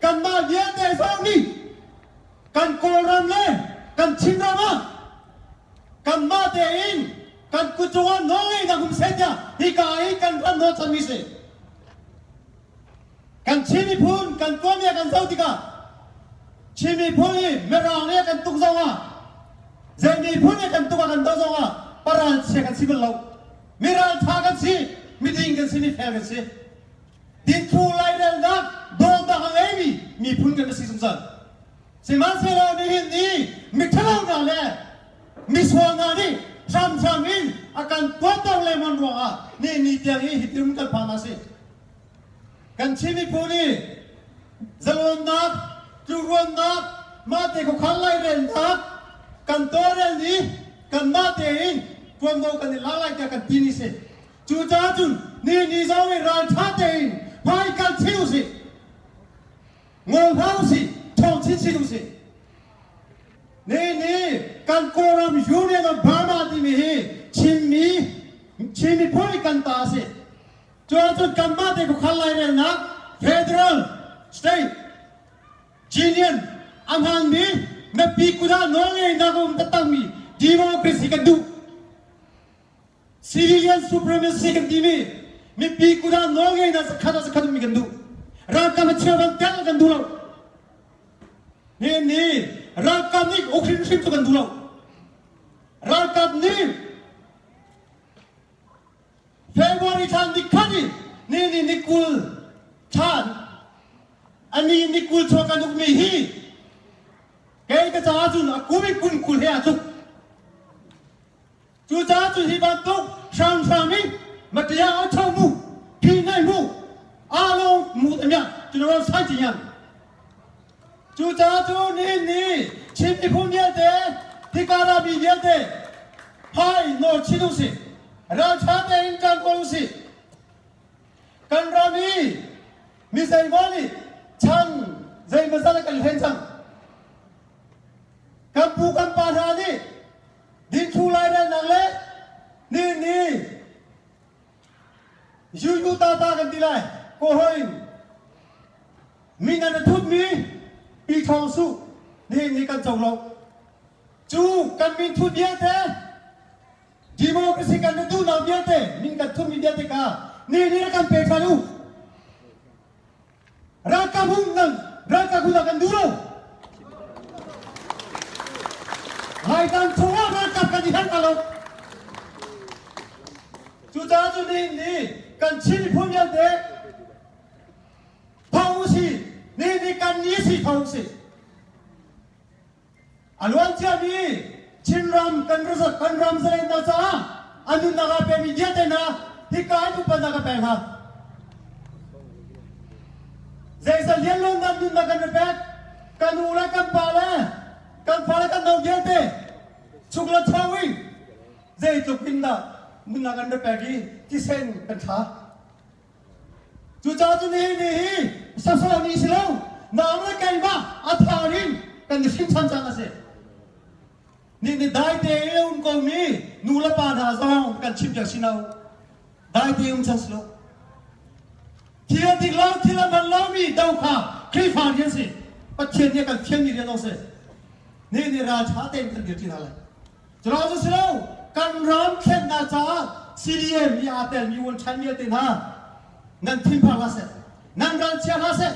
kanmah vialte zong nih kan Kawlram le kan Chinram ah kanmah tein kan kut cungah nawlngeihnak um seh tiah hika i kan ram nawl cangmi si. Kan Chin miphun kan tuanbia kan zoh tikah Chin miphun i Mirang nih kan tuk zongah zei miphun nih kan tuk ah kan doh zongah paral chia kan si bal lo. Miraltha kan si, miding kan si, mifel kan si. Dingthlu lairelnak dawtnak a ngeimi miphun kan si zungzal. Sihmanhsehlaw nihin ni miṭhalo hna le misual hna nih hramhram in a kan tuanter lengmang ruangah nihin ni tiang hi hitin kan phan a si. Kan Chin miphun i zalonnak, tlukruannak, mahte khuakhan lairelnak kan tawlrel i kanmah tein ṭuanvo kan i lak lai tiah kan ti ni si. Cucaah cun nihin ni zong i ralṭha tein hmai kal chin usih. Ngol hlah usih, ṭhawng chinchin usih. Nihin ni kan Kawlram Union of Burma timi hi Chinmi Chin miphun i kan ta a si. Cuahcun kanmah te khuakhan lairelnak federal state union a hmaanmi mipi kut ah nawlngeihnak a um taktakmi democracy kan duh. Civilian supremacy kan timi mipi kut ah nawlngeihnak zakhat ah zakhat ummi kan duh. Ralkap a cheu tel kan duh lo. Nihin ni ralkap nih uk hrimhrim cu kan duh lo. Ralkap nih February thla nikhat i ni ni ni 20 thla ani ni 20 chuak kan ukmi hi kei ka caah cun a kum i kum 20 he aa tluk. Cucaah cun hi bantuk hramhram in matia a tho mu phi nai mu along mu tamiah general sai ti yan. Cucaah cu nihin ni Chin miphun vialte, hika mi vialte phai nawl chin usih. Ralṭha tein ṭan ko usih. Kan ram i mi zeimaw nih chan zeimawzat a kan hlen cang. Kan pu kan pa hna nih dingthlu lairelnak le nihin ni Yu tata kan ti lai. Kawhro in min an thutmi Pi Thawng Su nihin ni kan co lo. Cu kan min thut vialte democracy kan duhnak vialte min kan thutmi vialte kha nihin ni kan pe ṭhan u. Ralkap hung nan ralkap hung kan duh lo. Laitlang chungah ralkap kan i herh lo. Cucaah cu nihin ni kan Chin miphun vialte tho usih nihin ni kan ni si tho usih. A luan ciami Chinram kan kan ram zalennak caah a nunnak aa pemi vialte hna hika in upatnak ka pek hna. Zeizat lianlawmnak nunnak kan i pek kan u le kan pa le kan fa le kan no vialte chuk le cho in zeitluk in dah nunnak kan i pek i thisen kan thla. Cucaah cun nihin ni hi sasawh ni si lo, nang le keimah a thar in kan i hrinṭhan cang a si. Nih ni dai tein a um komi nu le pa hna zong kan chimpiak si lo. Dai tein um cang si lo. Thil a dik lo, thil a hman lomi do kha Khrihfa rian si. Pathian nih a kan fialmi rian zong si. Nih ni ralṭha tein kan dirṭi hna lai. Culo cu si lo, kan ram thlennak caah CDM i aa telmi vuanṭhan vialte hna nan thinphang hlah seh, nan ralchia hlah seh,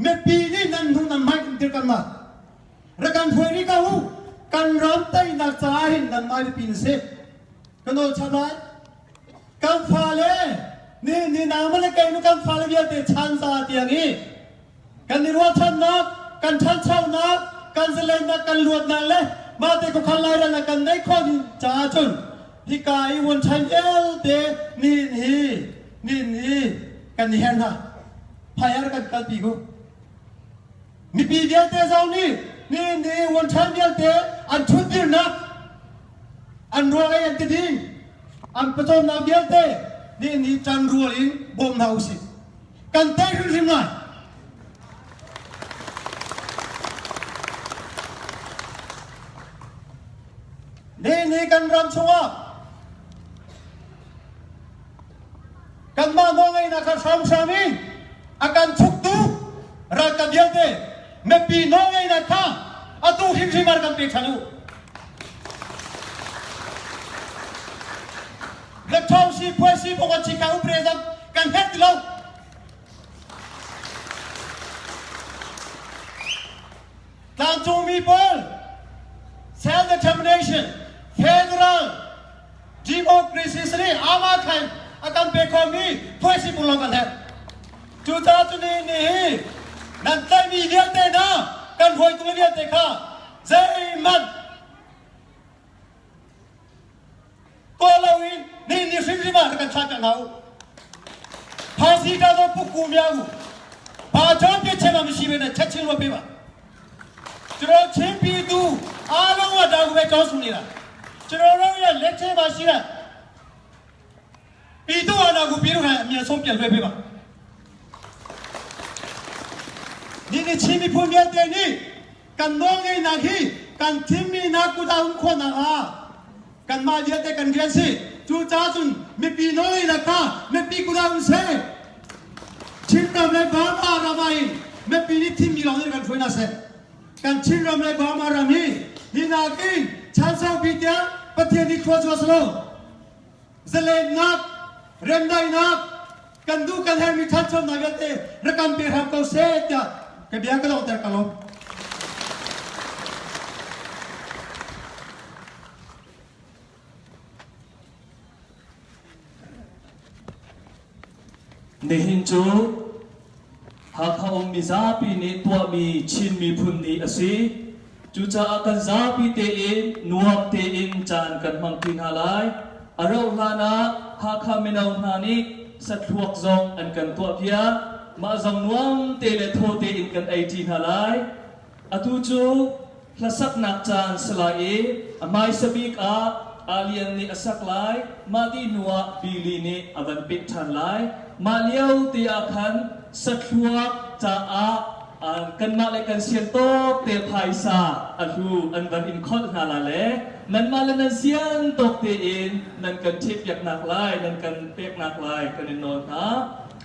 mipi nih nan hnu nan hmai kan dirkamnak rak kan hruai rih ko u. Kan ram teinak caah hin nanmah biapi na si. Ka nawl chap lai. Kan fale ni ni nangmah le kei nu kan fale vialte chan za tiang i Kan i ruahchannak, kan ṭhanchonak, kan zalennak, kan luatnak le mahte khuakhan lairel ah kan neih khawh ding caah cun hika i vuanṭhan vialte nihin hi nihin hi kan i her hna. Phaiar kan kalpi ku. Mipi vialte zong nih nihin ni vuanṭhan vialte an ṭhutdirnak, an ruang ei an ti ding, an pawcawmnak vialte nihin ni ṭanrual in bawm hna usih. Kan tei hrimhrim lai. Nihin hi kan ram chungah kanmah nawlngeihnak kha hramhram in a kan chuktu ralkap vialte mipi nawlngeihnak kha atu hrimhrim ah kan pe ṭhan u. Lepthawng si phuai si bawk chi ka upre zam kan herh ti lo. Tlangcungmi pawl self-determination federal democracy sari ama khan a kan pe khomi phuai si pung lawng kan herh. Cucaah cu ni ni hi. Nan tlaihmi vialte hna kan hruaitu vialte kha zeihmanh tuah loin nihin ni hrimhrim ah rak kan thlah piak hna u. Phasi ta zo pukku mya u. Ba jon pe chema mi shi na chachin lo pe ba. ကျွန်တော်ချင်းပြည်သူအားလုံးကဒါကိုပဲကြောင်းဆိုနေတာကျွန်တော်တို့ရဲ့လက်ထဲမှာရှိတဲ့ပြည်သူအာဏာကိုပြည်သူခံအမြန်ဆုံးပြန်လွှဲပေးပါဒီနေ့ချင်းပြည်ဖွင့်ပြတဲ့နေ့ကန်တော့ငယ်နာခိကန်သင်မီနာကုတာဥခေါနာဟာကန်မာရတဲ့ကန်ကန်စီကျူချာစွန်မပီနိုလေးနာခမပီကုတာဥဆေချင်းကမလဲဘာမာရမိုင်းမပီနီသင်မီလောင်းနေကန်ထွေးနာဆေ kan Chinram le Burma ram hi hi nakin chan saupi tiang Pathian nih thlua chuah selaw zalennak remdaihnak kan duh kan herhmi ṭhanchonak vialte rak kan pe hram ko seh tiah ka bia ka donghter ka lawm. Nihin cu Hakha um mizapi nih tuahmi Chin miphun ni a si. Cucaah kan zapi tein nuam tein caan kan hmangṭi hna lai. A rauh hlan ah Hakha mino hna nih sathluak zong an kan tuahpiak. Mah zong nuam te le thaw tein kan eiṭi hna lai. Atu cu hlasaknak caan si lai i a hmaisa bik ah Alian nih a sak lai, mah dih hnuah Billy nih a van peh ṭhan lai. Mah lio te ah khan sathluak caah kanmah le kan sian tawk te phaisa a hlu an van in kholh hna la le nanmah le nan sian tawk tein nan kan ṭhehpiaknak lai, nan kan peknak lai kan in nawl hna.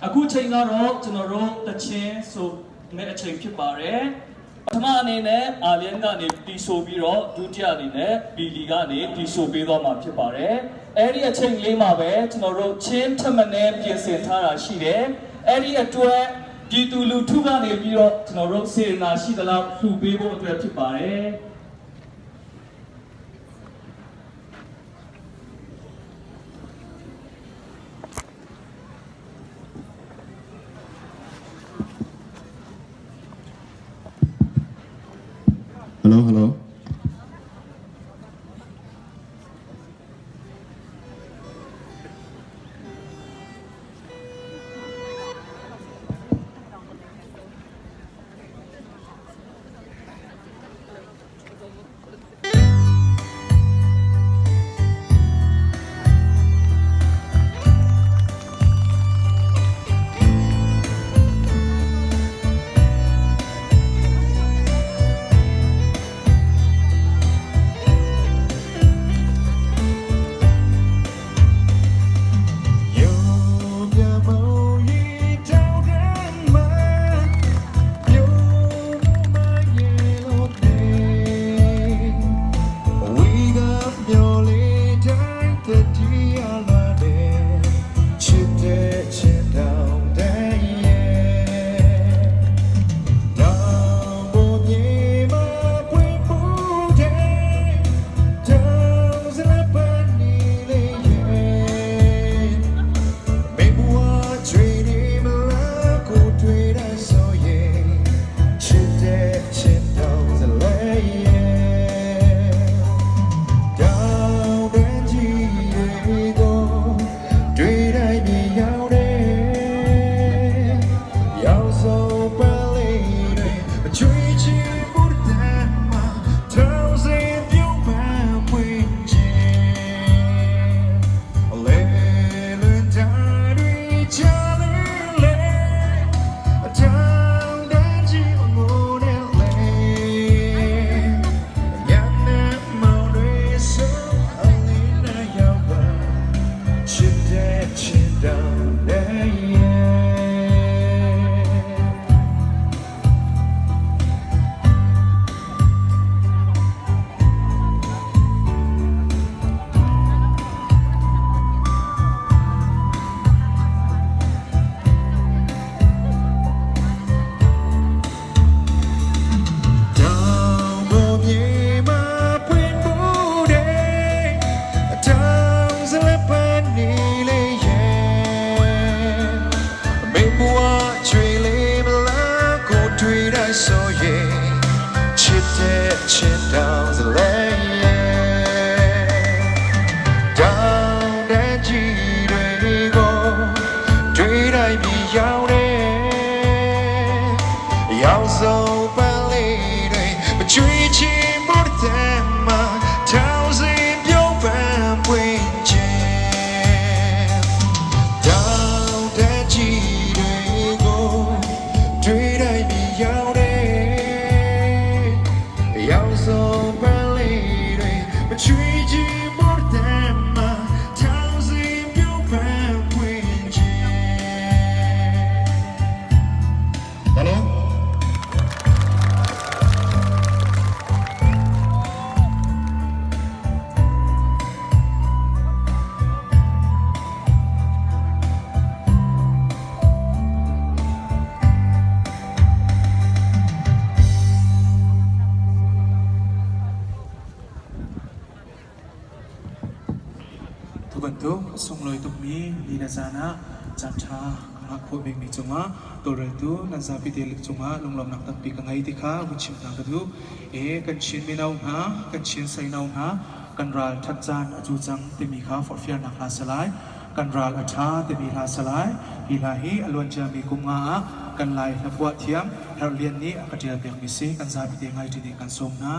အခုချိန်ကတော့ကျွန်တော်တို့တချင်းဆိုမဲ့အချိန်ဖြစ်ပါတယ်ပထမအနေနဲ့အာလျန်ကနေတီဆိုပြီးတော့ဒုတိယအနေနဲ့ဘီလီကနေတီဆိုပေးသွားမှာဖြစ်ပါတယ်အဲ့ဒီအချိန်လေးမှာပဲကျွန်တော်တို့ချင်းထမနဲပြင်ဆင်ထားတာရှိတယ်အဲ့ဒီအတွက်ပြည်သူလူထုကနေပြီးတော့ကျွန်တော်တို့စေတနာရှိသလောက်လှူပေးဖို့အတွက်ဖြစ်ပါတယ် Hello, hello. ရောင်စုံပန်းလေးတွေမချွေချင်မှုတဲ့မှာထောင်စင်ပြုံးပန်းပွင့်ခြင်းတောင်တန်းကြီးတွေကိုတွေ့တိုင်းမြင်ရောက်တဲ့ရောင်စုံပန်းလေးတွေမချွေချင်မှုတဲ့မှာထောင်စင်ပြုံးပန်းပွင့်ခြင်း ဘာလို့ Tu bantuk sunglawi tukmi ni le caan ah caanṭha ka hngah khawh bikmi cungah tawlreltu nan zapi te cungah lunglawmhnak tampi ka ngei ti kha vun chim hna ka duh. E kan Chin mino hna, kan Chin seino hna, kan ral ṭhat caan a cu cang timi kha forhfialnak hla si lai. Kan ral a ṭha timi hla si lai. Hi hla hi a luanciami kum nga ah kan Lai hlaphuah thiam Herh Lian nih a ka ṭial piakmi si. Kan zapi te ngai ṭi ding kan sawm hna.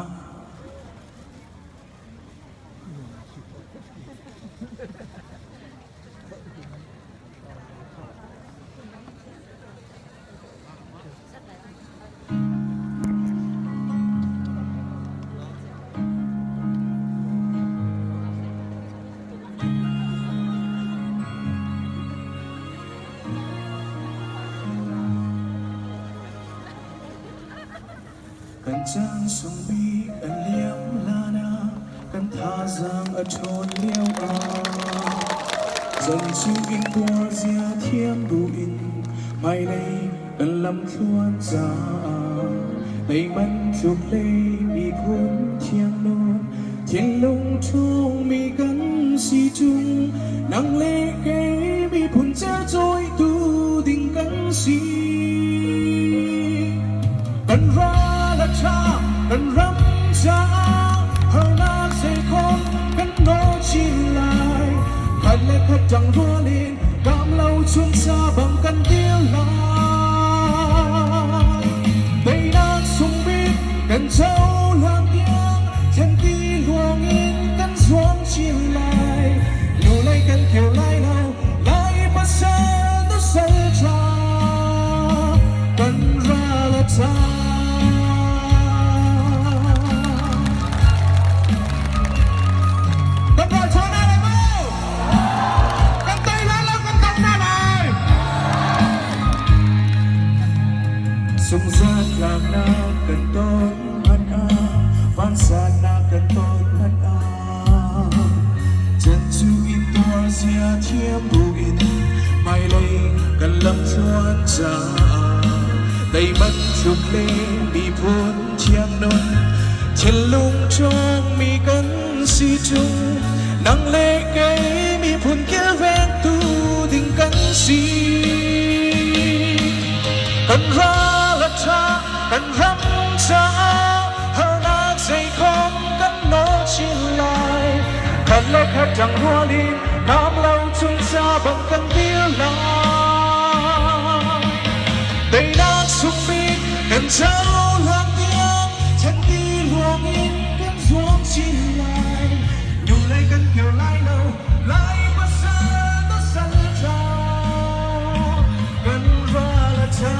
Kan caan sung bik an liam hlan ah kan thazaang a ṭhawn lio ah zan cu in tuar zia thiam buin hmailei kan lamthluan caah teiman tluk lei miphun thiang nawn thinlung ṭhawngmi kan si ṭung nang le kei miphun cercawitu ding kan si. Kan ral a ṭha, kan ram caah harnak zeikhom kan nawl chin lai. Khat le khat ṭangrual in kaam lo chuncha bang kan dir lai. Teinak sung bik kan cohlan tiang thenti luang in kan zuang chin lai. Hnulei kan kir lai lo, lai pasal nu sal ṭha kan ral a ṭha. Kan ral ṭha na lai maw? Kan tei lai lo, kan dong na lai. Sungzat tlaknak kan ton hmanh ah, vansannak kan ton hmanh ah, chan cu in tuar zia thiam buin hmailei kan lamthluan caah teiman tluk le miphun thiang nun thinlung ṭhawngmi kan si ṭung nang le kei miphun kilvengtu ding kan si. Kan ral a ṭha, kan ram caah harnak zeikhom kan nawl chin lai. Khat le khat ṭangrual in naam lo chuncha bang kan dir lai. Teinak sungbik kan cohlan tiang ṭhenti luang in kan zuam chin lai. Hnulei kan kir lai lo, lai pasal na sal ṭha. Kan ral a ṭha.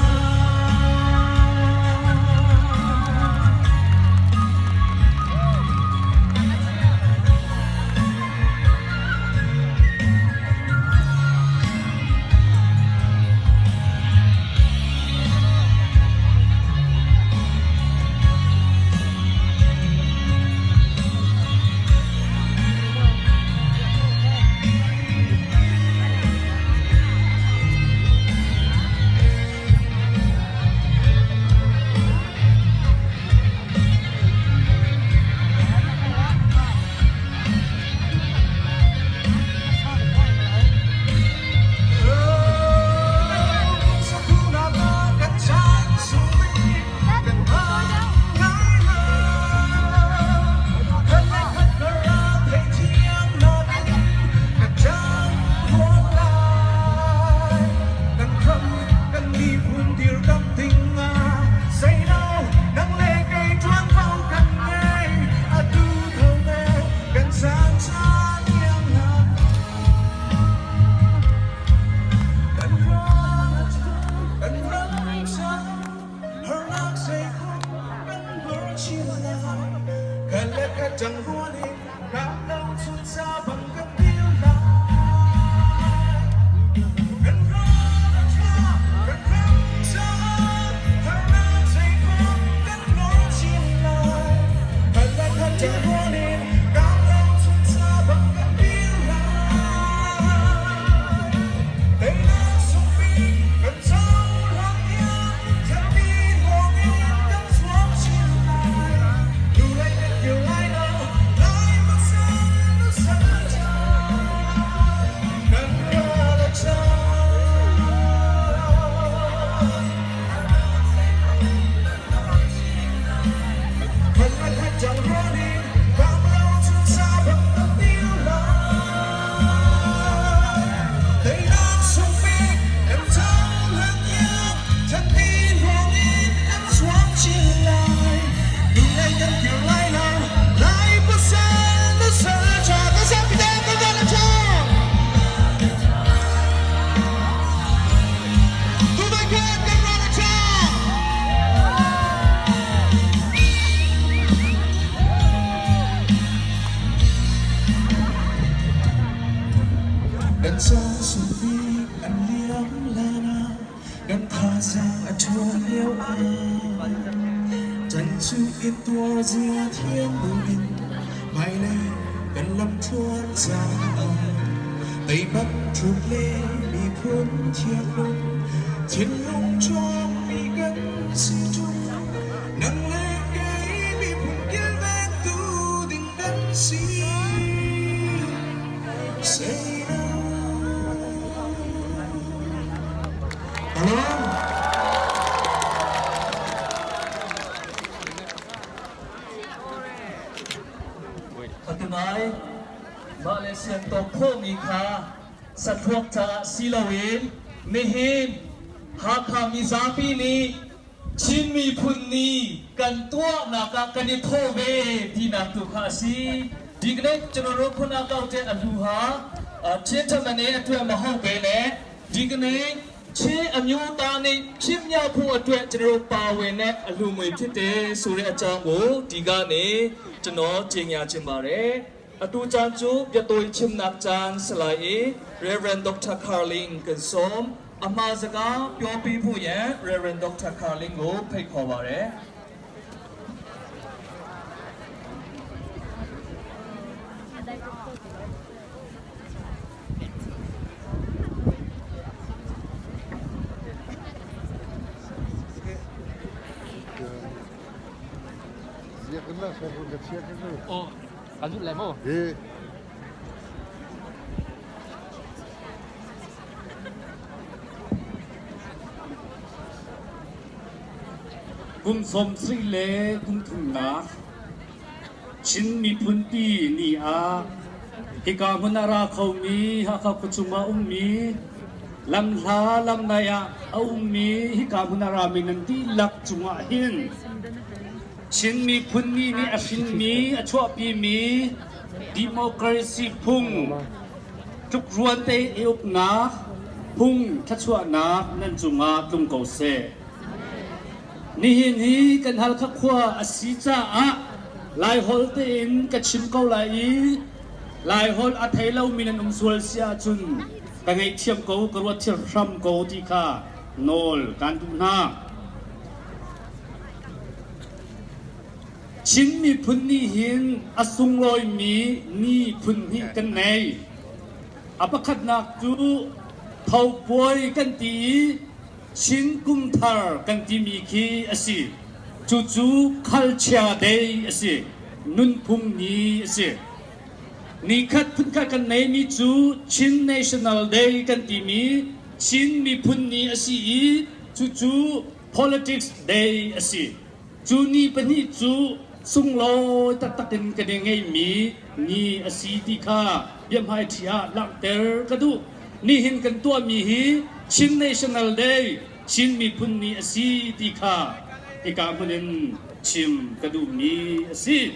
ṭangrual in kanglo chuncha bang kan dir lai. Kan ral a ṭha, kan ram caah harnak zeikhom kan hlawt chin lai. Khat le khat ṭangrual in kanglo chuncha bang kan dir lai. Teinak sungpi kan cohlang tiang thermi ruangin kan zuam chin lai. Hnulei kan kir lai lo, lai pasal na sal kan ral a ṭha. Khat le khat ṭangrual in kamlo chuncha bang kan dir lai. Teinak sungpi kan cohlang tiang thanpi ruangin kan zuam chin lai. Hnulei kan kir lai lo, lai pasal na sal ṭha ka zapi te kan ral a ṭha. Tutan khan kan ral a ṭha. Kan caan sung bik an liam lan ah kan thazaang a ṭhawn lio ah chan cu intuar zia thiam buin hmailei kan lamthluan caah teimak ṭhut le miphun thianglung thinlung ṭhawngmi kan si ṭung nang le kei miphun kilvengtu ding kan si. Atunai mah le siangtawk khawhmi kha sathluak caah si loin nihin Hakha mizapi nih Chin miphun nih kan tuahnak ah kan i thawh ve tinak tu kha a si. Dikne General Khun Akau te a hlu ha Chin Thamane a tuah ma ho be le dikne Chin amyu ta nih Chim nya phu a tuah General Pa we ne a hlu mui thite suri a chang bu tiga ne chano chingya chimbare atu caan cu biatawi chimnak caan salai i Reverend Dr. Carling kan sawm အမှားစကားပြောပြဖို့ရန် Reverend Dr. Carlin ကိုဖိတ်ခေါ်ပါတယ် Oh, kan zut lai maw? Kum 70 le kum thumnak Chin miphunpi ni ah hika hmun ah ra khomi Hakha khuachung ah ummi lamhla lamnai ah a ummi hika hmun ah rami nan dihlak cungah hin Chin miphun ni nih a hrinmi a chuahpimi democracy phung Tlukruan te i uknak phung thluachuahnak nan cungah tlung ko seh. Nihin hi kan Halkha khua a si caah Laiholh tein ka chim ko lai i Laiholh a thei lomi nan um sual si ahcun ka ngaihthiam ko, ka ruat hram ko ti kha nawl kaan duh hna. Chin miphun nih hin a sunglawimi ni phun hnih kan ngei. A pakhatnak cu Tho Puai kan ti i Chin Kum Thar kan timi khi a si. Cucu Culture Day a si. Nunphung ni a si. Nikhat phunkhat kan neimi cu Chin National Day kan timi Chin miphun ni a si i cucu Politics Day a si. Cu ni pahnih cu sunglawi taktak in kan i ngeihmi ni a si ti kha biahmaiṭhi ah langhter ka duh. Nihin kan tuahmi hi Chin National Day, Chin Miphun Ni a si ti kha hika hmun in chim ka duhmi a si.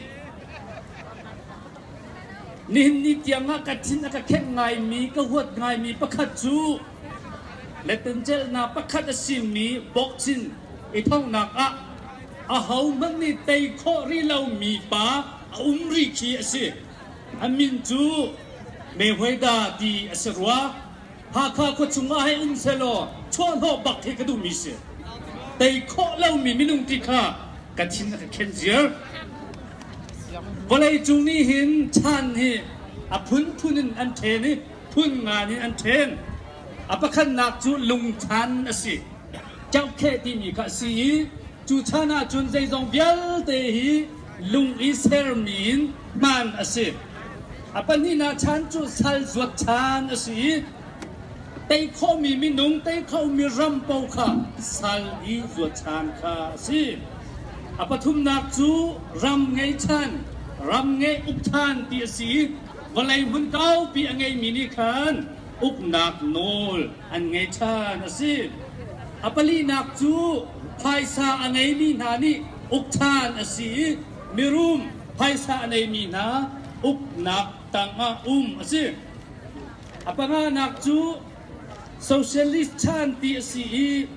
Nihin ni tiang ah ka thin a ka khenh ngaimi, ka huat ngaimi pakhat cu Letencelnak pakhat a simi boxing i thonghnak ah ahohmanh nih tei khawh rih lomi pa. a um rih khi a si. A min cu Mehweda ti a si rua. Hakha khua chungah hei um sehlaw chuahhnawh bak hi ka duhmi si. Tei khawh lomi minung ti kha ka thin a ka khen ziar. Vawlei cung nih hin chan hi a phunphun in an ṭhen i phun ngan in an ṭhen. A pakhatnak cu lungchan a si. Keuhkheh timi kha a si i cu chan ahcun zeizong vialte hi lung i sermi in hman a si. A pahnihnak chan cu sal zuat chan a si i tei khawhmi minung, tei khomi ram paoh kha sal i zuat chan kha a si. A pathumnak cu ram ngei chan, ram ngei uk chan ti a si i vawlei hmun kaupi a ngeimi nih khan uknak nawl an ngei ṭhan a si. A palinak cu phaisa a ngeimi hna nih uk ṭhan a si i mirum phaisa a neimi hna uknak tangah um a si. A panganak cu socialist chan ti a si i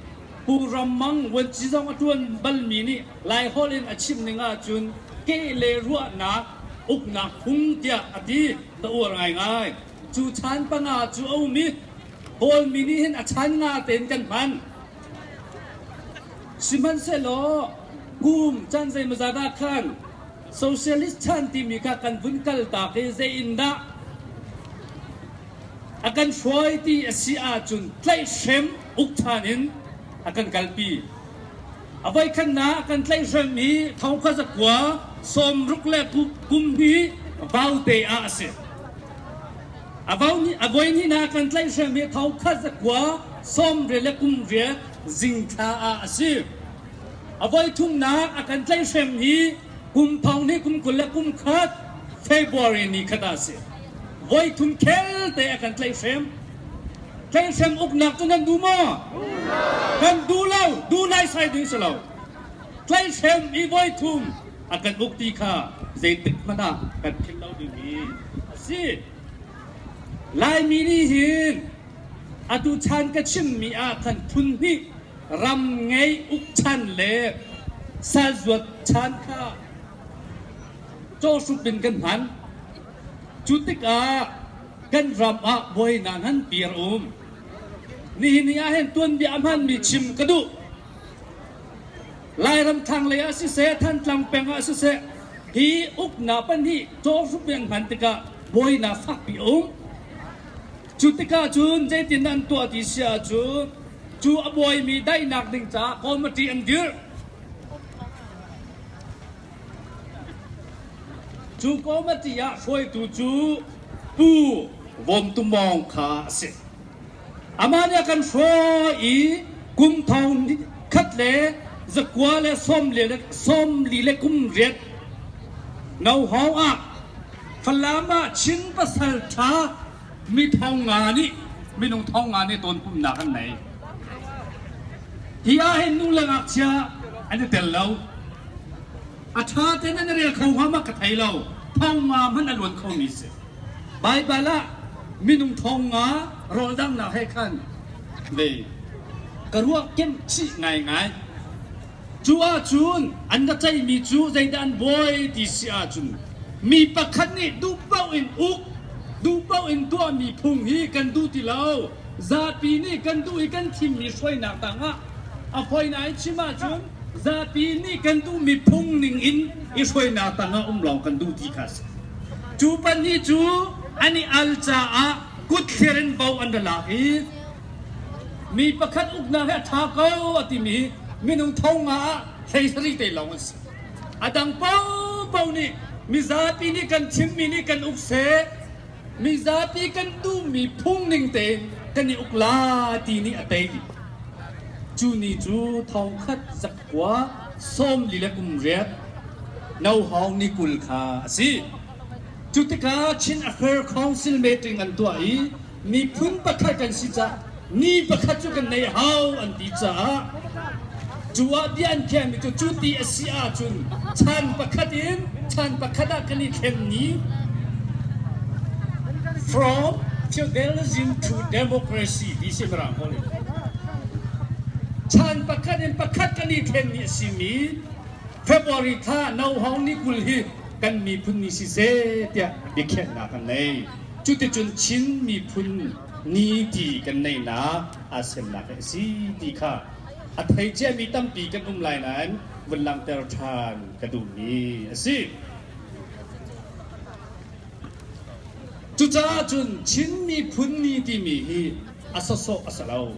Pu Ram Mang vuanci zong a ṭuan balmi nih Laiholh in a chim ning ahcun keh le ruahnak uknak phung tiah a ti. Ka uar ngaingai. Cu chan panga cu a um i Kawlmi nih hin a chan nga tein kan hman. Sihmanhsehlaw kum caan zeimawzat ah khan socialist chan timi kha kan vun kaltak i zei in dah a kan hruai ti a si ahcun tlaihhrem uk ṭhan in a kan kalpi. A voikhatnak a kan tlaihhrem hi thongkha zakua sawmruk le kum hnih vaute ah a si. A voi hnihnak kan tlaihhrem hi thongkhat zakua sawmriat le kum riat zingthla ah a si. A voi thumnak a kan tlaihhrem hi kum thong hnih kum 20 le kum khat February ni khat ah a si. Voi thum khel te a kan tlaihhrem. Tlaihhrem uknak cu nan duh maw? Kan duh lo, duh naisai ding si lo. Tlaihhrem i voi thum a kan uk ti kha zeitik hmanh ah kan philh lo dingmi a si. Laimi nih hin atu chan ka chimmi ah khan phun hnih ram ngei uk chan le salzuat chan kha cawhhrup in kan hman. Cu tikah kan ram ah buainak nganpi a um. Nihin ni ah hin tuanbia a hmanmi chim ka duh. Lairam thlanglei ah siseh, Thantlang peng ah siseh, hi uknak pahnih cawhhrup in an hman tikah buainak fakpi a um. Cu tikah cun zeitin an tuah ti si ahcun cu a buaimi daihnak ding caah committee an dirh. Cu committee ah hruaitu cu Pu Vom Tu Mawng kha a si. Amah nih a kan hruai i kum thong khat le zakua le sawm li le kum riat nohawng ah Falam ah Chin pasal ṭha mi thong nga nih minung thong nga nih tonpumnak an nei. Hi ah hin nu le ngakchia an i tel lo. A ṭha tein an i rel kho hnga ma ka thei lo. Thong nga hmanh a luan khomi si. Baibal ah minung thong nga rawldanghnak he khan ve ka ruah kemh chih ngaingai. Cu ahcun an ra ceihmi cu zeidah an buai ti si ahcun mi pakhat nih duh paoh in uk, duh paoh in tuahmi phung hi kan duh ti lo. Zapi nih kan duh i kan thimmi hruainak tangah a fawinak in chim ahcun zapi nih kan duhmi phung ning in i hruainak tangah um lawng kan duh ti kha a si. Cu pahnih cu an i al caah kut thlir in vo an ra lak i mi pakhat uknak hi a ṭha ko a timi minung tho nga ah hlei sarih te lawng an si. A dang paohpaoh nih mizapi nih kan chimmi nih kan uk seh, mizapi kan duhmi phung ning tein kan i uk la ti nih a tei. Cu ni cu thongkhat zakua 40 le kum riat nohawng ni 20 kha a si. Cu tikah Chin Affair Council meeting an tuah i miphun pakhat kan si caah ni pakhat cu kan nei hau an ti caah cu ah bia an khiahmi cu cu ti a si ahcun chan pakhat in chan pakhat ah kan i thlen ni from feudalism to democracy ti si mirang holh in chan pakhat in pakhat kan i thlen ni a simi February thla no hong ni 20 hi. kan miphun ni siseh tiah biakhiahnak kan nei. Cuticun Chin miphun ni ti kan neihnak aa semnak hi a si ti kha a thei ciami tampi kan um lai nain vun langhter ṭhan ka duhmi a si. Cucaah cun Chin miphun ni timi hi a sawsawh a si lo.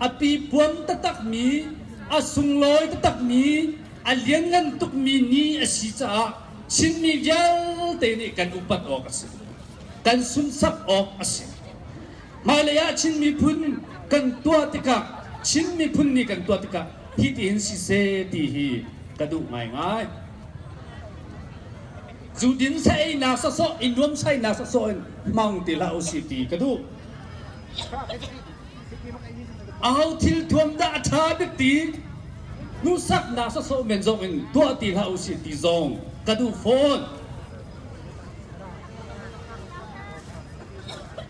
A pipuam taktakmi, a sunglawi taktakmi, a lianngan tukmi ni a si caah Chinmi vialte nih kan upat awk a si. Kan sunsak awk a si. Hmailei ah Chin miphun kan tuah tikah Chin miphun ni kan tuah tikah hitihin siseh ti hi ka duh ngaingai. Zu din sa einak sawsawh i nuamsainak sawsawh in hmang ti hlah usih ti ka duh. Aho thil thuam dah a ṭha bik ti hmuhsaknak sawsawh men zong in tuah ti hlah usih ti zong ka duh fawn.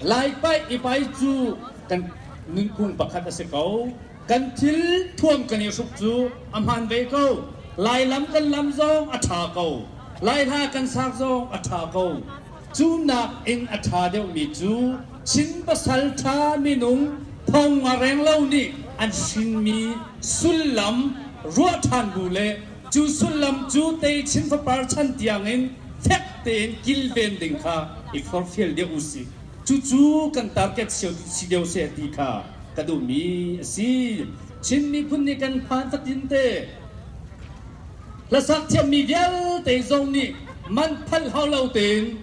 Lai paih i pai cu kan nunphung pakhat a si ko. Kan thil thuam kan i hruk cu a hmaan ve ko. Lailam kan lam zong a ṭha ko. Lai hla kan sak zong a ṭha ko. Cu nak in a ṭha deuhmi cu Chin pasal ṭha minung thong nga reng lo nih an hrinmi sullam ruah ṭhan bu le cu sullam cu tei Chin fapar chan tiangin fek tein kilven ding kha i forhfial deuh usih. Cucu kan target si deuh seh ti kha ka duhmi a si. Chin miphun nih kan phan fatin te hlasak thiammi vialte zong nih man phalh hau lo tein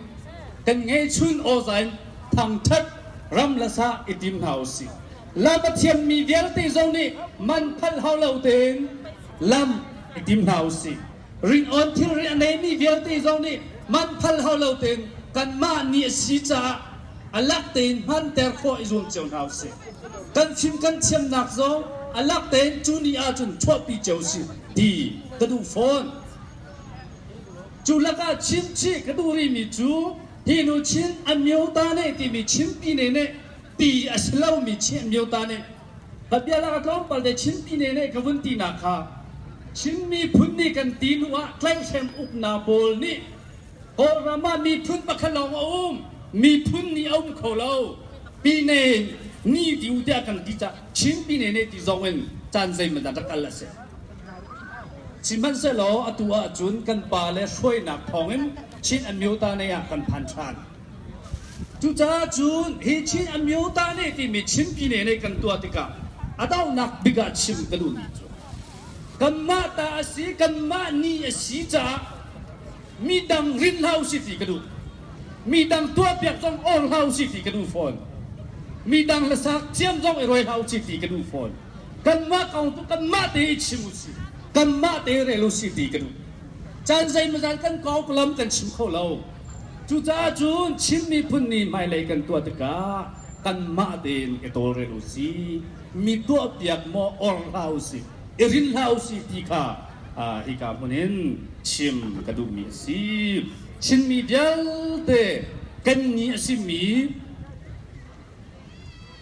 kan ngeihchun awza in thangṭhat ram hlasa i tim hna usih. Lam a thiammi vialte zong nih man phalh hau lo tein lam i tim hna usih. Ringawn thilri a neimi vialte zong nih man phal hau lo tein kanmah nih a si caah a lak tein hmanter khawh i zuam cio hna usih. Kan fim kan thiamnak zong a lak tein cu ni ahcun chuahpi cio usih ti ka duh fawn. Cu lakah chimchih ka duh rihmi cu hi nu Chin Amyota nih timi Chin Pine nih ti a si lomi Chin Amyota nih Ka bia lak a tlawmpal te Chin pine nih ka vun tinak kha Chin miphun nih kan ti hnu ah tlaihhrem uknak pawl nih Kawlram ah miphun pakhat lawng a um miphun nih a um kho lo pine ni ti u tiah kan ti cah Chin pine nih ti zong in caan zeimaw dah rak kal a si. Sihmanhsehlaw atu ahcun kan pa le hruainak thawngin Chin Amyota nei ah kan phan ṭhan. Cucaah cun hi Chin Amyota nih timi Chin Pyine nih kan tuah tikah a donghnak bik ah chim ka duhmi cu kanmah ta a si kanmah ni a si caah midang rin hlah usih ti ka duh. Midang tuahpiak zong or hlah usih ti ka duh fawn. Midang hlasak thiam zong i roi hlah usih ti ka duh fawn. Kanmah kong tu kanmah te i chim usih kanmah te rel usih ti ka duh. Caan zeimawzat kan konglam kan chim kho lo. Cucaah cun Chin miphun nih hmailei kan tuah tikah kanmah tein i tawlrel usih, mi tuahpiak maw or hlah usih, i rin hlah usih ti kha hika hmun in chim ka duhmi a si. Chinmi vialte kan ni a simi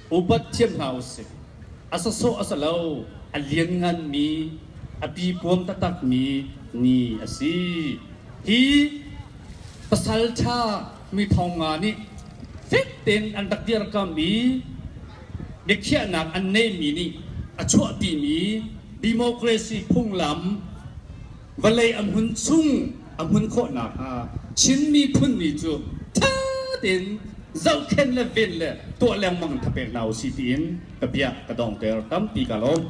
Upat thiam hna usih. A sawsawh a si lo, a liannganmi, a pipuam taktakmi ni a si. Hi pasalṭha mi thong nga nih fek tein an rak dirkamh i biakhiahnak an neihmi nih a chuahpimi democracy phunglam vawlei a hmun chung a hmun khawh nakhnga Chin miphun mi cu ṭha tein zohkhenh le ven le tuah lengmang thapek hna usih tiin ka bia ka dongter tampi ka lawm.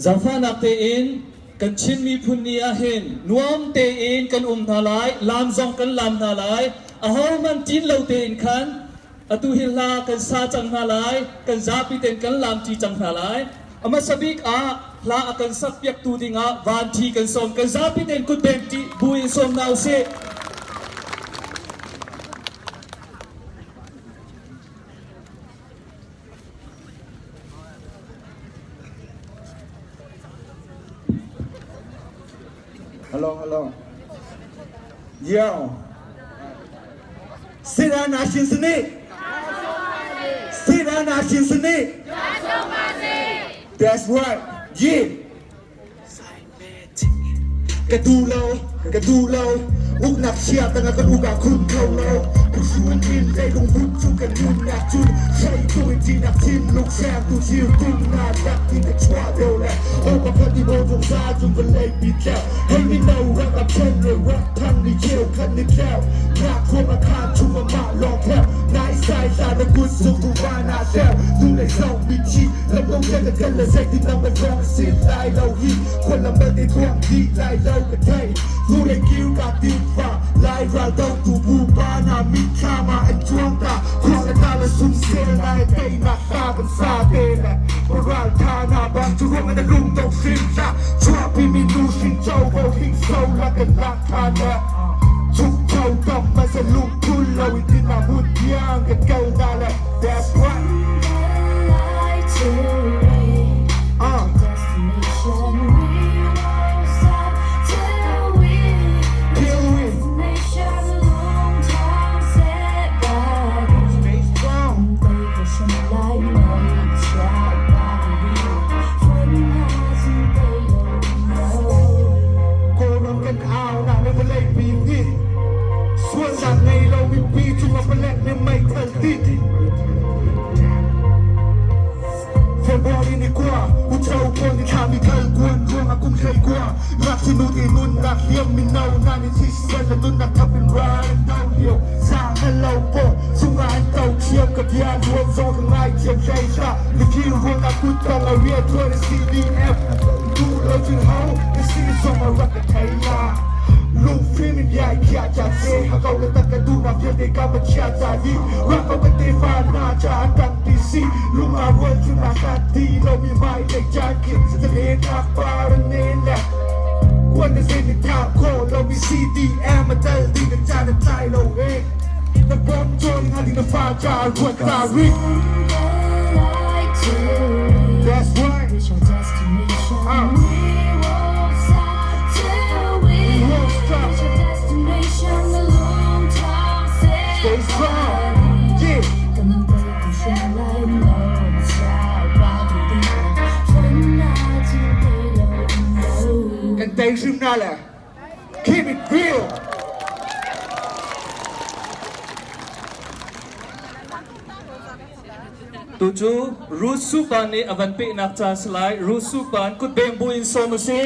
Zaangfahnak tein kan Chin miphun ni ah hin nuam tein kan um hna lai, laam zong kan laam hna lai. Ahohmanh ṭin lo tein khan Atu hi hla kan sa cang hna lai, kan zapi tein kan lamṭi cang hna lai. A hmasa bik ah hla a kan sakpiaktu dingah vanṭhi kan sawm. Kan zapi tein kutbeng ṭih buin sawm hna usih. Hello, hello. Yo. Sirana shin sani. Sirana shin sani. That's right. Yeah. Ka duh lo, ka duh lo. Uknak chia tangah kan uk ah khun kho lo. Khuhsun in leilung vut cu kan nunnak cun hrei tung in ṭihnak thinlung sengtu thil tumnak dak in ka chuah deuh le aw pakhat i maw zungzal cun vawlei pi tleu hei mino rak a ṭhen le rak thang ni cheu khat ni tleu nak huam a khan chung a mah lawng tleu nai sai hla na kut sung tu va na tleu tu le zong mi thi lam dong te ka kal le zeitin dang ka zong sin lai lo hi khualam belte tuang dih lai lo ka thei tu le kiu ka tin fa lai ral do tu bu pa na mit thla ma an chuang ta khua le ta le sum sel lai tei nak ta kan sa te le moral tha na bang chu ruang na lung to hrim la chua pi mi nu shin châu bo hing so la kan lak tha na chuk chau tam ma se lung thul lo in tin na hun tiang kan kal na le that's right. Kawlram kan au nak le vawlei pi nih sualnak ngei lo mipi cungah palek nih meithal tit. February ni kua, ucho pawl ni thla mi thal kuan ruang ah kum hlei kua, ngakchia nu te nunnak hliam mino na ni thisen le nunnak thap in ral an do lio, sang an lo paw, sungah an to thiam ka bia luan zong ka ngai thiam hlei hlah, mithil ruang ah kut tong a rian tuan CDF, duh lo cun ho, na si zong a rak ka thei la. Lungfim in bia i khiah ca se, hakau le tak ka duhnak vialte ka ma chia ca dih, rak ko ka tefa hna ca an kan ti si, lung aa rual cu na hlat ti lomi hmai lei caan khi zalenak par an nen le kuan na zei nih thah khawh lomi CDM a dal ding na caan a tlai lo e na bawm cawn hnga ding na fa ca ruat ta rih. That's right. We won't stop. Stay strong. Yeah. Kan tei hrim na le. Keep it real. Tu cu Ruth Supan nih a van pehnak ca si lai. Ruth Supan kutbeng buin sawm a si.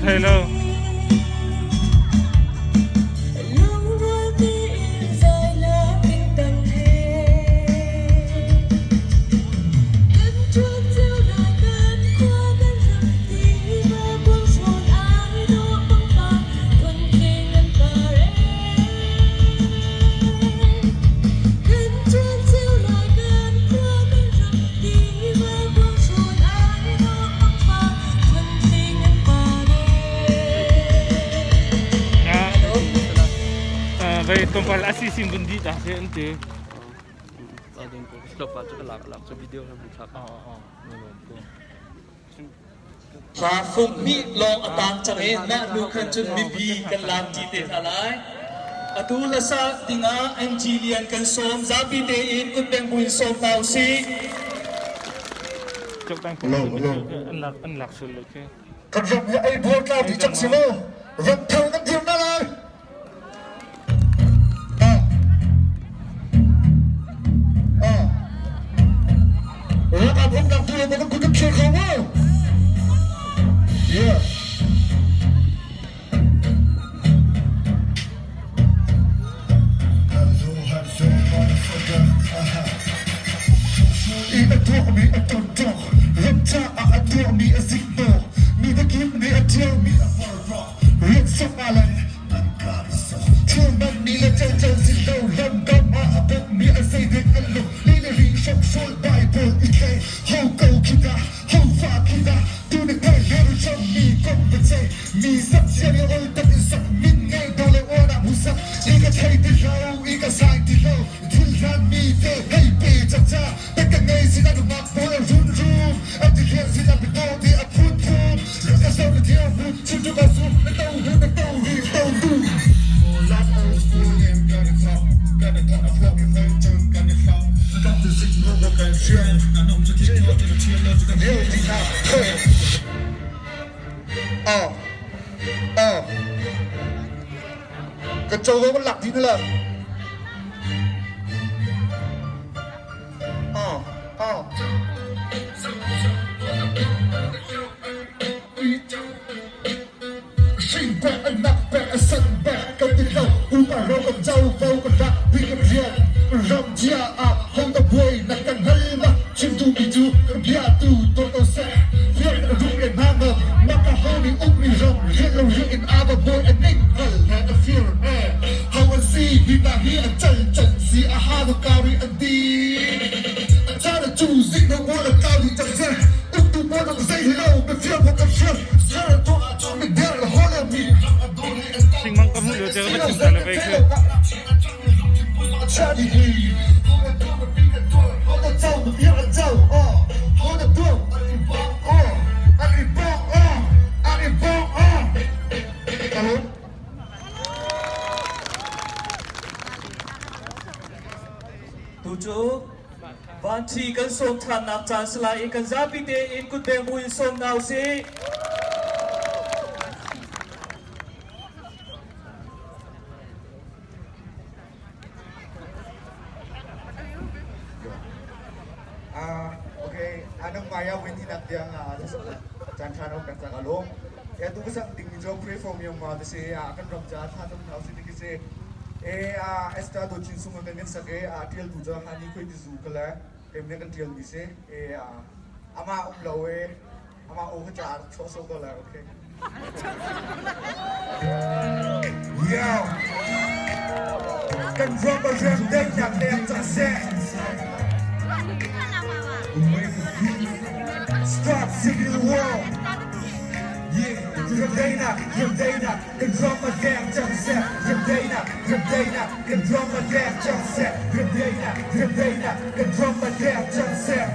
thei lo. Vei tlawmpal a si sin vun dih ta se an ti. Fung hnih lawng a tang cang i mah hnu khan cun mipi kan laam ṭi te hna lai. Atu hlasa dingah NG Lian kan sawm. Zapi tein kutbeng buin sawm hna usih. An lak sul lo khi. Kan ram hi ei buar tlau dih cang si mu. Ram thar kan dir na lai. Ralkap uknak tu le kan kut kan khel kho mu. Yeah. I a tuahmi a tontok, ram caah a tuahmi a ziknawh, mi takip nih a ṭialmi a forhrawk, rian sok ah le Thilman mi le cocel si lo lamkam ah a bawmhmi a zeidek an lung li le ri hrokhrawl Bible i thlei ho ko khi dah ho fa khi dah tu na kai le ru mi kong va cei mi sak sia le ol tak in sak min ngei do le uan ah sak i ka thei ti lo i ka sai ti lo thil hlan mi te hei pe chak cha te ka ngei sin a mak pawl a run rum a ti hian sin a bito ti a phun phun ka so na thiang hu chim tu ka su na to hu na to ri to du Kan covo kan lak dih na la. Hring an nak pek a san pek kan ti lo upa ro kan covo kan rak bi kan rian ram chia ah ho ta buai na kan hal ma chim tu mi cu kan bia tu to to seh rian rum le na ma ma ka ho ni uk ni ram rian lo rian in aba boy an ning hal he a fear he how an si hi ta hi an chal chan si a ha no kari an ti a cha na chu zik no mo na kari chak se uk tu mo na zei lo me fear mo kan fear sir to a chu mi der ho le mi Singmang ka hmuh lio te ka va chim ta le vei khi. Tu cu Vanṭhi kan sawm ṭhannak caan si lai i kan zapi tein kutbeng buin sawm hna usih. Okay, anong maya win hinak tiang caan ṭha no kan cak alung. Ya tu kasang ding jo pray for me ma te se a kan ram cha tha tum thau si ti se e a esta do chin sung kan kan sak e a tial tu jo hani khoi ti zu kala em ne kan tial mi se e a ama um lo e ama o ka cha so so ko la okay. Yo! Kan ram a rem daihnak leng cang seh. Stop civil war. Yeah, ram daihnak, ram daihnak, kan ram a leng cang seh. Ram daihnak, ram daihnak, kan ram a leng cang seh. Ram daihnak, ram daihnak, kan ram a leng cang seh.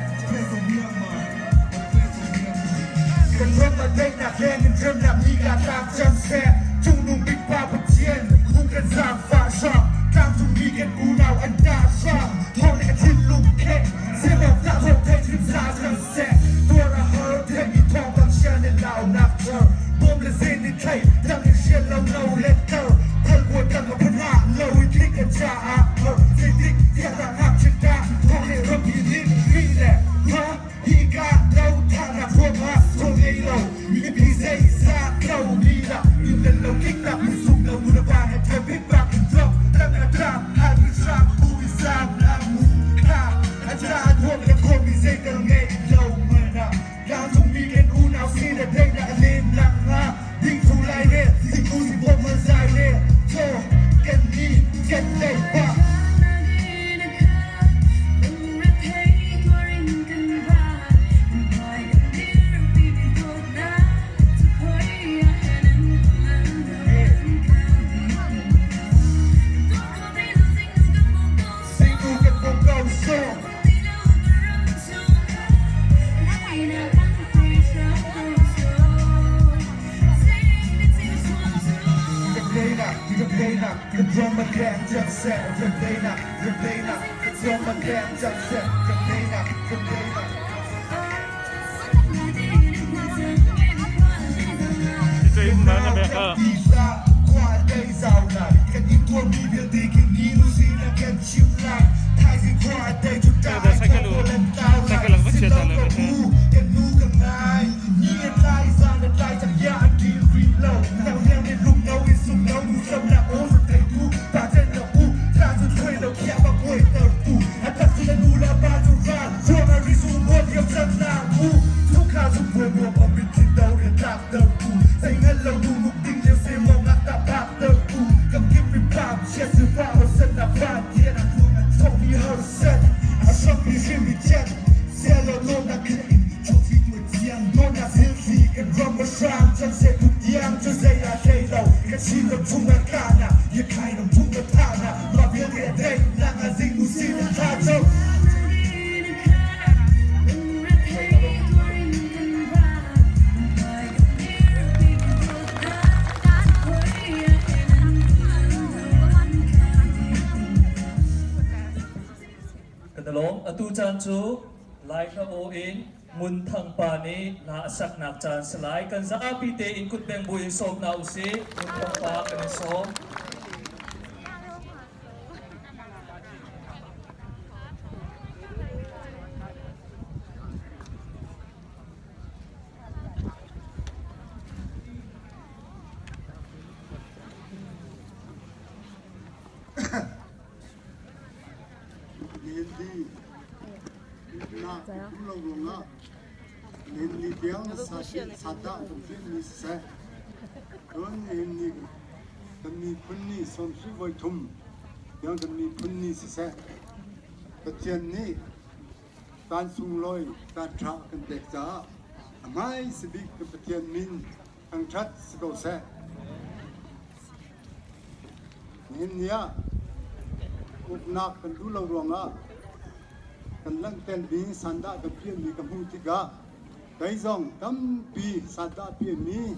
Kan ram a daihnak leng in remnak ni ka tlang cang seh. Cungnung bik Pa Pathian, hung kan zaangfah hram. Tlangcung mi kan unau an dah hram. Thawng le ka thinlung kheh, sihmawk dah thawng theih hrim sa cang seh. Tuar a har, theihmi thawngpang chia nih launak thar. Bawm le zen nih thlei, dang in hrial lo no le tar. Khualbuan dang a phanah, lo i tlik a caah har. Zeitik tiah dah ngakchia dah, thawng le rampi nih ri le ha. Hika lo thahnak ruangah thaw ngei lo mipi zeizah lo cang seh kan teinak kan teinak. Kan i lawm. Atu caan cu Lai hla aw in Ngun Thang Pa nih hla a saknak caan si lai. Kan zapi tein kutbeng buin sawm hna usih. Ngun Thang Pa kan i sawm. Nihin na um lo ruangah nihin ni tiang sadah kan tlinh mi siseh, cun nihin ni kan miphun ni sawmsarih voithum tiang kan miphun ni siseh, Pathian nih caan sunglawi caan ṭha a kan pek caah a hmaisa bik kan Pathian min thangṭhat si ko seh. Nihin ni ah uknak kan duh lo ruangah kan langhtermi sandah kan piahmi ka hmuh tikah kei zong tampi sandah piahmi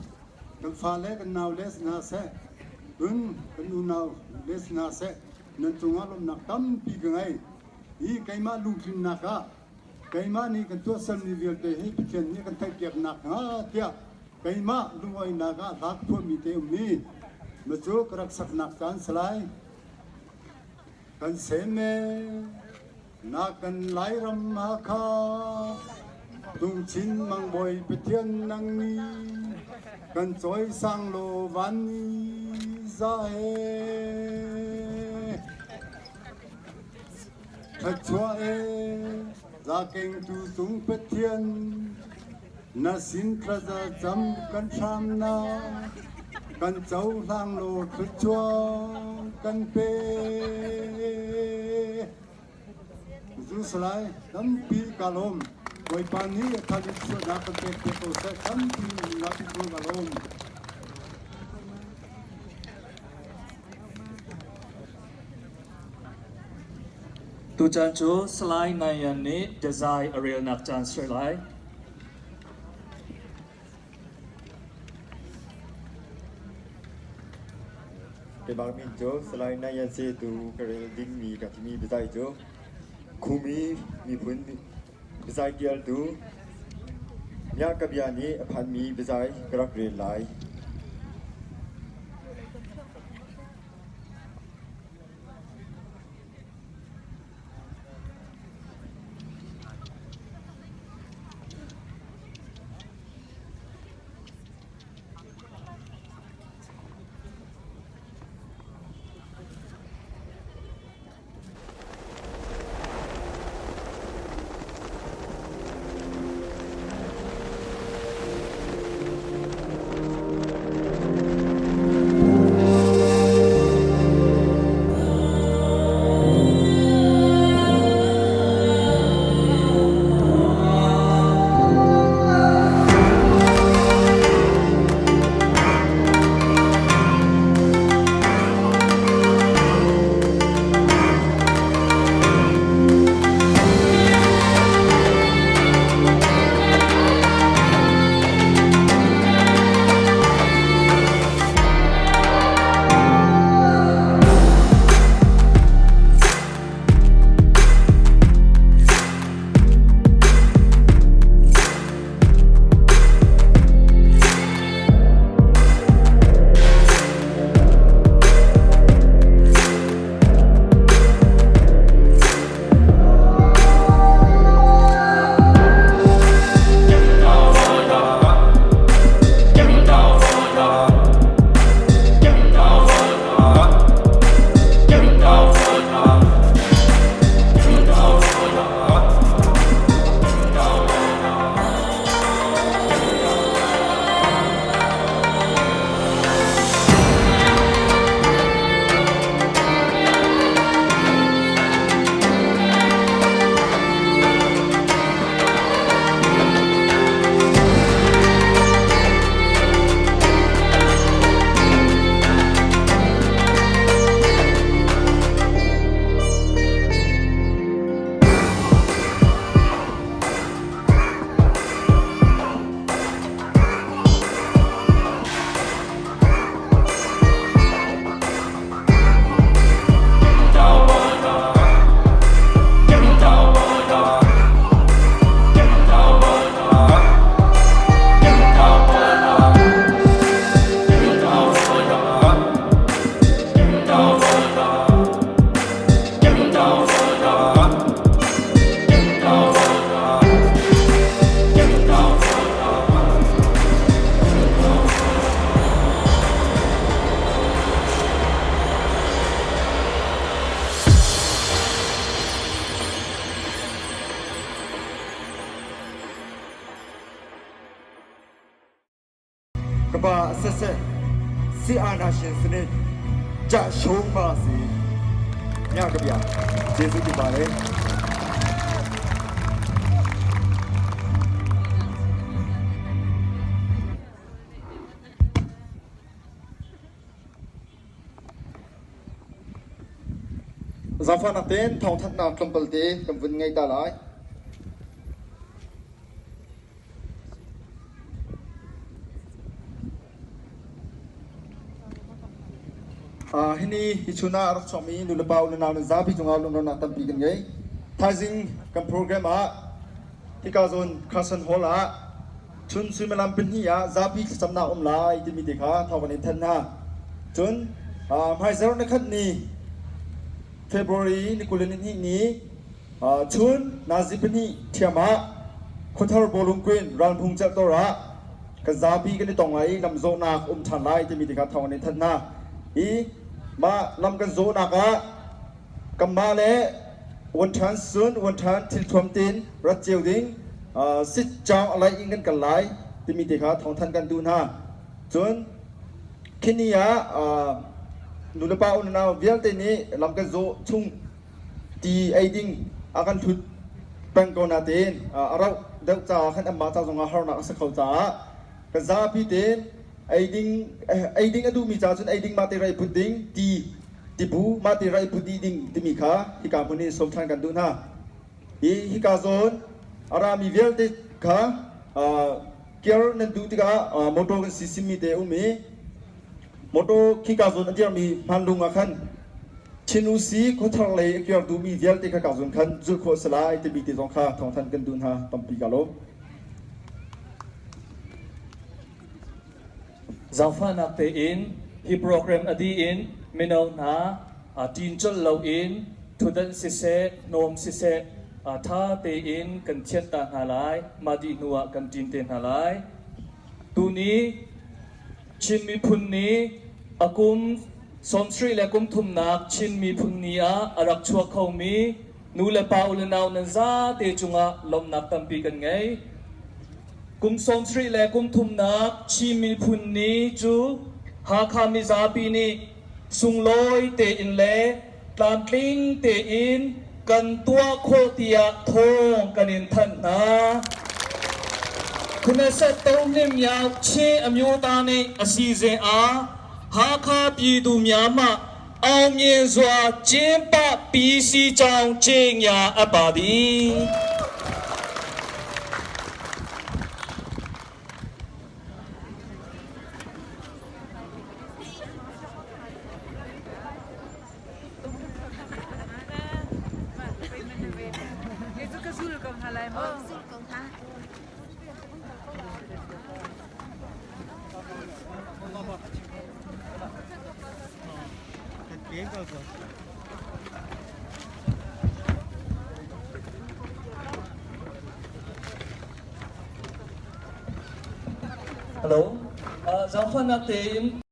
kan fale kan naule si hna seh, cun kan unau le si hna seh, nan cungah lawmhnak tampi ka ngei. Hi keimah lungtlinnak ah keimah nih kan tuahsermi vialte hi Pathian nih a kan theihpiak nakhnga tiah keimah lungawinak ah hla ka phuahmi te um i macu ka rak saknak caan si lai. Kan sem e na kan Lairam Hakha Tungchin mangbawi Pathian nang ni kan cawi sang law van ni za he Thluachuah e zakengtu cung Pathian na sin thlaza cam kan hram na kan cohlang law thluachuah kan pe. Zu salai tampi ka lawm. Bawipa nih a thalik chuahnak kan pek te ko seh tampi na ka lawm. Tucaan cu Salai Nayan nih biazai a relnak caan si lai. Keimah min cu Salai Nayan si tu ka rel dingmi ka timi biazai cu Khumi miphun biazai tialtu Mya ka bia nih a phanmi biazai ka rak rel lai. ကဘာအဆက်ဆက်စစ်အာဏာရှင်စနစ်ကြရှုံးပါစေမြကဗျာကျေးဇူးတင်ပါတယ် Zaangfahnak tein thawngthanhnak tlawmpal te kan vun ngei ta lai. Uh, hini hi chun ah rak chuakmi nulepa unau nan zapi cungah lunglawmhnak tampi kan ngei. Thaizing kan program ah hika zawn Carson Hall ah Chun suimilam pahnih ah zapi thlacamnak um lai timi te kha thawng kan in thanh hna. Cun hmaizarh ni khat ni February ni 22 ni chun nazi pahnih ṭhiam ah Khuathar bawlung kuin ralhmung celhtor ah kan zapi kan i tong lai i lamzawhnak um ṭhan lai timi te kha thawng kan in thanh hna. I mah lam kan zawhnak ah Kanmah le vuanṭhan sun vuanṭhan thilthuam tein rat cio ding sitcaung a laih in kan kal lai timi te kha thawngthanh kan duh hna. Cun khini ah nulepa unau vialte nih lam kan zawh chung ti ei ding a kan hlut peng ko natein a rauh deuh caah khan anmah ca zongah harnak a si kho caah kan zapi tein ei ding ei ding a duhmi ca cun ei ding mah te rai put ding ti tibu mah te rai put dih ding timi kha hika hmun in sawm ṭhan kan duh hna. Hi hika zawn a rami vialte kha kiar nan duh tikah motor kan sisimmi te um i motor khika zawn a dirmi hmanlung ah khan Chin-U-Si khuathar lei a kiar duhmi vialte kha ka zawn khan zulh khawh a si lai timi te zong kha thawngthanh kan duh hna tampi ka lawm. Zaangfahnak tein hi program a dih in mino hna ṭin colh loin ṭhutdanh siseh, hnawm siseh ṭha tein kan thianh ta hna lai. Mah dih hnu ah kan ṭin te hna lai. Tuni Chin miphun nih a kum 70 le kum thumnak Chin miphun ni ah a rak chuak khomi nu le pa u le nau nan zate cungah lawmhnak tampi kan ngei. Kum 70 le kum thumnak Chin miphun ni cu Hakha mizapi nih sunglawi tein le tlamtling tein kan tuah khawh tiah thawng kan in thanh hna. Knesset tohnim yauk Chin amyota nih a si ze ah Hakha pyitu myama အောင်မြင်စွာကျင်းပပြီးစီးကြောင်းကြေညာအပ်ပါသည် Hello. Zaangfahnak tein.